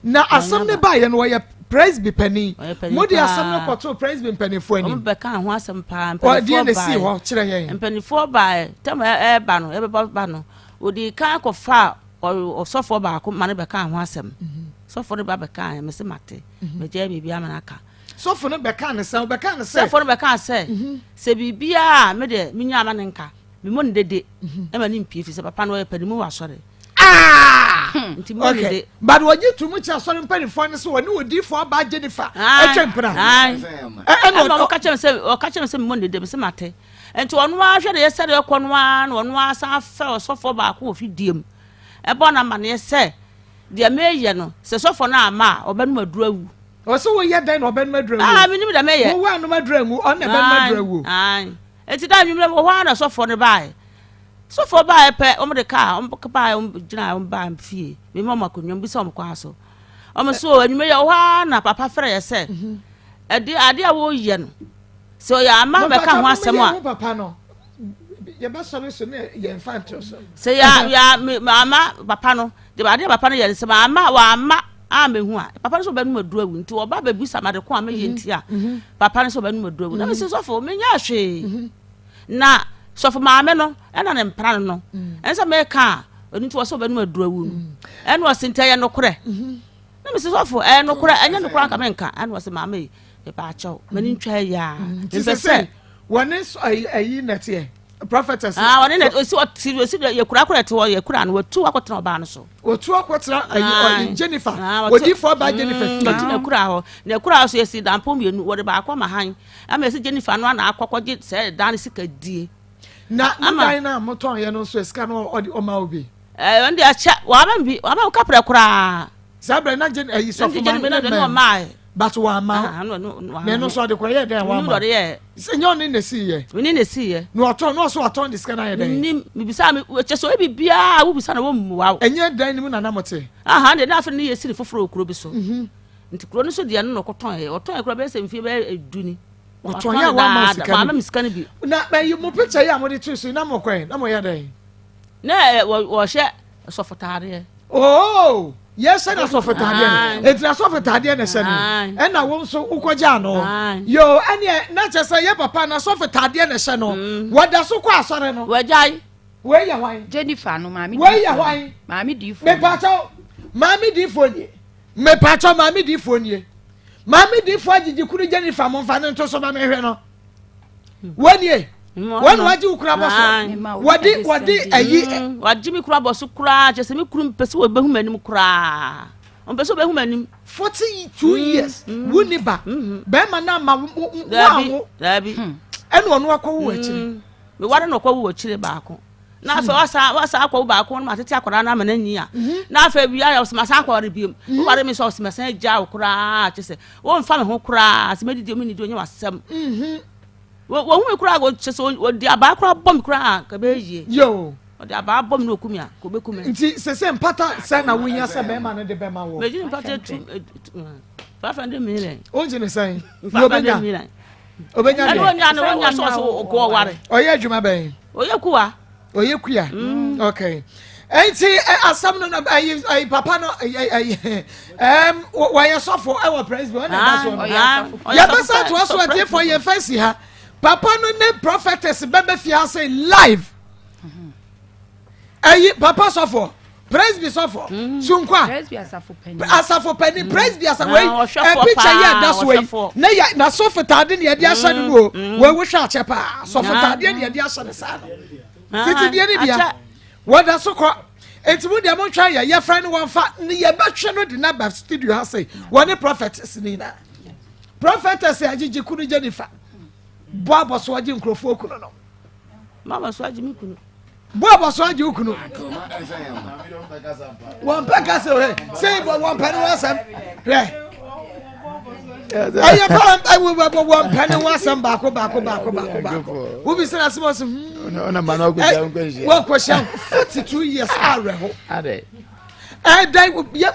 Na asɛm ne baeɛ no wɔyɛ presby panin. Mo de asɛm no kɔtoo presby mpanimfoɔ anim. Wɔn bɛka ho asɛm paa. Mpanimfoɔ baeɛ. na esi hɔ kyerɛ yɛn. Mpanimfoɔ baeɛ tɛm ɛɛba no ɛbɛba ba no wɔde kan kɔfa ɔsɔfoɔ baako ma no bɛka ho asɛm. Mhm. Sɔfoɔ no ba bɛka yɛn mɛ sɛ mate mɛgya biribi ama no aka. Sɔfo no bɛka ne sɛ ɔbɛka ne sɛ. Sɔfo no bɛka sɛ mhm. sɛ biribiara me deɛ menya ama ne nka memmɔ ne dede ɛma ne mpie fi sɛ papa no ɔyɛ panimu wɔ asɔre. Ah! Nti mo okay. de. But wɔgye to mu kyerɛ asɔre mpanimfoɔ no sɛ wɔne odiifoɔ abaa Jennifer atwa mpena. Ɛna ɔka kyerɛ me sɛ ɔka kyerɛ me sɛ memmɔ ne dede me sɛ mate. Nti ɔno ara hwɛ deɛ sɛdeɛ ɛkɔ no ara na ɔno ara san afɛ ɔsɔfoɔ baako wɔ fidie mu ɛbɔ no amaneɛ sɛ deɛ meyɛ no sɛ sɔfoɔ no amma a ɔbɛnom aduro awu. Ɔsɛ woyɛ dɛn na ɔbɛnom aduro awu? Ah, menim deɛ meyɛ. Wowɔ anom aduro anwu ɔno na ɛbɛnom aduro awu. Nti da anwummerɛ wɔ hɔ ara na sɔfoɔ no baeɛ. Sɔfoɔ baeɛ pɛ, wɔn de kaa, wɔn baeɛ, wɔn gyinaeɛ, wɔn baa fie. Mema wɔn akonnwa, wɔbisa wɔn kwan so. Wɔn so anwummerɛ yɛ wɔ hɔ ara na papa frɛ yɛ sɛ, ɛde adeɛ a wɔreyɛ no, sɛ ɔyɛ ama bɛka ho asɛm a. Papa no, yɛbɛsɔre so ne yɛmfa nto so. Sɛ yɛ yɛ ama papa no, de adeɛ papa no yɛ no sɛ ama wɔama amehu a, papa no sɛ ɔbɛnum aduru awu nti ɔba bɛbisa ma de ko a meyɛ nti a, papa no sɛ ɔbɛnum aduru awu. Na mesi sɔfo, menyɛ hwee. Na sɔfo maame no ɛna ne mpena no no ɛne sɛ meka a ɔno nti wɔ sɛ ɔbɛnom aduru awu no ɛna ɔse nti ɛyɛ nokorɛ na mese sɔfo ɛyɛ nokorɛ ɛnyɛ nokorɛ anka menka ɛna ɔse maame yi mepaakyɛw m'ani ntwa yɛ a mepɛ sɛ wɔne ayi nɛteɛ prophetess ah wɔne nɛ osi ɔte osi yɛ kura kura te hɔ yɛ kura no watu akɔtena ɔbaa no so otu akɔtena ayi ɔyi Jennifer odiifo ɔbaa Jennifer fie ɔte na kura hɔ na kura hɔ so yɛsi dampo mmienu wɔde baako ama han Ama ɛsɛ Jennifer no ana akɔ kɔgye sɛ dan no sika die. Na ne dan no a motɔn yɛ no nso sika no ɔde ɔma wo bi. Ɛɛ ɔno deɛ akyɛ wama mi bi wama mi kaprɛ koraa. Saa bɛrɛ na Jen ɛyi sɔfo maame ne mɛm but wama wo na ɛno nso ɔde kɔ yɛ dɛn wama sɛ nyɛ ɔne na esi yɛ. Ɔne na esi yɛ. Na ɔtɔn na ɔso ɔtɔn de sika na ayɛ dɛn. Nim mibisa mi kyɛ sɛ ɔyɛ biribiara wobisa na wɔn mu wa wo. Ɛnyɛ dan no mu na na mo te. Aha deɛ na afei ne yɛ si ne foforɔ wɔ kuro bi so. Nti kuro no so deɛ no na ɔkɔtɔn yɛ. Ɔtɔn yɛ koraa bɛyɛ sɛ mfie bɛyɛ du ni. Ɔtɔn yɛ a wama sika no bi. Sika no bi. Na ɛyi mo picture yi a mo de to so yi na mo kɔ na mo yɛ dɛn? Na ɛ wɔhyɛ sɔfotaadeɛ. Oo yɛhyɛ na sɔfotaadeɛ no. Eti na sɔfotaadeɛ na ɛhyɛ no. Ɛna wo nso wokɔgye ano. Yoo ɛneɛ na kyerɛ sɛ yɛ papa na sɔfotaadeɛ na ɛhyɛ no. Wɔda so kɔ asɔre no. Wɔagyae. Wei yɛ hwan? Jennifer no maame diifoɔ. Wei yɛ hwan? Maame diifoɔ. Mepaakyɛw maame diifoɔ nie. Mepaakyɛw maame diifoɔ nie. Maame diifoɔ agyegye kunu Jennifer mo nfa ne nto so ma mehwɛ no. Wei nie. Wɔn na wagye wo kura bɔ so. Wɔde wɔde ayi. Wagye me kura bɔ so koraa kyerɛ sɛ me kunu mpɛ sɛ wɔbɛhu m'anim koraa. Ɔmpɛ sɛ ɔbɛhu m'anim. 42 years wo ni ba. Bɛrima no ama wo wo. Daabi. Ɛna ɔno akɔwo akyire. Meware na ɔkɔwo akyire baako. Na afei wasa wasa akɔwo baako no matete akwadaa no ama no anyi a. Na afei wia yɛ ɔsɛ masan akɔware biom. Woware me nso ɔsɛ masan agya wo koraa kyɛ sɛ womfa me ho koraa sɛ mɛdidi o mennidi o nyɛ w'asɛm. Wɔhu me koraa kyɛ sɛ wɔde abaa koraa bɔ me koraa ka bɛyɛ yie. Yo. Ɔde abaa bɔ me na ɔku me a ka ɔbɛku me. Nti sese mpata sɛ na wohia sɛ bɛrima no de bɛma wɔ. Mɛgye mpata tu 500 million. Wongye ne sɛn? 500 million. Obenya deɛ. Ɛna onya no onya sɛ ɔsɛ ɔkɔ ɔware. Ɔyɛ adwuma bɛn? Ɔyɛ kuwa. Ɔyɛ kuya. Okay. Nti asɛm no ɛyi ɛyi papa no ɛyi ɛyi ɛm wɔyɛ sɔfo ɛwɔ presby ɔna ɛda so no. Yɛbɛsa atoa so atiefo yɛn fɛ si ha. Papa no ne prophetess bɛbɛ fi ase live. Ɛyi papa sɔfo. Presby sɔfo mm. sunkwa asafo panyin mm. presby asafo wei ɛpicture yi ɛda so yi ne yɛ na sɔfo taade ne yɛde ahyɛ no no o mm. wei wohwɛ akyɛ paa sɔfo taadeɛ ne yɛde ahyɛ no saa no titi deɛ ne bia wɔda so kɔ eti mu deɛ mo ntwa yɛ yɛfrɛ no wɔn fa ne yɛbɛtwe no de n'aba studio ha se wɔne prophetess ne nyinaa prophetess agyegye kunu Jennifer bɔ abɔso agye nkurɔfoɔ kunu no. Mama so agye me kunu. Bɔ abɔso agye wo kunu. Wɔn pɛ kasa o sɛ bɔ wɔn pɛ ne wɔn asɛm hwɛ. Ɛyɛ pa ɛwɔ wɔn pɛ ne wɔn asɛm baako baako baako baako baako. Wobi sɛ n'asɛm ɔsɛ hmm. Ɔna ma na ɔkɔ hyia. Wɔkɔ hyia 42 years awerɛho. Ɛdan yɛ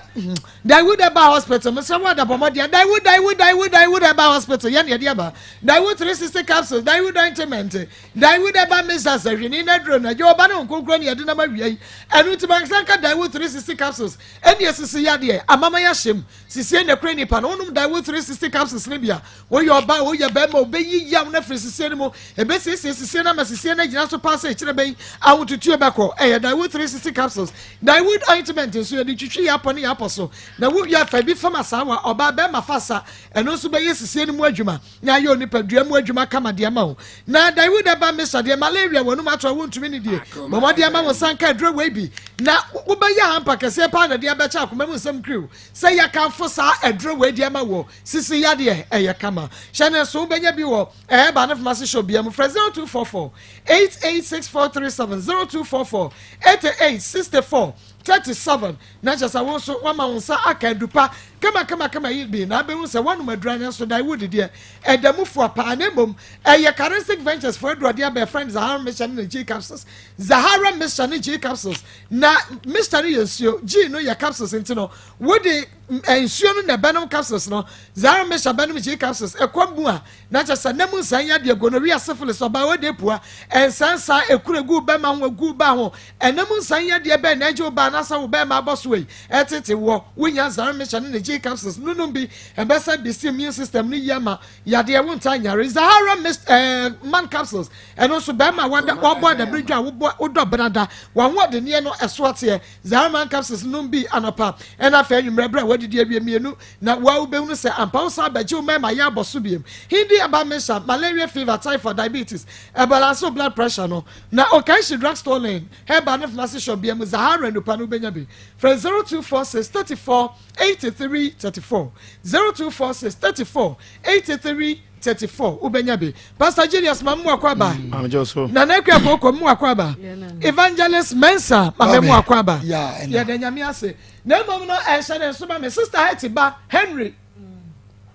Daewoo Herbal Hospital mesrɛ wo adabɔ mmɔden a Daewoo Daewoo Daewoo Daewoo Herbal Hospital yɛne yɛde aba Daewoo 360 capsules Daewoo ointment Daewoo Herbal mixers ahwini na aduro no agye ɔba ne ho nkonkron ne yɛde nam awia yi ɛno nti mankasa nka Daewoo 360 capsules ɛne esisi yadeɛ amama yɛahyɛ mu sisie na kura nipa no wonom Daewoo 360 capsules no bi a Woyɛ ɔbaa, woyɛ barima, obeyi yaw no afiri sisie no mu. Ebesiesie sisie no ama sisie no agyina so paa sɛ kyerɛ bɛn ahotutuo bɛkɔ. Ɛyɛ Daewood 360 capsules. Daewood ointment nso yɛde twitwi yɛn apɔ ne yɛn apɔ so. Na wowie a, fa bi fam asaawa, ɔbaa, barima fa sa. Ɛno nso bɛyɛ sisie no mu adwuma na ayɛ onipadua mu adwuma kama de ama wo. Na Daewood herbal mixture deɛ, malaria, w'anum ato a wontumi nnidie. Bɔ mmɔden ma wo nsa nka aduro wei bi na wobɛyɛ hamper kɛseɛ paa na de abɛkyɛ akoma mu nsɛm kriw sɛ yɛkamfo saa aduro wei de ama woɔ. Sisi yadeɛ ɛyɛ kama. Hyɛ no nso wobɛnya bi wɔ Ɛɛba ne Pharmacy Shop bia mu. Frɛ 0244 886437 0244 88 64 37 na kyerɛ sɛ wo nso woama wo nsa aka adupa. Kama kama kama yi bi na abɛhu sɛ woanom aduru nanso dae wodi deɛ ɛda mu fua paa na mmom ɛyɛ Charistic Ventures foɔ aduru ɔde aba ɛfrɛ no Zahara Mixture ne ne G capsules. Zahara Mixture ne G capsules na mixture no yɛ nsuo, G no yɛ capsules nti no wode nsuo no na ɛbɛnom capsules no. Zahara Mixture bɛnom G capsules ɛkɔ mu a Na kyerɛ sɛ, nna mu nsan yadeɛ, gonorrhea, syphilis, ɔbaa ɔde apua, nsansa, ekuro egu wo bɛma ho, egu wo baa ho, ɛna mu nsan yadeɛ bɛn na ɛgye wo baa anaasɛ wo bɛɛma abɔ so ei, ɛtete woɔ, wo nya nsan mixture ne ne G capsules no nom bi, ɛbɛsan bisi immune system no yie ama yadeɛ, wo ntaa nyare. Zahara mist eh, man capsules, ɛno nso bɛɛma a wada, wabɔ adabere dwa a wobɔ, wodɔ benada, w'ahoɔdenneɛ no ɛso ateɛ, Zahara man capsules nom bi anɔpa ɛna afei anwummerɛ berɛ a wadidi awie mmienu, Na wo ara wobɛhunu sɛ ampa wo san bɛgye wo mmarima yɛ abɔ so biom. Hindi aba mixture, malaria fever, typhoid, diabetes, ɛbalanse wo blood pressure no. Na Okaishie drug store lane, herbal ne pharmacy shop biara mu, Zahara nnupa no wobɛnya bi. Frɛ 0246 34 83 34, 0246 34 83 34, wobɛnya bi. Pastor Julius ma mmoa kɔ aba. Nana Akua Koko mmoa kɔ aba. Evangelist Mensah ma mmoa kɔ aba. Yɛda Nyame ase. Na mmom no, ɛnhyɛ ne nso ma me sister Hetty ba Henry.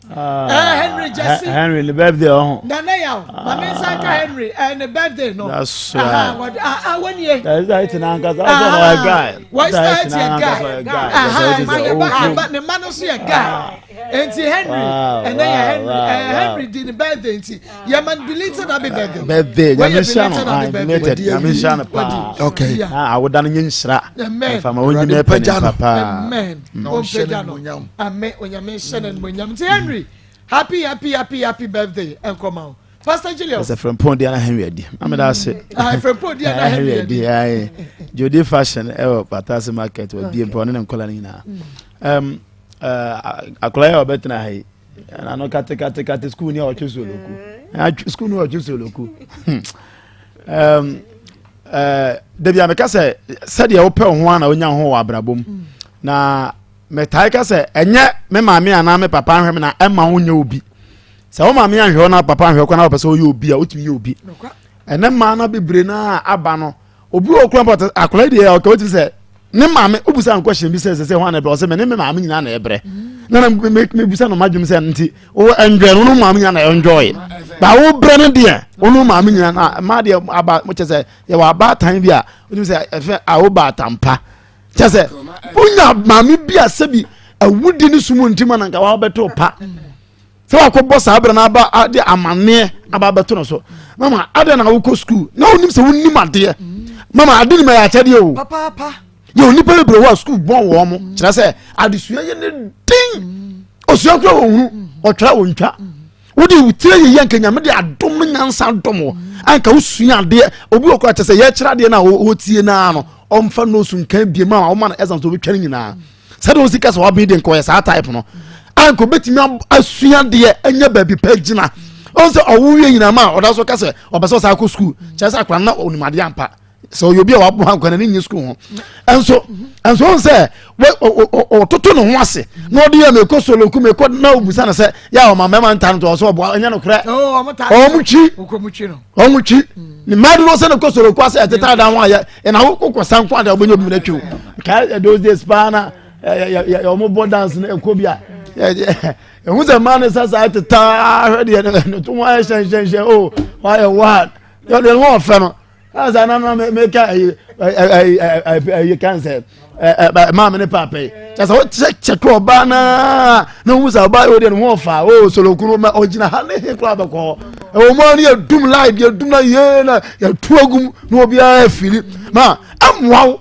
Ah, eh, Henry Jesse. Henry ne birthday ɔho. Nana yaw, ma me nsa nka Henry, eh, ne birthday no. That's right. Aha, ah, ah, wɔn nie. Sister Hetty na ankasa, ɔsɛ na ɔyɛ guy. Wɔn sister Hetty yɛ guy. Aha, ma ne ba, ne ba, ne ma no nso yɛ guy. Nti Henry, ɛnɛ yɛ Henry, eh, Henry di ne birthday nti. yɛ man belated happy birthday. birthday nyame nhyira no ah belated nyame nhyira no paa okay ah awoda no nye nhyira ɛfa ma onyi mɛ pɛ ne papa amen ɔmpagya no amen onyame nhyɛ no animonyam nti henry happy happy happy happy birthday ɛnkɔma wo pastor julius. ɛsɛ frɛmpɔn di ana henry adi maame da ase. ah frɛmpɔn di ana henry adi ayi jodi fashion ɛwɔ patase market wɔ bie mpɔ ɔne ne nkɔla no nyinaa ɛm akɔla yɛ ɔbɛtena ha yi. ɛna no kate kate kate sukuu ni a ɔtwe soloku sukuu ni a ɔtwe soloku um, uh, dabi a meka sɛ sɛdeɛ wopɛ wo ho a na wonya ho wɔ abrabɔ mu mm. na metae ka sɛ ɛnyɛ me maame anaa me papa nhwɛ me na ɛma wo nyɛ obi sɛ wo maame anhwɛ wo na papa anhwɛ wo kɔ na wopɛ sɛ woyɛ obi a wotumi yɛ obi ɛnɛ mmaa no bebree no a aba no obi wɔ kura mpɔtɛ akwadaa yi deɛ ɔka wotumi sɛ ne maame obusa no question bi sɛ sɛ sɛ hɔn na ɛbrɛ ɔsɛ mɛ ne me maame nyinaa na ɛbrɛ na na me me busa no madwom sɛ nti wo ɛnjɔy no no maame nyinaa na ɛnjɔy ba wo brɛ no deɛ wo no maame nyinaa na mmaa deɛ aba mo kyɛ sɛ yɛwɔ abaatan bi a wotumi sɛ ɛfɛ a wo baatan pa kyɛ sɛ wonya maame bi a sɛbi awudi ne sumu nti ma na nka wabɛto pa. sɛ wakɔbɔ saa berɛ no aba de amanneɛ aba abɛto no so mama adɛn na wokɔ sukuu na wonim sɛ wonim adeɛ mama ade nim ɛyɛ akyɛdeɛ o yɛ onipa bebree wɔ a sukuu bɔn wɔn mo kyerɛ sɛ adesua yɛ ne den osua kura wɔn hunu ɔtwerɛ wɔn ntwa wode wo tire yɛyɛ nka nyame de adom no nyansa dom wɔ anka wosua adeɛ obi wɔ kora kyɛ sɛ yɛkyerɛ adeɛ no a wɔtie no no ɔmfa nosu nka bie ma a woma no exams wɔbɛtwa no nyinaa sɛdeɛ wosi ka sɛ wabene deɛ nka ɔyɛ saa type no anka obɛtumi asua deɛ anya baabi pɛ gyina ɔn sɛ ɔwo wie nyinaa ma ɔda so ka sɛ ɔbɛ sɛ ɔsan akɔ sukuu kyerɛ sɛ akora na ɔnim adeɛ ampa sɛ ɔyɛ obi a waboa nkwa n'ani nye sukuu ho ɛnso ɛnso ɔn sɛ ɔtoto ne ho ase na ɔde yɛ mekɔ soloku mekɔ na obusa no sɛ yɛ a ɔma mmarima nta no to ɔsɛ ɔboa ɛnyɛ nokorɛ ɔmo twi ɔmo twi ne mmaa dodoɔ sɛ ne kɔ soloku ase ɛteta dan ho ayɛ ɛna wokɔ sa nko ada wobɛnya obi mu no atwiw kae those days paa na ɔmo bɔ dance no ɛkɔ bi a ɛhu sɛ mmaa no sa saa tetaa hwɛ deɛ ne to ho ayɛ hyɛnhyɛnhyɛn o wayɛ wa deɛ ne ho ɔfɛ no asa na na meka ɛyi ɛyi ɛyi kan sɛ ɛ maame ne paapa yi kyɛ sɛ wokyɛ kyɛkɛ ɔbaa naa na wohu sɛ ɔbaa yi o deɛ ne ho ɔfa o solokunu ma ɔgyina ha ne he koraa bɛkɔ ɛwɔ mu a ne yɛdum live yɛdum na yee na yɛtu agum na obiara afili ma ɛmmoa wo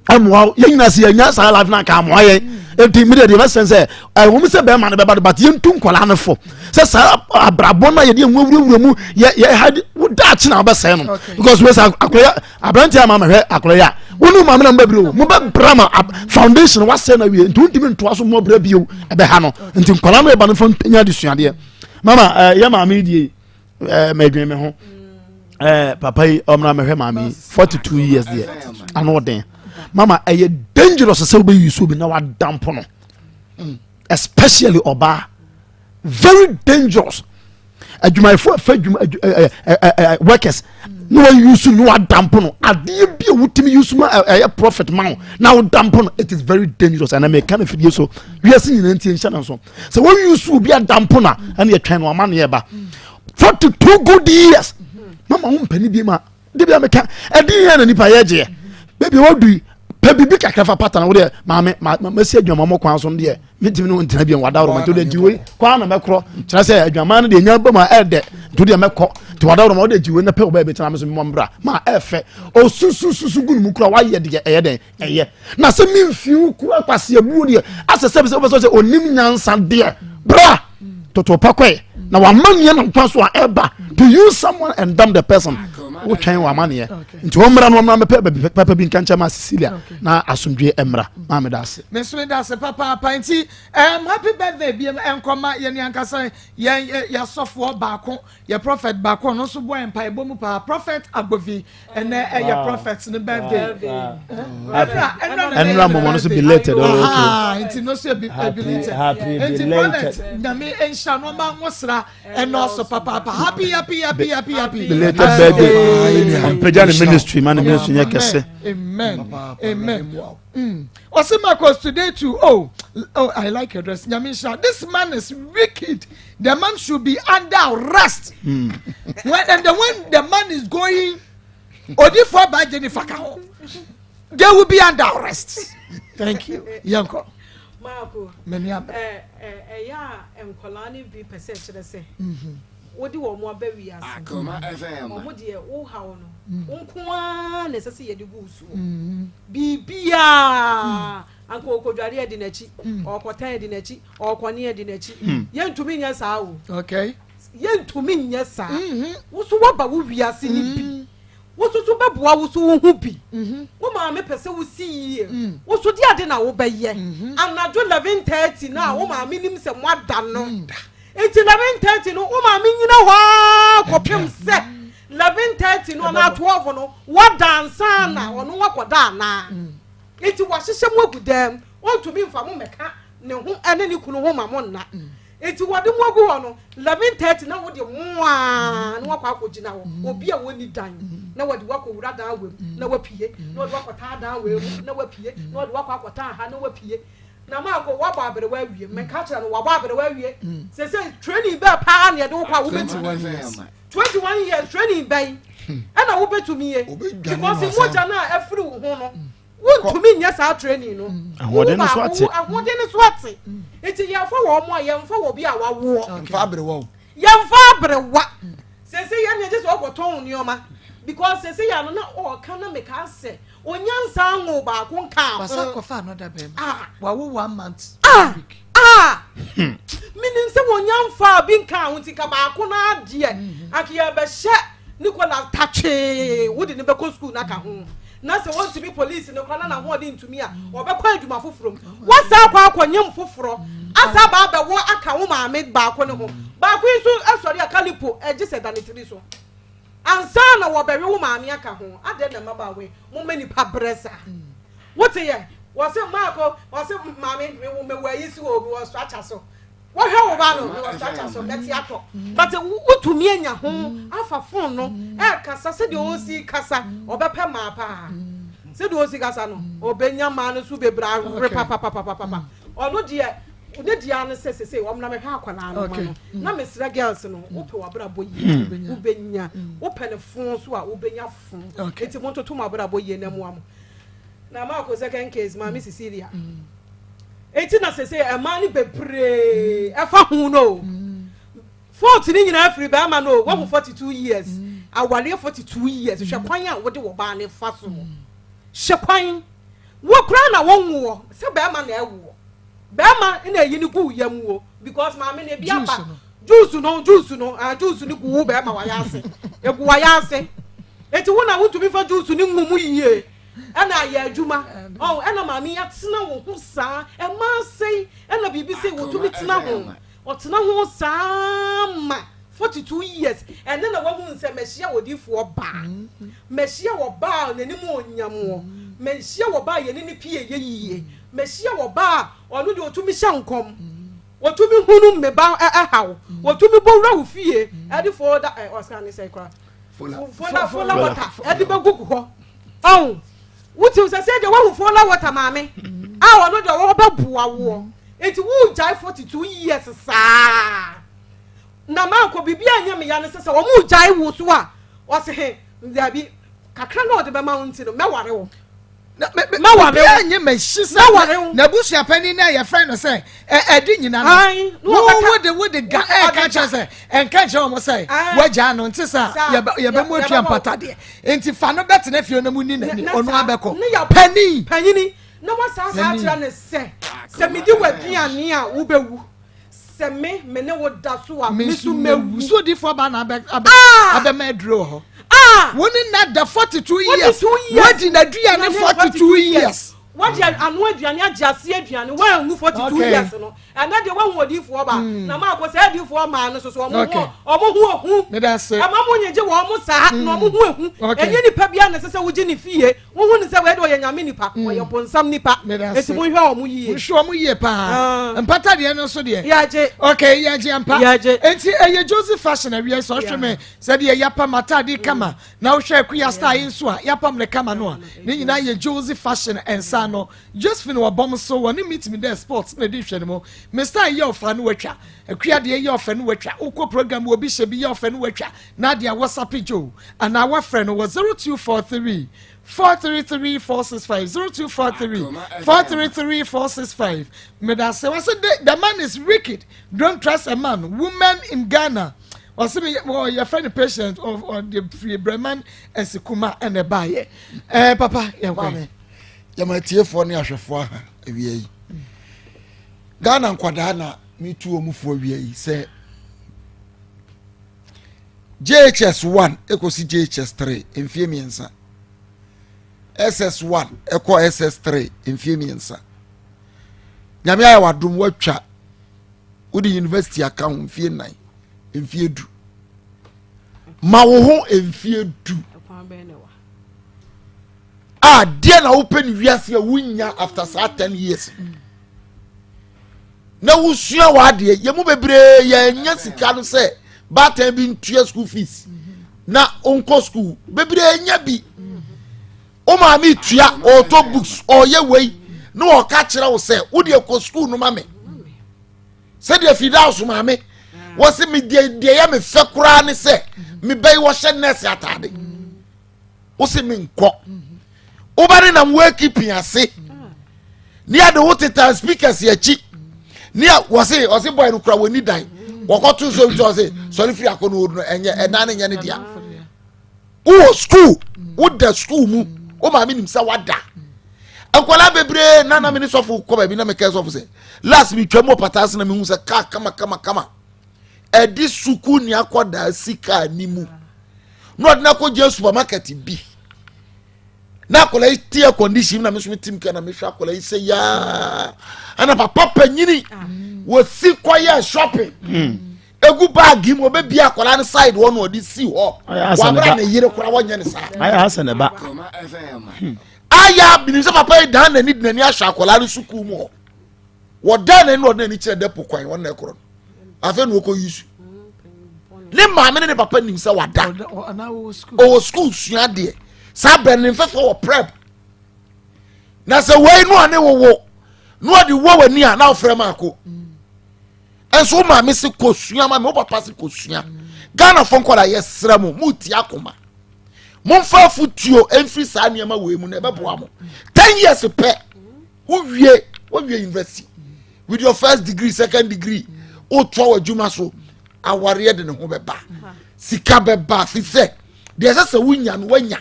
ɛmmoa wo yɛn nyinaa sɛ yɛnya saa life no anka amoa yɛn nti mi deɛ deɛ bɛsɛn sɛ ɛwɔ mu sɛ bɛrima no bɛba do but yɛntu nkwadaa no fo sɛ saa abrabɔ no a yɛde ɛho awurawura mu yɛ yɛ ha wo daakye na wobɛsɛe no because wei sɛ akɔyɛ aberanteɛ ama mehwɛ akɔyɛ a wo ne maame na mobɛbrɛ o mobɛbrɛ ma foundation wasɛe no awie nti wontumi ntoa so mmɔbrɛ bio ɛbɛha no nti nkwadaa no ɛba no fa nya adesuadeɛ mama yɛ maame die madwene me ho papa yi ɔmena mehwɛ maame yi 42 years deɛ ano ɔden mama ɛyɛ dangerous sɛ wobɛyi so bi na wadampo no mm. especially ɔbaa very dangerous. Adwumayɛfoɔ ɛfɛ adwuma ɛɛ ɛɛ workers na wɔn use no adampo no adeɛ bi a wotumi use ma ɛyɛ profit ma wo na wodampo no it is very dangerous ɛna mɛka no fidie so wiase nyinaa nti nhyɛ no nso sɛ wɔn use obi adampo no a ɛna yɛtwɛn no ama no yɛ ba 42 good years mama wo mpani bi ma de bi a meka ɛde yɛn na nipa yɛ gyeɛ baabi a wadu yi pɛ biribi kakra fa pata na wo deɛ maame ma masi adwamammɔ kwan so no deɛ mentumi ne wo ntena bio wadaworo ma nti wode gye wei kwan na mɛkorɔ kyerɛ sɛ adwaman no deɛ nya ba mu a ɛdɛ nti wodeɛ mɛkɔ nti wadaworo ma wode gye wei na pɛ wo baabi tena me so memmɔ mbra ma ɛfɛ osusususu gu ne mu kura wayɛ deɛ ɛyɛ dɛn ɛyɛ na sɛ memfi wo kura kwaseabuo deɛ asɛ sɛ sɛ wobɛsɛ sɛ ɔnim nyansa deɛ bra toto pa kɔɛ na wamaneɛ na nkwa so a ɛba to use someone and damn the person wotwɛn wamaneɛ nti wɔmmra no wɔmmra mɛpɛ baabi papa bi nka nkyɛn ma Cecilia na asomdwe mmra maa meda ase. Me nso meda ase papaapa nti um, happy birthday bi nkɔma yɛn ankasa yɛn yɛasɔfoɔ baako yɛ prophet baako ɔno nso bɔ yɛn mpaebɔ mu paa prophet Agbovi ɛnɛ ɛyɛ prophet ne birthday ɛnura ɛnura na ɛnura mɔmɔ no so belated oh okay nti no so yɛ belated nti prophet nyame nhyira no ɔma nwosra ɛnɔɔso papaapa happy happy happy happy happy belated birthday ɔmpagya ne ministry ma ne ministry nyɛ kɛse amen amen mm. ɔsɛ Marcus today too oh oh I like your dress nyame nhyira this man is wicked the man should be under arrest mm. when and then when the man is going odifo ba Jennifer ka ho they will be under arrest thank you yɛnkɔ. Maako, M'ani abere. ɛ ɛ ɛyɛ a nkwadaa no bi pɛ sɛ kyerɛ sɛ wode wɔn aba wiase no, Akoma FM. wɔn deɛ wo haw no, wo nko ara na ɛsɛ sɛ yɛde gu wo soɔ. Biribiara, anka ɔkɔdware adi n'akyi, ɔkɔtɛn adi n'akyi, ɔkɔne adi n'akyi. Yɛntumi nyɛ saa o. Okay. Yɛntumi nyɛ saa. Wo nso woaba wo wiase no bi. Wo nso so bɛboa wo so wo ho bi. Wo maame pɛ sɛ wosi yie. Wo nso de ade na wobɛyɛ. Anadwo 11:30 no a wo maame nim sɛ moada no. Nti 11:30 no wo maame nyina hɔ ara kɔpem sɛ 11:30 no anaa 12 no woada ansa na ɔno wakɔda anaa. Nti wahyehyɛ mo agu dan mu. Ɔntumi mfa mo mmɛka ne ho ne ne kunu ho ma mo nna. Enti wɔde mo agu hɔ no, 11:30 na wode mo ara na wakɔ akɔgyina hɔ, obi a wɔnni dan, na wɔde wo akɔwura dan wei mu na wapue, na wɔde wo akɔtaa dan wei mu na wapue, na wɔde wo akɔ akɔtaa ha na wapue. Na maako, woabɔ aberewa awie. Meka kyerɛ no, wabɔ aberewa awie. Seesei training bɛɛ paa na yɛde wo kɔ a wobɛtumi. 21 years training bɛn ɛna wobɛtumi yɛ? Because mogya no a afiri wo ho no, Wontumi nyɛ saa training no. Ahoɔden no so ate. Ahoɔden no so ate. Nti yɛmfa wɔn a yɛmfa wɔ bi a wawoɔ. Yɛmfa aberewa o. Yɛmfa aberewa. Sese yɛn deɛ gye sɛ ɔkɔtɔn nneɛma because sese yɛ ano na ɔka na meka sɛ onya nsa ngo baako nka ho. Wasa kɔfa another bɛrima. Ah. Wawo one month. Ah. One week. Ah. Menim sɛ wɔnya nfa bi nka ho nti nka baako no adeɛ. Anka yɛbɛhyɛ Nicholas tatwee wode no bɛkɔ sukuu no aka ho. Na sɛ wɔntumi polisi no koraa na n'ahoɔden ntumi a, ɔbɛkɔ adwuma foforɔ mu. Woasan akɔ akɔnyem foforɔ asan aba abɛwɔ aka wo maame baako no ho. Baako yi nso sɔre a kalipo gye sɛ da ne tiri so ansa na wɔbɛwe wo maame aka ho. Adɛn na mmabaawa yi momma nnipa brɛ saa? Wote yɛ? Wɔse maako, wɔse maame mewo mewɔ ayi so o, mewɔ structure so. Wɔhwɛ wo ba no mewɔ structure so bɛte atɔ but wotumi anya ho afa phone no ɛkasa sɛdeɛ ɔsi kasa ɔbɛpɛ maa paa sɛdeɛ ɔsi kasa no ɔbɛnya maa no so bebree awe papapapapapa ɔno deɛ ne deɛ no sɛ sese wɔn na mehwɛ akwadaa no ma no na mesrɛ girls no wopɛ w'abrabɔ yie wobɛnya wopɛ ne fon so a wobɛnya fon eti mo ntoto mo abrabɔ yie na mua mo na maako second case maame Cecilia. Enti na sese ɛmaa no bebree ɛfa ho no o. Fault ne nyinaa firi bɛrima no o. Wahu 42 years. Awareɛ 42 years. Hwɛ kwan a wode wɔ baa ne fa so. Hwɛ kwan. Wo koraa na wɔnwoɔ sɛ bɛrima na ɛwoɔ. Bɛrima na ɛyi no gu yam o because maame no ebi aba. Juice no juice no ah juice no gu wo bɛrima wayɛ ase. Egu wayɛ ase. Eti wo na wontumi fa juice no ngu mu yie. Ɛna ayɛ adwuma ɔn ɛna maame yi atena wo ho saa ɛmaa sei ɛna biribi sei wɔtumi tena ho ɔtena ho saa ma 42 years ɛnɛ na wahu sɛ mahyia odiifoɔ baa mahyia wɔ baa n'anim ɔnyamoɔ mahyia wɔ baa yɛne ne pie yɛ yie mahyia wɔ baa ɔno deɛ ɔtumi hyɛ nkɔm. Wɔtumi hunu me ba ɛhaw. Wɔtumi bɔ wura wo fie ɛde foda ɛ ɔsan ne sɛ kora. Fola fola water ɛde bɛ gugu hɔ. Ɔn wotiw sɛ sɛ deɛ wahu fola water maame a ɔno deɛ ɔwɔ bɛ boa woɔ. Nti wo gyae 42 years saa. Na mankɔ biribi anyɛ me ya ne sɛ sɛ wɔn gyae wo so a ɔse he dabi kakra na ɔde bɛma wo nti no mɛware wo. Obiara nye m'ahyi sɛ n'abusuapanin no a yɛfrɛ no sɛ ɛde nyina no wode wode ga ɛka kyerɛ sɛ ɛnka nkyerɛ wɔn sɛ wagyaa no nte sɛ yɛbɛmu atua mpata deɛ nti fa no bɛtena fie no mu ni n'ani ɔno abɛkɔ panin panyini na wasan saa akyerɛ ne sɛ sɛ medi w'aduane a wobɛwu Sɛ me, me ne wo da so a, me nso mɛwu. So odiifoɔ baa na abɛ abɛ ah! abɛma aduro wɔ hɔ. Ah! Wo ne na da 42 years. Wadi n'aduane 42 years. Wadi ano aduane agye ase aduane wanwu 42 years no. Ɛnɛ deɛ wahu odiifoɔ baa. Hmm. Na maa kɔ sɛ adiifoɔ maa no soso ɔmo ho ɔmo ho ehu. Ɛma mo nyegye wɔn mo saa na ɔmo ho ehu. Ɛnyɛ nipa bi a na ɛsɛ sɛ wogye ne fie. Wohu no sɛ wei de ɔyɛ nyame nipa, mm. ɔyɛ bonsam nipa. Eti monhwɛ wɔn yie. Monhwɛ wɔn yie paa. Ah. Mpata deɛ no nso deɛ. Yɛagye. Okay, yɛagye ampa. Yɛagye. Enti ɛyɛ Josie fashion awia sɛ ɔhwɛ me sɛdeɛ yɛapam ataade kama na wohwɛ akuya style yi nso a yɛapam ne kama no a ne nyinaa yɛ Josie fashion nsa no. Josephine wɔ bɔm so wɔne meet me there sports na ɛdi nhwɛ no mu. Me style yɛ ɔfa no watwa. Akuya deɛ yɛ ɔfɛ no watwa. Wokɔ program wɔ bi hyɛ bi yɛ ɔfɛ no watwa. Nadia wɔsape Joe anaa wɔafrɛ no wɔ 0243 433 465 0243 433 465 medase wɔse the, the man is wicked don't trust a man women in Ghana wɔse me yɛfrɛ no patient ɔde firi Breman Asikuma ɛna ɛbaayɛ ɛɛ papa yɛn kwan. Yɛma atiefoɔ ne ahwɛfoɔ aha awia yi Ghana nkwadaa na metu wɔn foɔ awia yi sɛ JHS 1 ɛkɔsi JHS 3 mfie mmiɛnsa SS 1 ɛkɔ SS 3 mfie mmiɛnsa nyame ayɛ wadom watwa wode university aka ho mfie nnan mfie du ma wo ho mfie du a deɛ na wopɛ no wiase a wonya after saa 10 years na wosua w'adeɛ yɛn mu bebree yɛnya sika no sɛ baatan bi ntua school fees na ɔnkɔ school bebree nya bi wo maame tua ɔtɔ books ɔyɛ wei na ɔka kyerɛ wo sɛ wodeɛ kɔ school no ma me sɛdeɛ fidaus maame wɔsi me deɛ deɛ yɛ me fɛ koraa ne sɛ me bɛyi wɔhyɛ nurse ataade. Wose menkɔ. Woba ne nam wakeeping ase. Ne yɛde wo teta speakers akyi. Ne yɛ wɔse ɔse boy no kura wɔni dan. Wɔkɔto nsuo bi sɛ ɔse sɔre firi akɔ no no ɛnyɛ ɛnan no nyɛ ne dea. Wowɔ school woda school mu wo maame nim sɛ wada. Nkwadaa bebree na na me ne sɔfo kɔ baabi na mekɛ sɔfo sɛ last metwa mu wɔ pata ase na mehu sɛ kaa kama kama kama ɛde sukuu ni akɔdaa si kaa ni mu. Na ɔde no akɔgyina supermarket bi na akwadaa yi te air condition na me nso me tim ka na mehwɛ akwadaa yi sɛ yaa ɛna papa panyini wɔsi kɔyɛ shopping hmm. egu baagi mu ɔbɛbi akwadaa no side hɔ na ɔde si hɔ wabra ne yere koraa wɔnyɛ ne saa. Ayɛ asɛ ne ba. Hmm. Ayɛ binim sɛ papa yi dan n'ani de n'ani ahwɛ akwadaa no sukuu mu hɔ. Wɔdan n'ani na ɔde n'ani kyerɛ dɛpo kwan wɔn na ɛkorɔ no afei na ɔkɔ yi su ne maame ne ne papa nim sɛ wada ɔwɔ sukuu sua adeɛ saa bɛn ne mfɛfɛ wɔ prep na sɛ wei no a ne wowo na ɔde wɔ w'ani a na ɔfrɛ maako nso wo maame se kɔ sua ma me wo papa se kɔ sua ghana fo nkɔla yɛ srɛ mo mo ti akoma momfa afotuo mfiri saa nneɛma wei mu na ɛbɛboa mo ten years pɛ wowie wowie university with your first degree second degree wotoa w'adwuma so awareɛ de ne ho bɛba sika bɛba fi sɛ deɛ ɛsɛ sɛ wonya no woanya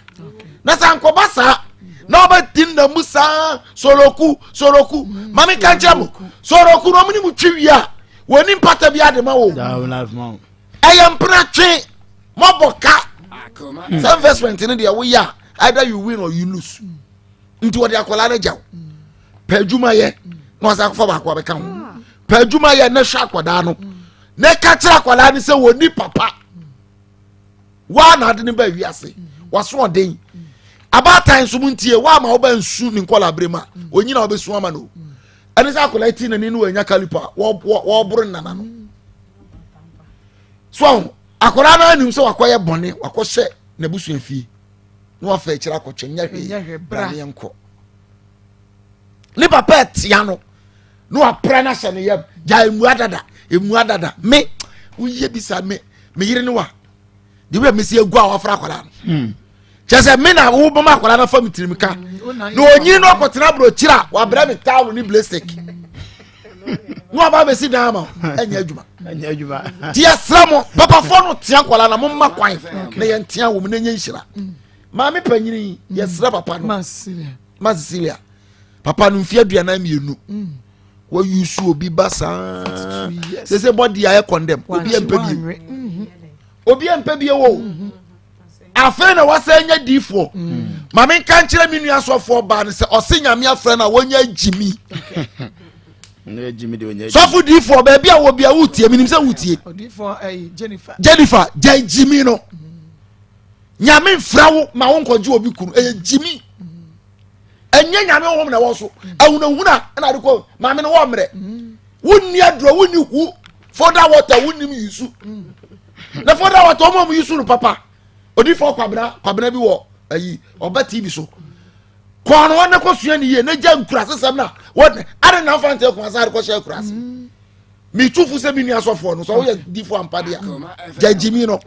na sɛ ankɔba saa na wɔbɛti nna mu saa soroku soroku mm, ma menka nkyerɛ mo soroku no ɔmene mu twe wie a wɔni mpata bi ade ma wo ɛyɛ mpena twe mɔbɔ ka hmm. sɛ investment no deɛ woyɛ a either you win or you lose nti wɔde akwadaa no gya wo pɛ adwuma yɛ na wɔsan akɔfa baako abɛka ho pɛ adwuma yɛ na hwɛ akwadaa no na ɛka kyerɛ akwadaa no sɛ wɔni papa waa na ade no ba wiase waso ɔden abaatan nso mu ntie waa ma woba nsu ne nkɔla abere mu a onyina wobɛsu ama no. Ɛne sɛ akwadaa ti n'ani no wanya kalipa wɔboro nana no. So ahu akwadaa no anim sɛ wakɔyɛ bɔne wakɔhyɛ n'abusua fie na wafa akyire akɔtwe nyɛ hwee bra ne yɛnkɔ. Ne papa ɛtea no na wapra no ahyɛ ne yam gya emua dada emua dada me woyɛ bi saa me me yere ne wa de wura mesi egu a wafra akwadaa no hmm. kyɛ sɛ me na wo bɛma akwadaa no afa me tirim ka hmm, na onyini no akɔtena aburokyiri a wabrɛ me taawo ne blastic na waba abɛsi dan ama ɛnyɛ adwuma nti yɛsrɛ mo papafoɔ no tea nkwadaa na momma kwan na yɛntea wɔ mu na ɛnyɛ nhyira hmm. maame panyini yɛsrɛ papa no ma Cecilia papa no mfe 42 wɔyusu obi ba saa sese bɔdi ayɛ kɔndɛm obi mpɛ bie mhm. obi mpɛ bie wo mhm. afei na wasa nya diifoɔ mm. maame nka nkyerɛ me nua sɔfoɔ baa no sɛ ɔse nyame afrɛ no a wɔnya gyimi sɔfo diifoɔ baabi a wɔ bia wotie menim sɛ wotie Jennifer gya gyimi no mm. nyame mfrɛ wo ma wo nkɔgye obi kunu ɛyɛ gyimi ɛnyɛ nyame honhom na ɛwɔ so ahunahuna ɛna ade kɔ maame no wɔ mmerɛ wonni aduro wonni hu foda water wonnim yisu na foda water wɔn a wɔn yisu no papa odifo kwabena kwabena bi wɔ ayi ɔba tv so kɔɔ no wɔn ne kɔ sua ne yie ne gya nkura sesɛm na wɔn ade na nfa nkyɛn kɔn asa ade kɔ hyɛ akura ase. Metu fo sɛ me nua sɔfoɔ no sɛ woyɛ difo ampa deɛ a gya gyimi no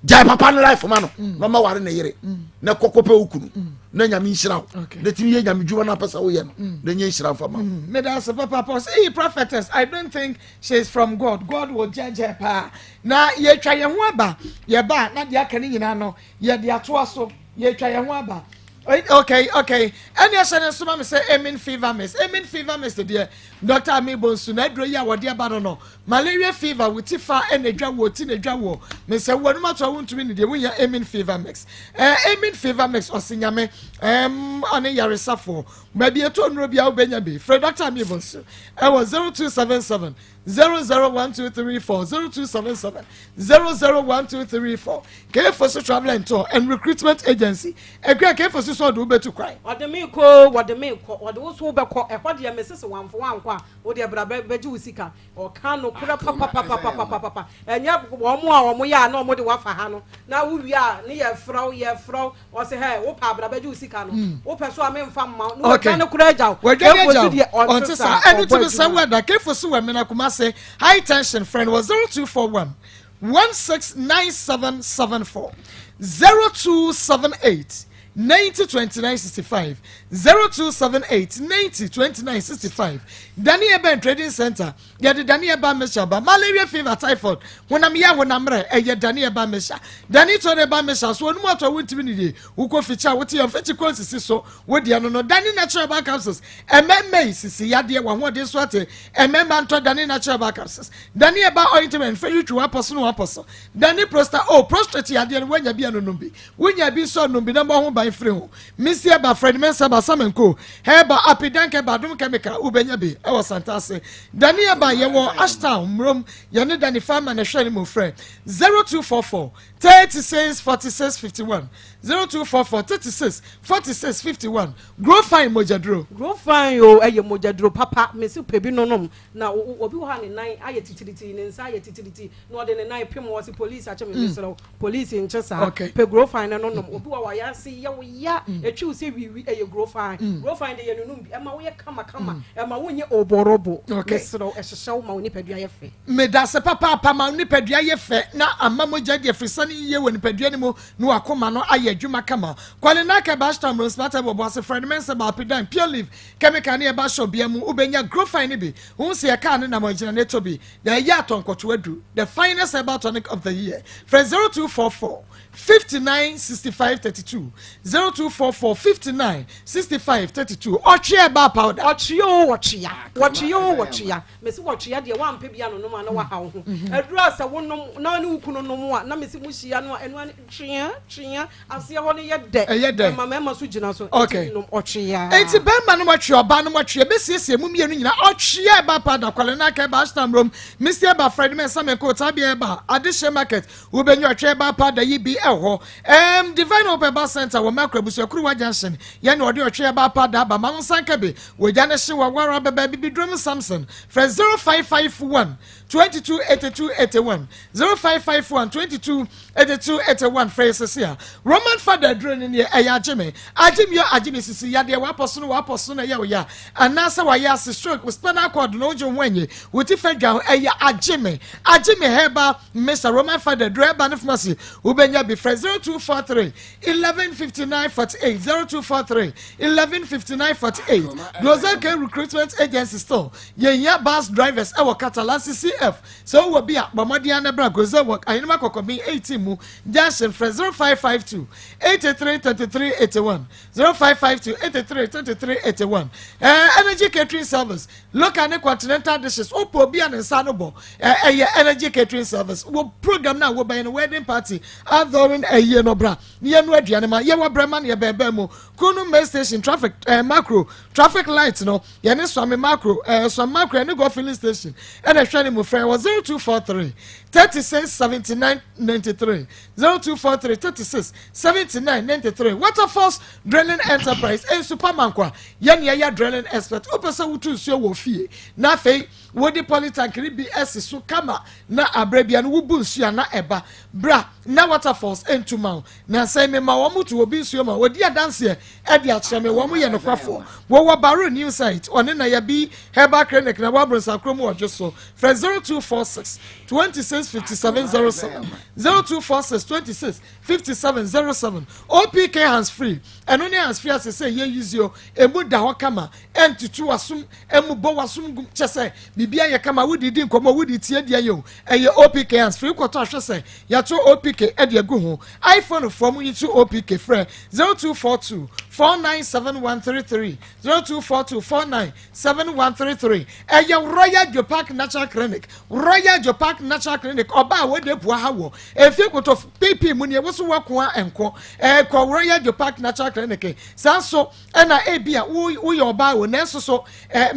gyae papa no life ma no mm. na ɔma ware ne yere mm. na kɔkɔ pɛ wo kunu mm. na nyame nhyira wo na tumi yɛ nyame dwuma no apɛ sɛ woyɛ no na nyɛ nhyira mfa ma meda ase papa pɔ sɛ prophetess I don't think she is from God God will judge her paa na yɛtwa yɛn ho aba yɛba na deɛ aka no nyinaa no yɛde atoa so yɛtwa yɛn ho aba okay okay ɛne ɛhyɛ ne nso ma me sɛ amen fever mist amen fever mist deɛ Dɔkta Amir Bonsu n'aduro yi a wɔde aba no no, malaria fever, wo ti fa na edwa woɔ, ti na edwa woɔ, mesɛ wo anum ato a wontumi ne deɛ wonya Amin fever mix. Eh, Amin fever mix, ɔse nyame, ɛm, ɔne yaresafoɔ. Baabi ɛtɔ nnuro biara wobɛnya bi. Frɛ Dɔkta Amir Bonsu ɛwɔ 0277 001234, 0277 001234. Kefo so Travel and Tour and Recruitment Agency. Akua Kefo so sɛ ɔde wo bɛtu kwan. Ɔde me rekɔ oo, wɔde me rekɔ, wɔde wo nso wobɛkɔ, ɛhɔ deɛ mese sɛ wamfa wo ankɔ a, wo deɛ bra bɛgye wo sika. Ɔka nokorɛ papapapapapapa, ɛnyɛ wɔn a wɔyɛ a na wɔde wo afa ha no, na wowie a ne yɛfrɛ wo, yɛfrɛ wo, ɔse hɛ, wopɛ a bra bɛgye wo sika no, wopɛ so a memfa mma wo, na wadwane koraa agya wo. Wadwane Kefo agya so wo, deɛ ɔnte ɔnte saa, saa. Ɛno ɔbɔ nti mesrɛ wo adwuma. ɛda, Kefo so wɔ Mena Kumase, High Tension, frɛ no wɔ 0241 169774 0278 90 29 65 0278 90 29 65 Dani Eben Trading Center yɛde Dani Eba Mixture ba malaria fever typhoid honam yɛ honam mmerɛ ɛyɛ Dani Eba Mixture Dani Tɔn Eba Mixture so onum atɔ wontumi ne die wokɔ fikyi a wote yɛn fikyi kɔ nsisi so Wo deɛ no no dane natural herbal capsules ɛmɛmma yi sisi yadeɛ wahoɔden so ate ɛmɛmma ntɔ dane natural herbal capsules dane herbal ointment fɛ twitwi wapɔ so no wapɔ so dane prosta oh prostrate yadeɛ no woanya bi anonom bi wonya bi nso anom bi na mmɔ ho ban firi ho misi herbal Fred Mensah herbal Samenko herbal apidank herbal adom chemical wobɛnya bi ɛwɔ Santase dane herbal yɛwɔ Ashtown mmrom yɛne dane farma na ɛhwɛ ne mu frɛ 0244 36 46 51 0244 36 46 51 Grow fine mogyaduro. Grow fine o ɛyɛ mogyaduro papa mese pɛ bi nonom na obi wɔ hɔ a ne nan ayɛ titiritii ne nsa ayɛ titiritii na ɔde ne nan pem ɔse police akye me mesrɛ wo police nkye saa pɛ grow fine no nonom obi wɔ hɔ a wayase yɛ wo ya ɛtwi wo sɛ wiwi ɛyɛ grow fine grow fine de yɛ nonom bi ɛma woyɛ kama kama ɛma wonyɛ oborobo mesrɛ wo ɛhyehyɛ wo ma wo nipadua yɛ fɛ. Medase papaapa ma wo nipadua yɛ fɛ na ama mogya adi afirisane yiye wɔ nipadua no mu na wakoma no ayɛ adwuma kama. Kwale Naka Bashtam Rosmata wɔ Boase Fred Mensah Baapi Dan Pure Leaf Chemical ne ɛba shop bia mu wobɛnya Grofine no bi. Wohu sɛ yɛ car no nam agyina na ɛtɔ bi na ɛyɛ atɔnkɔto aduru. The finest herbal tonic of the year. Frɛ 0244 59 65 32 0244 59 65 32 Ɔtwe herbal powder. Ɔtwe oo ɔtwea, wɔtwe oo wɔtwea. Mese wɔtwea deɛ woampɛ bi anonom a na waha wo ho. Aduru a sɛ wonom na ne wo kunu nom a na mese mohyia no a ɛno ara ne twea twea aseɛ hɔ no yɛ dɛ. Ɛyɛ dɛ. Ɛma mmarima so gyina so. Okay. Nti nom ɔtwea. Enti bɛrima no wɔtwe ɔbaa no wɔtwe ɛbɛsiesie mu mmienu nyinaa ɔtwea ɛba pa da kwale na aka ɛba ashtam rom misi ɛba fred mɛnsa mɛnko tabia ɛba adehye market wobɛnya ɔtwe ɛba pa da yi bi ɛhɔ ɛm divine hope ɛba center wɔ Makro Abusuakuruwa Junction yɛ na ɔde ɔtwe ɛba apa da aba ma wo nsa nka bi wɔ gya no hye wɔ awara bɛbɛ Abibiduro Samson frɛ 0551 22 82 81 0551 22 82 81 frɛ yɛ sese a Roman fada aduro no neɛ ɛyɛ agye me agye me o agye me sisi yadeɛ wapɔ so no wapɔ so na ɛyɛ wo ya anaasɛ wayɛ ase stroke wo spinal cord no wogye wo ho anye wo ti fɛ dwa ho ɛyɛ agye me agye me herbal mixture Roman fada aduro ɛba no pharmacy wobɛnya bi frɛ 0243 11 59 48 0243 11 59 48 Glozell K Recruitment Agency still yɛhia bus drivers ɛwɔ Catalan CF Sɛ wowɔ bi a, bɔ mmɔden ara na bra Grozel Walk, Ahenema Kɔkɔben 18 mu, Junction, frɛ 0552 83 33 81, 0552 83 33 81. Eh, Energy Catering Service, local ne continental dishes, wopɛ obi a ne nsa ano bɔ, eh, ɛyɛ Energy Catering Service. Wɔ program no a wobɛyɛ no, wedding party, outdooring ayie no, bra na yɛnoa aduane ma yɛwɔ brɛ ma no yɛbɛnbɛn mu. Kunu Main Station, traffic, eh, macro, traffic light no, Yɛne Swami Macro, ɛɛ eh, Swami Macro ɛne God filling station ɛna ɛhwɛ ne mu frɛ wɔ 0243 36 79 93 0243 36 79 93 Waterfalls Drilling Enterprise nsu pa mankwa yɛne ɛyɛ drilling expert wopɛ sɛ wotu nsuo wɔ fie na afei wode polytank no bi asi so kama na aberɛ bia no wobu nsuo a na ɛba bra na waterfalls ntu ma wo na sɛ mema wɔn to obi nsuo ma wɔdi adanseɛ ɛde akyerɛ me wɔn yɛ nokwafoɔ wɔwɔ Baro new site ɔne na yɛbi herbal clinic na wɔ abronsan kurom wɔ dwo so frɛ 0246 26 57 07 0246 26 57 07 OPK hands free ɛno ne hands free ase sɛ yɛ yizio emu da hɔ kama ɛntutu wasom emu bɔ wasom gum kyɛ sɛ biribi ayɛ kama wodi di nkɔmɔ wodi tie deɛ yɛ o ɛyɛ OPK hands free kɔtɔ ahwɛ sɛ yɛato OPK ɛde agu ho iPhone foɔ mu yi to OPK frɛ 0242 497133 0242 497133 ɛyɛ Royal Jopark Natural Clinic Royal Jopark Natural Clinic ɔbaa a wɔde apua ha wɔ efie koto pp mu nie woso wɔko a nko ɛkɔ Royal Jopark Natural Clinic saa nso ɛna ebi a woyɛ ɔbaa wɔ nanso so ɛ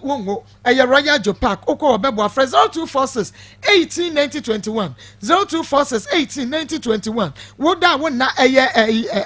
wonwo Ɛyɛ Royal Joe Park, wokɔ hɔ bɛboa, frɛ 0246 18 90 21, 0246 18 90 21. Wo da a wo nna ɛyɛ ɛyi ɛ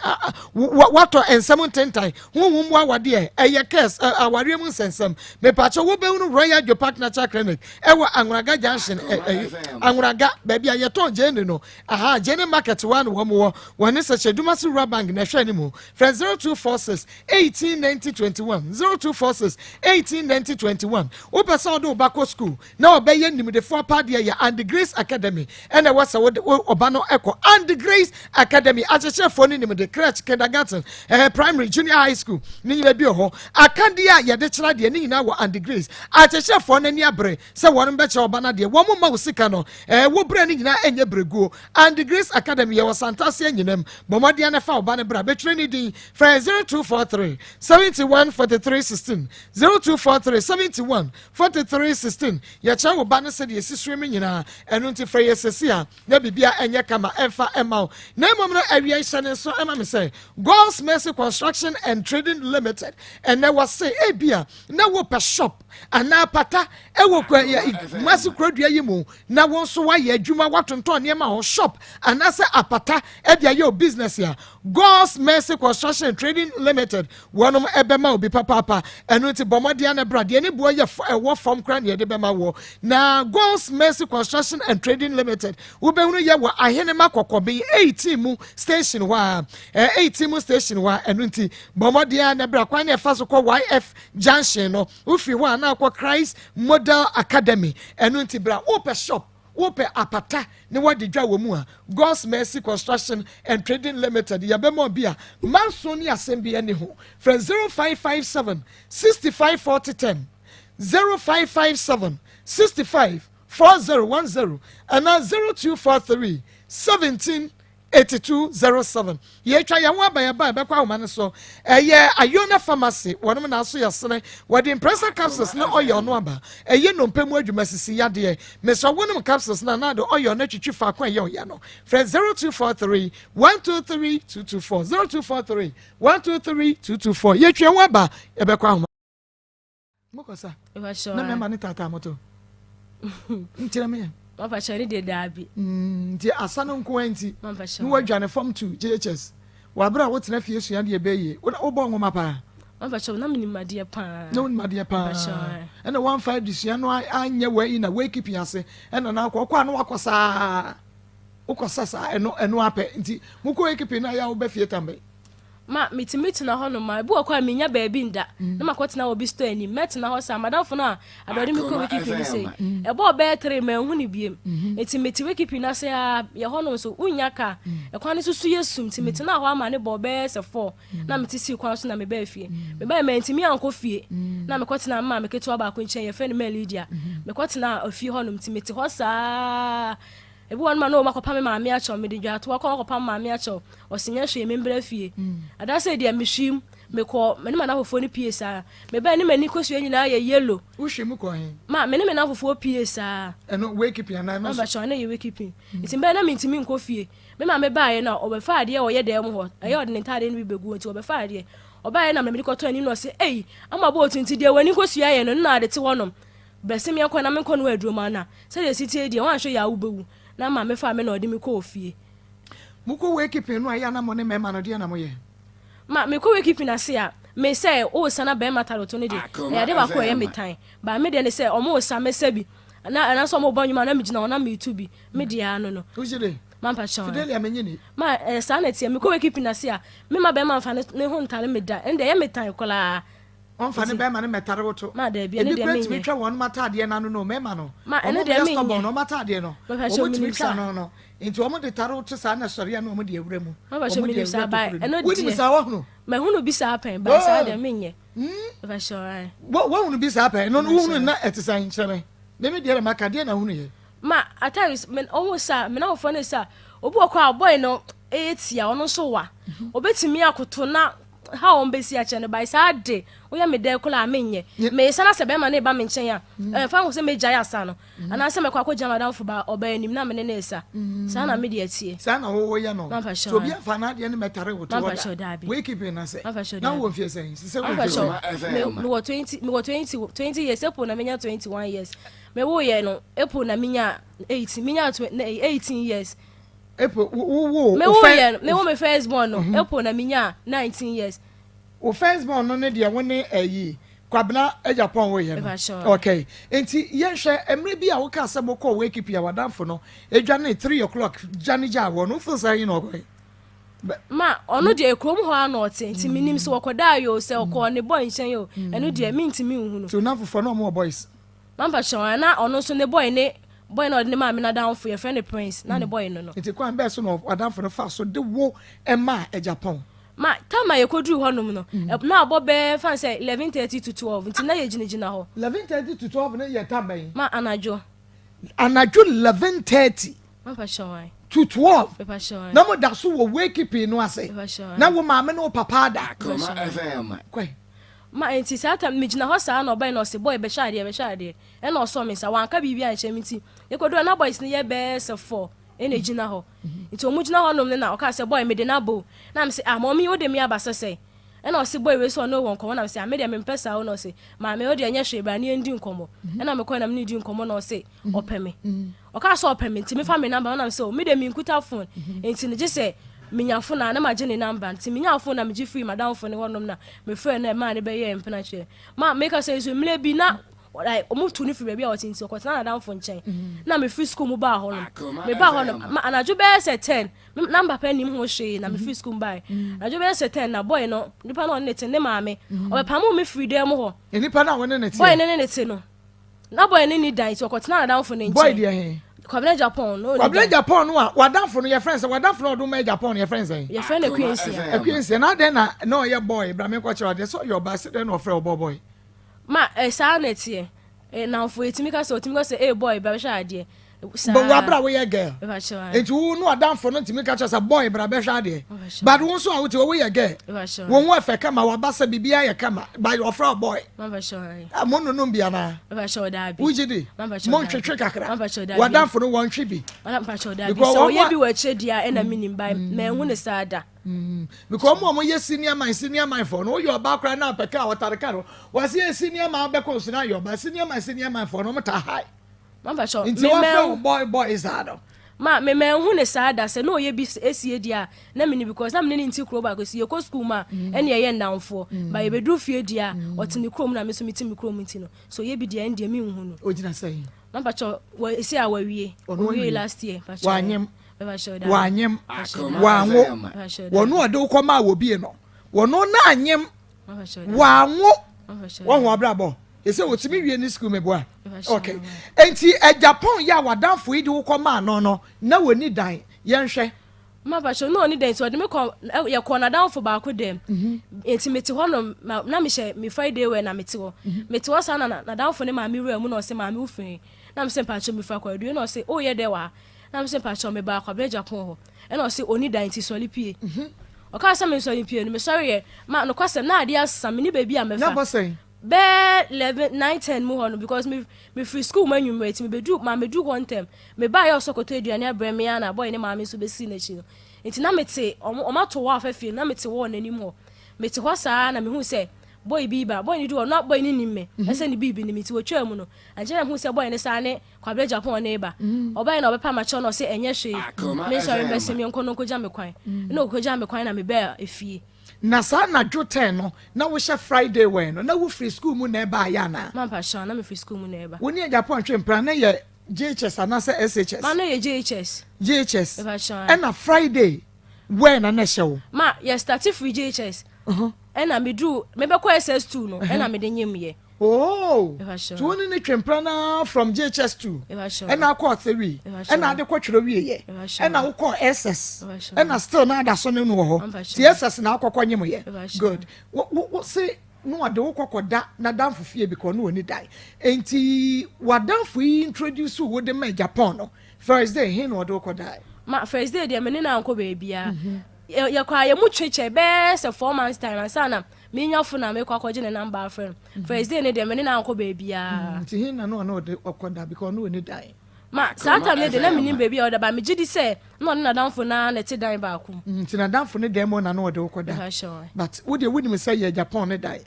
watɔ nsɛm ntentan, honhom mu awadeɛ, ɛyɛ curse, awareɛ mu nsɛnsɛm. Mepaakyɛ wobɛhunu Royal Joe Park Natural Clinic ɛwɔ Anworaga Junction, ɛyi Anworaga, baabi a yɛtɔn gyeene no, aha gyeene market hɔ a na wɔn wɔ, wɔne Sɛkyɛ Dumasi Rural Bank na ɛhwɛ anim. Frɛ 0246 18 90 21 0246 18 90 21 Wopɛ sɛ wode wo ba kɔ sukuu na ɔbɛyɛ nimdefoɔ apaadeɛ yɛ Andy Grace Academy ɛna ɛwɔ sɛ wode wo ɔba no kɔ Andy Grace Academy akyerɛkyerɛfoɔ no nimde crèche kindergarten eh, primary junior high school ne nyinaa bi wɔ hɔ akadeɛ a yɛde kyerɛ adeɛ ne nyinaa wɔ Andy Grace akyerɛkyerɛfoɔ no ani abere sɛ wɔn bɛkyerɛ ɔba no adeɛ wɔn mma wo sika no eh, wo berɛ no nyinaa ɛnyɛ berɛguo Andy Grace Academy yɛwɔ Santase Anyinam bɔ mmɔden na fa wo ba no bra bɛtwerɛ ne din Frɛ 0243 71 43 16, 0243 71 43 16. Yɛkyerɛ wo ba no sɛdeɛ yɛsi sua mu nyinaa, ɛno nti frɛ yɛ sɛsi a na biribia ɛnyɛ kama ɛmfa ɛma wo. Na mmom no awia yi hyɛ ne nso ɛma me sɛ God's Mercy Construction and Trading Limited ɛnɛ wɔse ebia na wopɛ shop anaa pata ɛwɔ Kumasi kurodua yi mu na wo nso woayɛ adwuma woatontɔn nneɛma hɔ shop anaasɛ apata ɛde ayɛ o business a God's Mercy Construction and Trading Limited wɔnom ɛbɛma obi papaapa ɛno nti bɔ mmɔden na bra deɛ ne boɔ yɛ ɛwɔ fam koraa na yɛde bɛma wɔ na God's Mercy Construction and Trading Limited wobɛhunu yɛ wɔ Ahenema Kɔkɔben 18 mu station hɔ a 18 mu station hɔ a ɛno nti bɔ mmɔden na bra kwan na ɛfa so kɔ YF Junction no wofiri hɔ a na akɔ Christ Model Academy ɛno nti bra wopɛ shop wopɛ apata ne wɔde dwa wɔ mu a God's Mercy Construction and Trading Limited yɛbɛma obi a manso ne asɛm bi ani ho frɛ 0557 65 40 10 0557 65 4010 anaa 0243 17 8207 Yɛatwa yɛn ho aba yɛba a ɛbɛkɔ ahoma no so. Ɛyɛ Iona Pharmacy, wɔnom na aso yɛ sene. Wɔde Impressa capsules ne oil no aba. Ɛyɛ nnompe mu adwuma, sisi yadeɛ. Mesrɛ wonom capsules no anaa de oil no atwitwi faako a ɛyɛ ɔya no. Frɛ 0243 123 224, 0243 123 224. Yɛatwa yɛn ho aba yɛbɛkɔ ahoma. Mokɔ sa. Na mɛma ne taataa moto. Nkyerɛ me. Mampakyɛ ne deɛ daabi. Nti asa no nko nti. Ne wadwane form 2 JHS. Wɔ abere a wotena fie sua adeɛ bɛyɛ yie. Wo wobɔ nwoma paa? Mpakyɛw, na menim adeɛ paa. Na wonim adeɛ paa. Ɛna woamfa adesua no anyɛ wei na wei keeping ase ɛna na akɔ ɔkɔ a na wakɔ saa. Wokɔ sa saa ɛno ɛno apɛ nti mokɔ wei keeping na ayɛ a wobɛ fie tam bɛn? Ma metumi tena hɔ nom a, ebi wɔ kɔ a menya baabi nda mm. na makɔtena wɔ bi store anim mɛtena hɔ saa madamfo no a adɔde me kɔ wikipi no sei mm. ɛbɔɔ bɛyɛ tere manhu no biem mm-hmm. nti mete wikipi no ase a yɛ hɔ nom so wonya ka mm. ɛkwan no so so yɛ sum nti metena hɔ ama ne bɔɔ bɛyɛ sɛ fɔɔ na mete sii kwan so na mebɛɛ fie mebaɛ mantumi ankɔ fie na mekɔtena mma me ketewa baako nkyɛn yɛfrɛ no mɛ Lydia mm-hmm. mekɔtena afie hɔ nom nti mete hɔ saa Ebi wɔ hɔ nom a na wɔn akɔpa me maame akyɛw, mede dwatoa kɔ akɔpa me maame akyɛw, ɔse nyɛ hwee membra fie. Ada sɛ deɛ mehwim, mekɔ, me ne m'anafofoɔ no pie saa. Mebae ne m'ani kosua nyinaa yɛ yellow. Wohwim kɔ he? Ma, me ne me nafofoɔ pie saa. Ɛno wakeeping anaa ɛno so? Mpakyɛw, na ɛyɛ wakeeping. Nti mebae na mentumi nkɔ fie. Me maame baeɛ na ɔbɛfaa adeɛ a ɔyɛ dan mu hɔ, ɛyɛ ɔde ne ntaadeɛ no bi bɛgu hɔ nti ɔbɛfaa adeɛ. Ɔbaeɛ na mede kɔtɔɔ anim na ɔse, ei, ama bɔɔto nti deɛ w'ani kosua yɛ no, na ade te hɔnom. Brɛ se meɛnkɔ na menkɔ noa aduro ma na sɛdeɛ ɛsi teɛ yi deɛ woanhwɛ yie a wobɛwu. Na maame faa me na ɔde me kɔɔ fie. Mokɔ wakeeping no a ɛyɛ a na mo ne mmarima no deɛn na moyɛ? Ma mekɔ wakeeping ase a, me sɛ woresa na barima tare to no deɛ, ɛyɛ adeɛ baako a ɛyɛ me tan. But me deɛ ne sɛ wɔresa mɛsa bi na anaasɛ wɔrebɔ nnwom a na megyina hɔ na mereto bi. Me deɛ ano no. Wogye di? Mampa kyɛw. Fidelia menye ni. Ma ɛyɛ saa na ɛteɛ. Mekɔ wakeeping ase a, memma barima mfa ne ho ntare me da. Ɛno deɛ ɛyɛ me tan koraa. Wɔmfa ne bɛrima no mmɛtare wo to. Ma dabi, ɛno Ebi deɛ koraa menyɛ. tumi twa wɔn ataadeɛ no ano no, mmarima no. Ma Wɔn ɛno a deɛ wɔyɛ stubborn menyɛ. no, wɔn ataadeɛ no, Mepɛ sɛ wɔn tumi menim twa saa. ano no. Nti wɔn de tare wo to saa na sɔre a na wɔn de awura mu. Mepɛ sɛ Wɔn de menim saa awura ba tokuro no ɛno mu. Wonim deɛ saa wahunu? mahunu bi saa pɛn ba saa Oh! deɛ menyɛ. Mepɛ sɛ ɔae. Wo wohunu bi saa pɛn? No no Mepɛ wohunu sɛ na ɛte sɛn kyerɛ me. Me me deɛ na maka deɛ na wohunu yɛ. Ma at times me ɔhu sa me nafofoɔ no sa obi wɔ kɔ a boy no ɛyɛ tia ɔno nso wa obetumi akoto na how wɔn bɛsi akyɛ no by saa de woyɛ me dɛ koraa menyɛ mesa na sɛ bɛrima no ba me nkyɛn a mm. ɛmfa ho sɛ megyae asa no mm. anaasɛ mɛkɔ akɔgyina madamfo ba ɔbaa anim na mene ne ɛsa mm. saa na mede atie saa na woyɛ no so obi afa n'adeɛ no mɛtare wo to hɔ da wei keeping na sɛ na wowɔ mfie sɛn sɛ wɔ mfie mewɔ 20 mewɔ 20 20 years April na menya 21 years mewoyɛ no April na menya 18 menya 18 years April wo wo wo wo fɛ me wo me first born no mhm. April na me nya 19 years. Wo first born no ne deɛ wo ne ɛyi Kwabena Japan wo yɛ no. Okay. Nti yɛnhwɛ mmerɛ bi a woka sɛ mokɔ wakeep a wadamfo no edwa ne 3 o'clock gya ne gya wɔ no wofeel sɛ ɛyi na ɔkɔe. Ma ɔno deɛ kurom hɔ a na ɔte nti menim sɛ wɔkɔdaa yo sɛ ɔkɔɔ ne boy nkyɛn yo ɛno deɛ mentumi nhu no. So na fofoɔ na ɔmo wɔ boys. Mampa kyɛw a na ɔno nso ne boy ne boy na ɔde ne maame n'adamfo yɛfrɛ no Prince na ne boy no no. Nti kwan bɛɛ so na w'adamfo no faa so de wo maa Agyapong? Ma time a yɛkɔduruu hɔnom no na abɔ bɛyɛ fa no sɛ 11:30 to 12 nti na yɛgyinagyina hɔ. 11:30 to 12 no yɛ time bɛn? Ma anadwo. Anadwo 11:30 Mampa kyɛw ae. to 12 Mepa kyɛw ae. na mo da so wɔ wakekeeping no ase Mepa kyɛw ae. na wo maame ne wo papa ada. Mepa kyɛw ae. Kɔe. Ma enti saa tam megyina hɔ saa na ɔbae na ɔse boy bɛhwɛ adeɛ bɛhwɛ adeɛ ɛna ɔsɔɔ me nsa wanka biribi ankyerɛ me nti yɛkɔduru hɔ na boys no yɛ bɛyɛ sɛ four ɛna ɛgyina hɔ nti ɔmo gyina hɔ nom no na ɔkaa sɛ boy mede no aba o na mese ah mɔmi wode me aba sɛ sɛn ɛna ɔse boy wei sɛ ɔne wo wɔ nkɔmmɔ na mese ah me deɛ mempɛ saa o na ɔse maame wo deɛ nyɛ hwee bra ne yɛndi nkɔmmɔ ɛna mekɔɛ na mene di nkɔmmɔ na ɔse ɔpɛ me ɔkaa sɛ ɔpɛ me nti mefa me number na mesɛ o me deɛ menkuta phone nti no gye sɛ menya phone a na magye ne number nti menya phone na megye firi madamfo ne hɔnom na mefrɛ no ɛmaa ne bɛyɛɛ mpena kyerɛ ma meka sɛ nso mmerɛ bi na like ɔmo tu no firi baabi a ɔte nti ɔkɔtena n'adamfo nkyɛn na mefiri sukuu mu baa hɔ nom mebaa hɔ nom ma anadwo bɛyɛ sɛ 10 na mpapa nim ho hwee na mefiri sukuu mu bae anadwo bɛyɛ sɛ 10 na boy no nipa no ɔne ne te ne maame ɔbɛpamo me firi dan mu hɔ nipa no a wɔne ne te boy no ne ne te no Na boy no nni dan nti ɔkɔtenaa n'adamfo no nkyɛn. Boy deɛ he? Kwabena Japan no ɔnni Kwabena dan. Japan no a w'adamfo no yɛfrɛ no sɛ w'adamfo no a ɔde wo maa Japan no yɛfrɛ no sɛn? Yɛfrɛ no Akua Nsia. Akua Nsia na adɛn na na ɔyɛ boy bra menkɔkyerɛ wo adeɛ sɛ ɔyɛ ɔbaa sɛ dɛn na ɔfrɛ wo bɔ boy? Ma eh, saa na ɛteɛ. Eh, nnamfo yɛtumi ka sɛ ɔtumi ka sɛ eh boy bra bɛhwɛ adeɛ. Saa. But w'abra woyɛ girl. Mepakyɛw ae. Nti wo no adamfo no ntumi ka kyerɛ sɛ boy bra bɛhwɛ adeɛ. Mepakyɛw. But wo nso a wote hɔ woyɛ girl. Mepakyɛw Wo ae. ho ɛfɛ kama w'abasa biribiara yɛ kama but ɔfrɛ wo boy. Mepakyɛw ae. Ah, mo nonom bi anaa? Mepakyɛw daabi. Wogye di? Mepakyɛw Mo daabi. ntwetwe kakra. Mepakyɛw daabi. W'adamfo no wɔntwe bi. Mepakyɛw daabi. Because Sɛ wɔn ɔyɛ a bi wɔ akyire deɛ a ɛna menim but manhu ne saa da. Because wɔn a wɔyɛ senior man senior man fɔ no woyɛ ɔbaa koraa na apɛ kaa ɔtare ka no wɔsi yɛ senior man bɛkɔ nso na ayɛ ɔbaa senior man senior man fɔ no wɔn ta high. Mepakyɛw Nti me wɔfrɛ wo manhu. boy boy saa no. Ma me manhu ne saa da sɛ na ɔyɛ bi esie deɛ a na menni because na mene ne nti kuro baako si yɛkɔ school mu a mm. ɛne ɛyɛ nnamfoɔ mm. ba yɛbɛduru fie deɛ a mm. ɔte ne kurom na me nso mete me kurom nti no so ɔyɛ bi deɛ ɛndeɛ menhu no. Ogyina sɛn? Mampakyɛ wɔ esi a wawie. Owie last year. Wanyem. Wanyem. Wanwo. Wɔn ɔde wokɔ maa wɔ bie no. Wɔn na anyem. Wanwo. Wɔn ho abrabɔ. Ɛsɛ wɔtumi wie ne sukuu meboa. Okay. Enti Japan yɛ a wadanfo yi de wokɔ maa no no na wɔni dan. Yɛnhwɛ. Mampakyɛ na ɔni dan nti ɔde me kɔ yɛkɔ n'adanfo baako dɛm. Mhm. Nti mete hɔ no na mehyɛ me Friday wear na mete hɔ. Mhm. Mete hɔ saa na n'adanfo ne maame wura mu na ɔse maame wo firi na mese mpakyɛ mefiri akwadue na ɔse woyɛ dɛ wɔ ha na mese mpakyɛ mebaa Kwabena Agyapong hɔ ɛna ɔse ɔni dan nti sɔre pie. Mhm. Ɔkaa sɛ mensɔre pie no mesɔreɛ ma nokwasɛm na adeɛ asa menni baabi a mɛfa. Bɛyɛ 11, 9, 10 mu hɔ no because me mefiri school mu anwummerɛ nti mebɛduru ma meduru hɔ ntɛm. Mebaeɛ a ɔsɛ ɔkɔtɔ aduane abrɛ me ara na boy ne maame nso bɛsii n'akyi no. Nti na mete ɔmo ɔmo ato wall afa fie no na mete wall no anim hɔ. Mete hɔ saa na mehuu sɛ boy bi reba. Boy no duru hɔ no na boy no nim me ɛsɛ ne biribi nim nti wɔtwaa mu no ankyɛ na mehuu sɛ boy no saa ne Kwabena Agyapong no reba. Ɔbaeɛ na ɔbɛpa m'akyɛw na ɔse ɛnyɛ hwee mensɔre mbɛse menkɔ no nkɔgya me kwan. Ɛna ɔkɔgyaa me kwan na mebaa efie. Na saa anadwo tɛn no, na wohyɛ Friday wɛn no, na wofiri sukuu mu na ɛbaeɛ anaa? Ma mpakyɛw, na mefiri sukuu mu na ɛba. Wo ne Agyapong twe mpena, na ɛyɛ JHS anaasɛ SHS? Ma na ɛyɛ JHS. JHS. Mepakyɛw. Ɛna Friday wɛn na na ɛhyɛ wo? Ma yɛ starte firi JHS. Ɛna meduru, mebɛkɔ SS2 no, ɛna mede nyemyɛ. Oh, nti wo ne ne twe mpena na from JHS 2 ɛna akɔ theory ɛna ade kɔ twerɛ wie yɛ ɛna wokɔ SS ɛna still na ada so ne no wɔ hɔ ti SS na akɔkɔ nye mo yɛ good wo wo se no ɔde wo kɔkɔ da n'adamfo fie because no oni dan nti w'adamfo yi introduce wo de ma Japan no first day he na ɔde wo kɔ dan. Ma first day deɛ me ne no ankɔ baabiara yɛkɔ a yɛ mu twe kyɛ bɛɛ sɛ 4 months time ansa na Menya fon a mekɔ akɔgye ne number afrɛ no. Mhm. First day ne deɛ me ne no ankɔ baabiara. Mm, nti he na no ɔne ɔde ɔkɔ da because ɔne ɔni dan. Ma saa time ne deɛ na menim baabi a ɔda ba megye di sɛ na ɔne n'adamfo no ara na ɛte dan baako mu. Mm, nti n'adamfo ne dan mu na na ɔde wokɔ da. But wo deɛ wonim sɛ yɛ Japan ne dan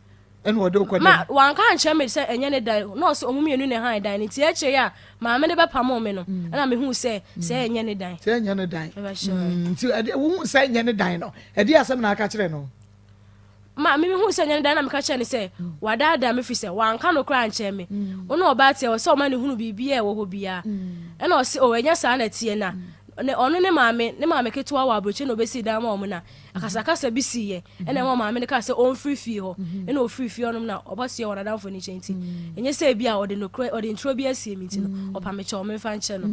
ɛna ɔde wokɔ dan. Ma wanka ankyerɛ me sɛ ɛnyɛ ne dan na ɔsɛ ɔmo mmienu na ɛhan dan no nti akyire yi a maame no bɛpamoo me no mm. ɛna mehu sɛ sɛ ɛnyɛ ne dan. Sɛ ɛnyɛ ne dan. Nti ɛde wohu sɛ ɛnyɛ ne dan no ɛde asɛm na aka kyerɛ no. Ma me mehuu sɛ ɛnyɛ ne dan na meka kyerɛɛ no sɛ wadaadaa me firi sɛ wanka nokorɛ ankyerɛ me. Wo ne ɔbaa teɛ ɛwɔ sɛ ɔma no hunu biribiara a ɛwɔ hɔ biara. Ɛna ɔse oh ɛnyɛ saa na ɛteɛ na ne ɔno ne maame ne maame ketewa wɔ aburokyire na ɔbɛsii dan ma wɔn na akasakasa bi siiɛ ɛna ɛma maame no kaa sɛ ɔmfiri fie hɔ ɛna ɔfiri fie hɔnom na ɔbɛsoɛ wɔ n'adamfo no nkyɛn nti ɛnyɛ sɛ ebi a ɔde nokorɛ ɔde ntorɔ bi asie me nti no ɔpa me kyɛw memfa nkyɛ no.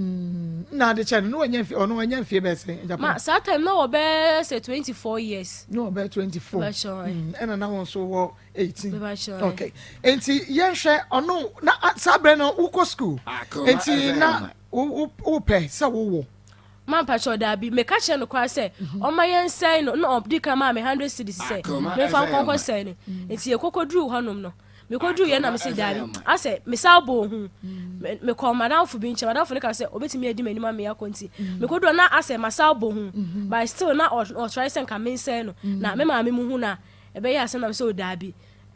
Na ade kyɛ no na wanya mfe ɔno wanya mfe bɛyɛ sɛn Japan? Ma saa time na wɔ bɛyɛ sɛ 24 years. Na ɔbɛyɛ 24. Ɛna na wɔn nso wɔ 18. Okay. Nti yɛnhwɛ ɔno na saa berɛ no wokɔ school. Nti na wopɛ sɛ wowɔ. Ma mpakyɛw daabi meka kyerɛ no koraa sɛ ɔma yɛn sɛe no na ɔdi kan maa me 100 cedis sɛ memfa nkɔnkɔ sɛe no. Nti yɛkɔkɔduruu hɔnom no Mekoduruiɛ na mese daabi, asɛ mesan bɔɔ hu. Mekɔɔ madamfo bi nkyɛn, madamfo no ka sɛ obetumi adi m'anim ama akɔ nti. Mekoduruiɛ na asɛ masan bɔ hu, but still na ɔtry sɛ nka mensɛe no. Na me maame mu hu na ɛbɛyɛ asɛm na mesɛ o daabi.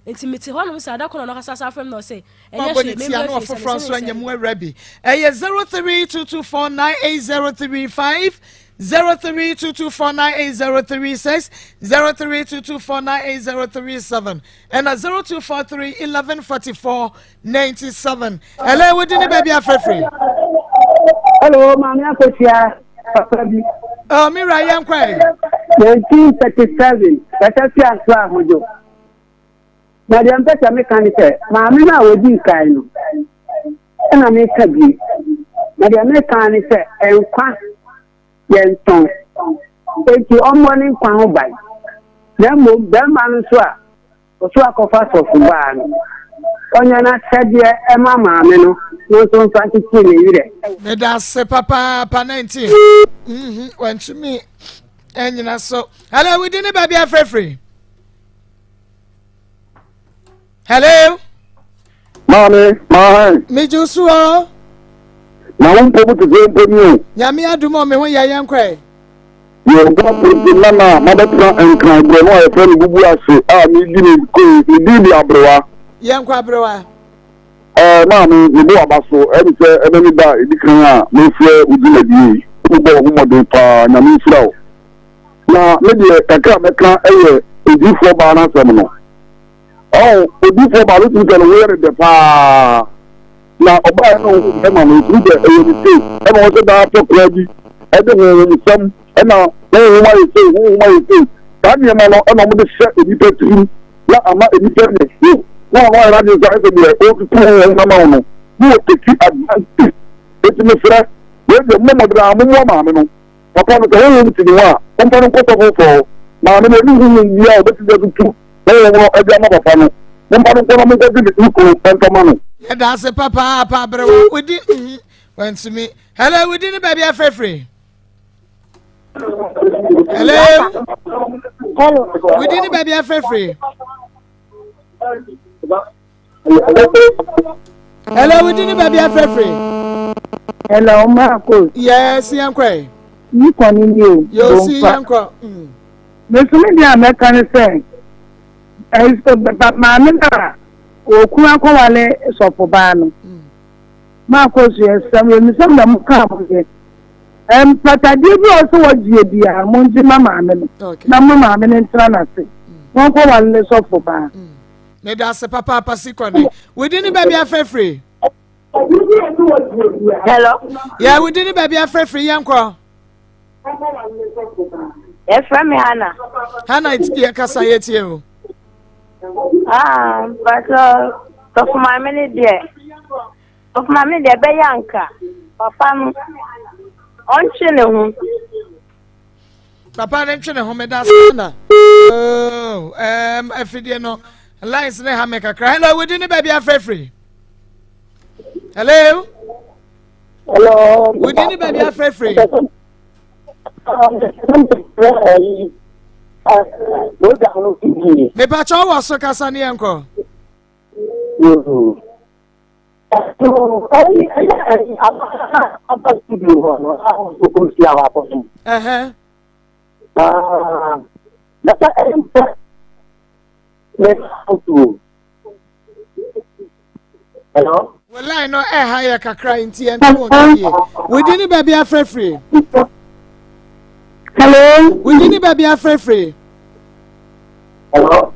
Nti mete hɔnom saa, da koro na ɔno ankasa san frɛ me na ɔse ɛnyɛ Wabɔ hwee, ne ti memmra ano fie sɛ ɔfoforɔ mese nso mensɛe anya no. mu awura bi. Ɛyɛ 0322498035, 0322498036, 0322498037. Ɛna 0243 11 44 97. Ɛlɛ wodi ne baabi afrɛfrɛ. Hello, maame akosua papa bi. Oh, mi wura yɛn kɔ yi. 1937 bɛsɛ fi aso ahodwo. Na deɛ mpɛ sɛ meka ne sɛ maame no a wɔdi nkan no ɛna meka bi. Na deɛ meka ne sɛ nkwa yɛntɔn. Enti ɔmmɔ ne nkwa ho ban. Na mmom barima no nso a ɔso akɔfa sɔfo baa no, ɔnyɛ n'asɛdeɛ ɛma maame no no nso mfa nkyekyere ne werɛ. Meda ase papaapa 19 mhm wantumi anyina so. Hello, wodi ne baabi afrɛfrɛ. Hello. Maame, maahan. Megye wo so o. Na wo mpo te sɛ mpo ni o. Nyame adom o, me ho yɛ yɛn kɔɛ. Yɛ ɔbɔ pete nana a mabɛtena Nkran borɔno a yɛfrɛ no Bubu ase a medi me koe, me din de Aberewa. Yɛn kɔ Aberewa. Ɛɛ maame, mebɔ w'aba so, ɛne sɛ ɛnɛ ne da a ɛdi kan a mefrɛ wo dwumadie yi. Wobɔ wo ho mmɔden paa. Nyame nhyira wo. Na me deɛ kakra a mɛka yɛ odiyifoɔ baa no asɛm no. Ɔho, odiyifoɔ baa no wotumi sɛ ne ho yɛ no dɛ paa. Na ɔbaeɛ no ho bɛma no wotumi sɛ ɛyɛ ne sei. Ɛna ɔhyɛ daa pɛ koraa bi ɛde honhomsɛm ɛna honhom ayɛ sei, honhom ayɛ sei. Saa nneɛma no ɛna wɔde hyɛ nnipa tirim na ama nnipa anya stroke. Na ɔno ayɛ n'adwene sɛ ayɛ sɛ deɛ ɔretutu honhom no ama wo no, na wɔteki advantage. Enti mesrɛ, wei deɛ mommɔ mmɔden ara mommoa maame no. Papa no, sɛ honhom te ne mu a, momfa no nkɔ sɔfo foforɔ hɔ. Maame no, ɔnni honhom biara a ɔbɛtumi atutu honhom no de ama papa no. Momfa no nkɔ na monkɔgye ne kunu mfa ma no. Yɛda ase papaapa aberewa wodi mm wantumi. Hello wodi ne baabi afrɛfrɛ. Hello. Hello. Wodi ne baabi afrɛfrɛ. Hello, we didn't baby afrɛfrɛ. Hello, Marcos. Yes, yɛn kɔ yi. Yi kɔ ni ni o. Yóò si yɛn kɔ. Mesumi deɛ a mɛka ne sɛ, maame no a okunu akɔwale sɔfo baa no. Marcos yɛ sɛm yɛ misɛm na mo kaa mo yɛ. Mpatadeɛ bi a ɔsɛ wɔgyeɛ biara mo ngye ma maame no na mo maame no ntena n'ase. Wɔn kɔwale ne sɔfo baa. Meda ase papaapa si kɔne. Wo din ne baabi afrɛfrɛ? Hello. Yeah, wo din ne baabi afrɛfrɛ yɛn kɔ. Yɛfrɛ me Hannah. Hannah yɛ kasa yɛ tie o. Ah, mpatɔ tɔfo maame ne deɛ. Tɔfo maame deɛ ɛbɛyɛ anka papa no ɔntwe ne ho. Papa no ntwe ne ho meda ase na. Oh, um, afidie no lines ne ha me kakra. Hello, wo din ne baabi afrɛfrɛ? Hello. Hello. Wo din ne baabi afrɛfrɛ? Mepakyɛ wɔ so kasa ne yɛnkɔ. Wo line no ɛha yɛ kakra nti yɛn ti wɔn ti yie. Wodi ne baabi afrɛfrɛ. Hello. Wodi ne baabi afrɛfrɛ. Hello.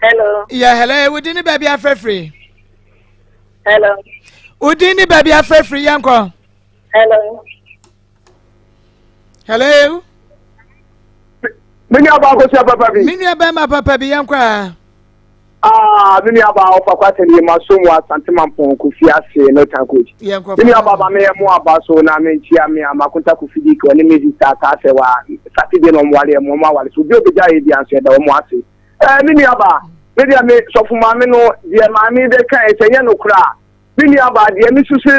Hello. Yeah, hello. Wodi ne baabi afrɛfrɛ. Hello. Wodi ne baabi afrɛfrɛ yɛn kɔ. Hello. Hello. Me nua baa kosua papa bi. Me nua bɛrima papa bi yɛn kɔ a. Ah, me nua baa ɔfa kwata ni ma so mu asante mampɔn kofi ase no tan coach. Yɛn kɔ. Me nua baa ba me yɛ mo aba so na me nkyia me ama konta kofi di ko ne me sista ata sɛ wa Saturday na ɔmo wale ɛmo ɔmo awale so obi obegya yɛ bi anso ɛda ɔmo ase. Eh, me nua baa, me deɛ me sɔfo maame no deɛ maame bɛka yɛ sɛ nyɛ no koraa. Me nua baa deɛ me susu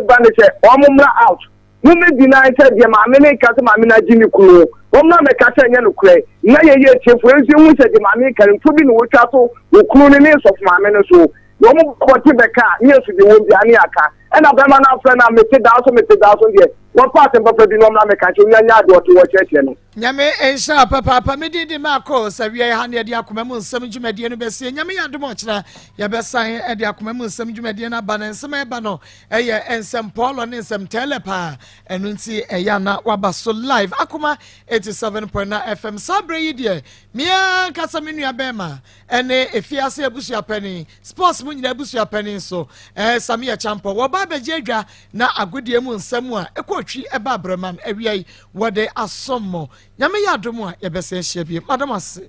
ba ne sɛ ɔmo mmra out. Mo mmɛ deny sɛ deɛ maame no reka sɛ maame no agye ne kunu no, wɔn mmra mmɛka sɛ ɛnyɛ nokorɛ, na yɛyɛ atiefoɔ yɛn nso yɛhu sɛ deɛ maame reka no mpo bi na wɔtwa so wɔ kunu no ne nsɔfo maame no so, na wɔn bɔ te bɛka a, ne yɛn nso deɛ wɔn biara ne yɛaka. Ɛna bɛrima no afrɛ no a mete daa so mete daa so deɛ, wɔmfa asɛm papa bi na ɔmmra mmɛka nkyerɛ onya nya adeɛ ɔte hɔ kyerɛkyerɛ no. Nyame nhyira wo papaapa. Me din de Marco Sawia ha na yɛde akoma mu nsɛm dwumadie no bɛsie. Nyame yɛ adom ɔkyena yɛbɛsan de akoma mu nsɛm dwumadie no aba na nsɛm a ɛba no ɛyɛ nsɛm pɔɔlɔ ne nsɛm tɛɛlɛ paa. Ɛno nti ɛyɛ ana waba so live Akoma 87.9 FM. Saa berɛ yi deɛ me ankasa me nua bɛrima ɛne efiase abusua panin, sports mu nyinaa abusua panin nso ɛɛ Samia Champɔ wɔba abɛgye adwa na agodie mu nsɛm a ɛkɔ otwi ɛba abrɛman awia yi wɔde asom mo. Nyame yɛ adom a yɛbɛsan ahyia bio. Mada mo ase.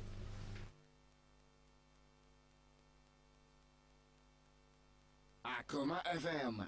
Akoma FM.